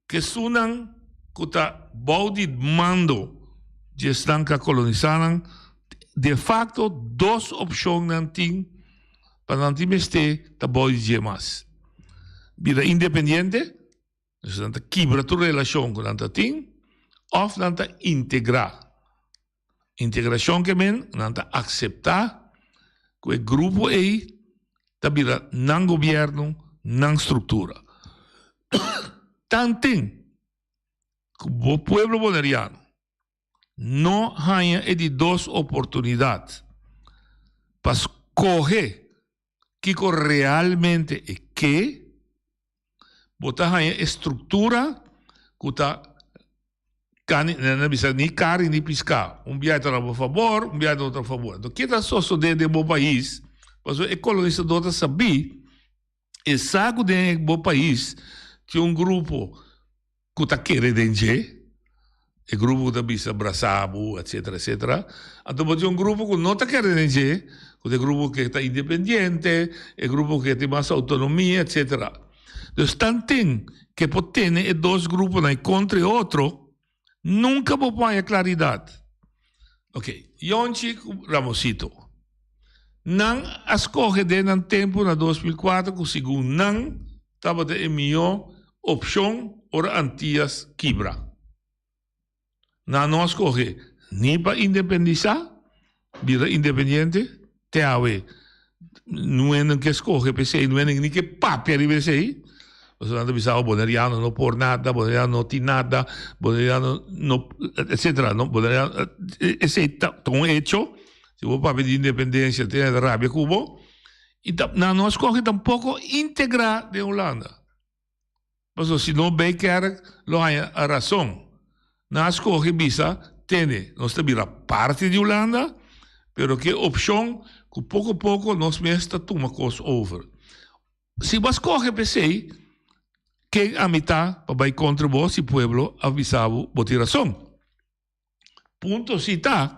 Kesunnan ku ta bou di mando di esnan ku a kolonisá nan, de fakto dos opshon nan tin pa nan tin mester ta bou di dje mas, bira independiente, entonces nan ta kibra tur relashon ku nan ta tin, òf nan ta integrá. Integrashon ke men nan ta akseptá ku e grupo ei ta bira nan gobièrnu, nan struktura. Tanten ku bo pueblo boneriano no haña e di dos oportunidat pa skohe kiko realmente e ke, bo ta haña e struktura ku ta kani, nan a bisa ni kari ni piská, un biaha ta na bo fabor, un biaha ta na otro fabor. Enton ke ta sosodé den bo pais? Pasobra e kolonisador ta sabí, e sa ku den bo pais tin un grupo ku ta kere den dje, e grupo ku ta bisa brasa bo, etcetera, etcetera. Anto bo tin un grupo ku no ta kere den dje, ku ta e grupo ke ta independiente, e grupo ke tin mas outonomia, etcetera. Dus tanten ke por tene e dos gruponan e kontra e otro, nunka bo por haña klaridat. Oke, Yonchi ku Ramosito, nan a skohe den nan tempu na 2004 ku segun nan tabata e mihó opshon ora Antias kibra. Nan no a skohe ni pa independisá, bira independiente, te awe nuenen ke skohe pa esei, nuenen ni ke papia riba esei, pasobra nan ta bisa, oh, boneriano no por nada, boneriano no tin nada, boneriano no, etcetera, no, boneriano, esei ta un hecho, si bo papia di independencia te nan ta rabia ku bo, i ta, nan no a skohe tampoko integra den Hulanda. Pasobra si no Bijkerk lo haña rason. Nan a skohe bisa, tende, nos ta bira parti di Hulanda, pero ke opshon ku poko poko nos mes ta tuma kos over. Si bo a skohe p'esei, ken ami ta pa bai kontra bo si pueblo a bisa bo bo tin rason? Punto si ta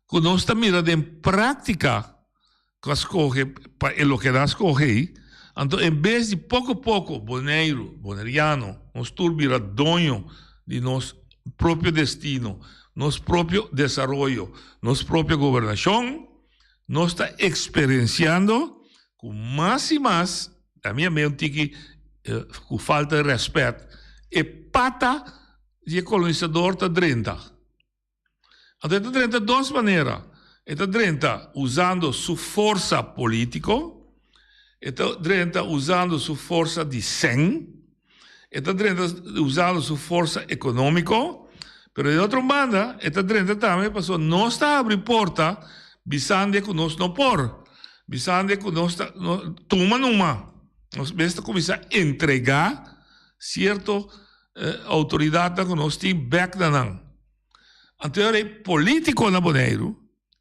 ku nos ta mira den práktika ku a skohe pa e loke nan a skohe ei, anto en bes di poko poko Boneiru, boneriano, nos tur bira doño di nos propio destino, nos propio desaroyo, nos propio gobernashon, nos ta eksperensiando ku mas i mas, a mi a mei un tiki ku falta di rèspèt, e pata di e kolonisador ta drenta. Anto e ta drenta dos manera. E ta drenta usando su forsa politico, e ta drenta usando su forsa di sèn, e ta drenta usando su forsa economico, pero di otro banda e ta drenta tambe pasobra nos ta habri porta bisande cu nos no por, bisande cu nos ta, tuma numa. Nos mes ta kuminsá entregá sierto outoridatnan ku nos tin bèk na nan. Anto e polítiko na Boneiru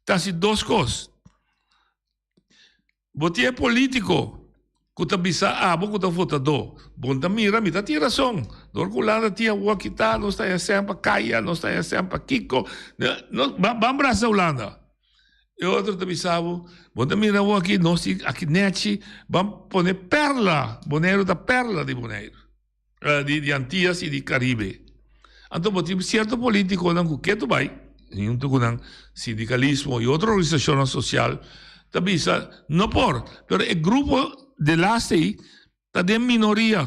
ta hasi dos kos. Bo tin e polítiko ku ta bisa abo ku ta votadó, Bon ta mira, mi ta tin rason. Dor ku Hulanda tin awor kita, nos ta haña sèn pa kaya, nos ta haña sèn pa kiko. Nos ban brasa Hulanda. E otro ta bisa bo, Bo ta mira awor aki, nos tin aki nèchi, ban pone pèrla. Boneiru ta pèrla di Boneiru, di Antias i di Karibe. Anto bo tin sierto politikonan ku ke tu bai, huntu ku nan sindikalismo i otro organisashonnan sosial, ta bisa no por. Pero e grupo delaste ei ta den minoria.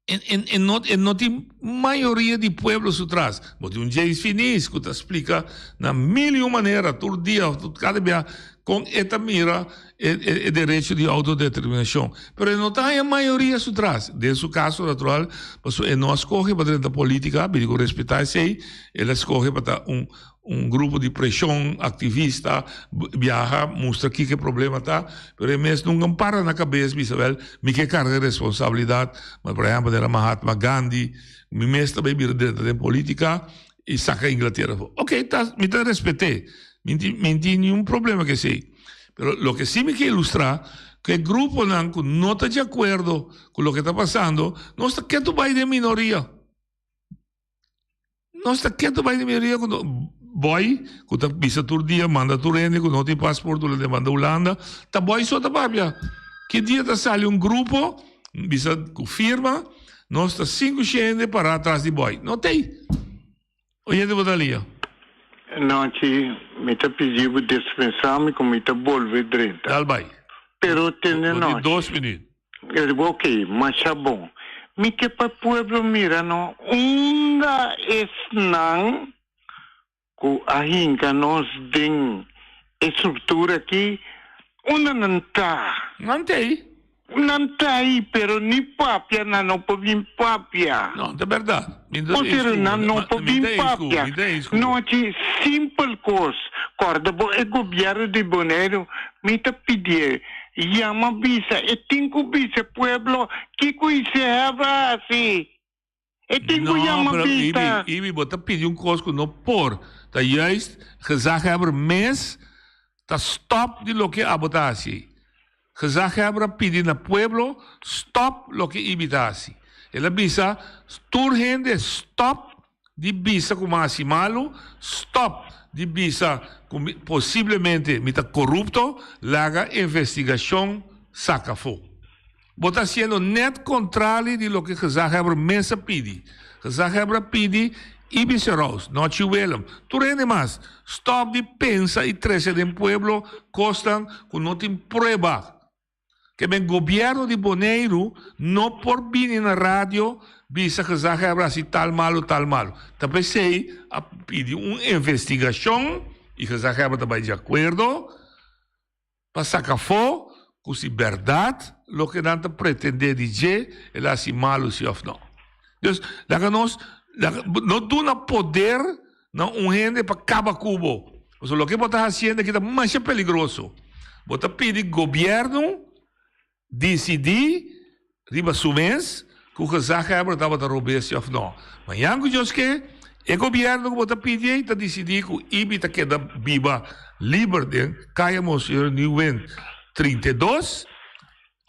E no e no tin mayoria di pueblo su tras. Bo tin un James Finies ku ta splika na mil i un manera tur dia òf kada bia kon e ta mira e derecho di outodeterminashon. Pero e no ta haña mayoria su tras. Den su kaso natural pasobra e no a skohe pa drenta politika, mi di ku respetá esei, el a skohe pa ta un un grupo di preshon, aktivista, biaha mustra kiko e problema ta, pero e mes nunka para na kabes bisa wèl mi ke karga e responsabilidat, ma por ehèmpel manera Mahatma Gandhi, mi mes ta bai bira drenta den politika i saka Inglatera afó. Oke, ta mi ta respet'é, mi mi tin niun problema ku esei, pero loke si mi ke ilustrá ku e gruponan ku no ta di akuerdo ku loke ta pasando, nos ta ketu bai den minoria. Nos ta ketu bai di minoria ku no boy ku ta bisa tur dia manda tur hende ku no tin pasport Hulanda manda Hulanda ta boy so ta papia ki dia ta sali un grupo bisa ku firma nos ta sinku shende para atras di boy no tei oyente bo ta lia. Nochi mi ta pidi bo dispensa mi ku mi ta bolbe drenta. Dal bai. Pero tende Bo tin nochi. dos minuut. E di ok, masha bon. Mi ke pa pueblo mira no unda esnan ku a hinka nos den e struktura aki, unda nan ta? Nan ta ei. Nan ta ei, pero ni papia nan no por bin papia. No, ta bèrdat. Mi ta O eens sera ku bo. nan no por Mi bin ta eens ku bo, papia. mi ta eens ku bo. Nochi, simpel kos. Kòrda bo e gobièrnu di Boneiru, mi ta pidié Yama bisa, e tin ku bisa e pueblo kiko i se hève hasi. E tin ku No, yama pero bisa. Ibi, Ibi, bo ta pidi un kos ku no por. Ta juist gezaghebber mes ta stòp di loke abo ta hasi. Gezaghebber a pidi na pueblo stòp loke Ibi ta hasi. El a bisa tur hende stòp di bisa ku mi a hasi malu, stòp di bisa ku mi posiblemente mi ta korupto, laga investigashon saka afó. Bo ta hasiendo nèt kontrali di loke gezaghebber mes a pidi. Gezaghebber a pidi Ibis Roos, Nochi Willem, tur hende mas, stòp di pensa i trese den pueblo kosnan ku no tin prueba. Ke men gobierno di Boneiru no por bini na radio bisa gezaghebber hasi tal malu tal malu. Ta p'esei a pidi un investigashon i gezaghebber ta bai di akuerdo pa saka afó ku si bèrdat loke nan ta pretendé di dje el a hasi malu si òf no. Dus laga nos no duna poder na un hende pa kaba ku bo. Pasobra loke bo ta hasiendo aki ta masha peligroso. Bo ta pidi gobièrnu disidí riba su mes ku gezaghebber tabata robes òf no. Mañan ku Dios ke, e gobièrnu ku bo ta pidi ei ta disidí ku Ibi ta keda biba liber den Kaya Monseñor Nieuwind 32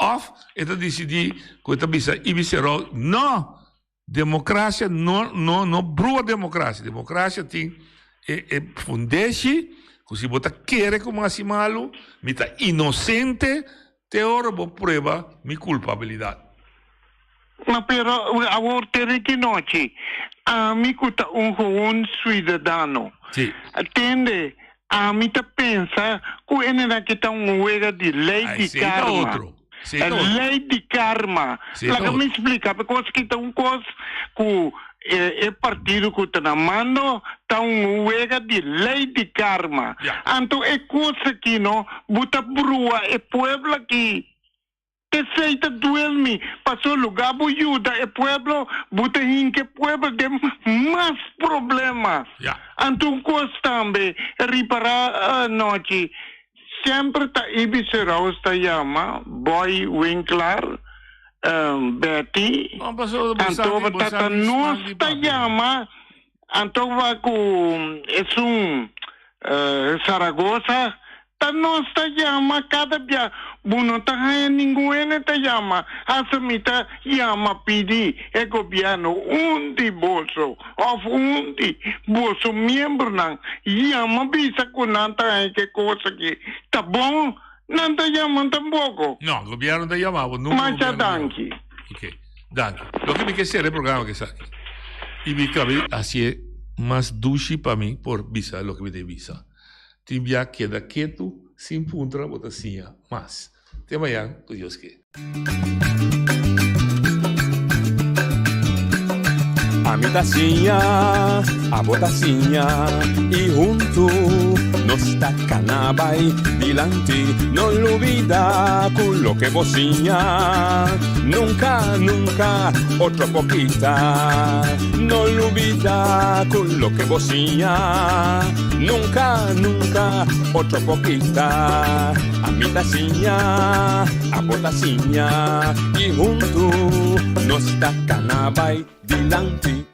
òf e ta disidí ku e ta bisa Ibi Serou no! Democracia no no no brua democracia. Democracia tin e e fundeshi cu si bo ta kere cu mi haci malu, mi ta inocente te ora bo prueba mi culpabilidad. Ma pero awor te riki nochi, ami cu ta un gewoon ciudadano, Sí. tende, ami ta pensa cu e nena-ki ta un wega di ley Ay, di esey ta karma. otro. E ley di karma. Laga mi splika, because ki ta un kos ku e partido ku ta na mando ta un wega di ley di karma. Anto e kos aki no, bo ta brua e pueblo aki. Esei ta duel mi, paso luga bo yuda e pueblo, bo ta hinka e pueblo den mas problema. Anto un kos tambe, ripara anochi. Semper ta Ibi Seraus ta yama, Boy Winklar, Betty, anto tata nos ta yama, anto ba ku esun Zaragoza, ta nos ta yama kada bia, bo no ta haña ningun hende ta yama, hasta mi ta yama pidi e gobièrnu un di boso òf un di boso miembronan yama bisa ku nan ta haña ke kos aki ta bon, nan ta yama tampoko. No, gobièrnu ta yama bo, nunka Masha gobièrnu yama. danki. Ok, danki. Loke mi ke sera e programa ke esaki. I mi kabe hasié mas dushi pa mi por bisa loke mi ta bisa. Tin bia keda ketu sin puntra bo ta siña mas. Te mañan ku Dios ke. Ami ta siña, abo ta siña y huntu nos ta cana bay dilanti. No lubida cu loke bo siña nunca, nunca otro por kita. No lubida cu loke bo siña nunca, nunca otro por kita. Ami ta siña, abo ta siña y huntu nos ta cana bay dilanti.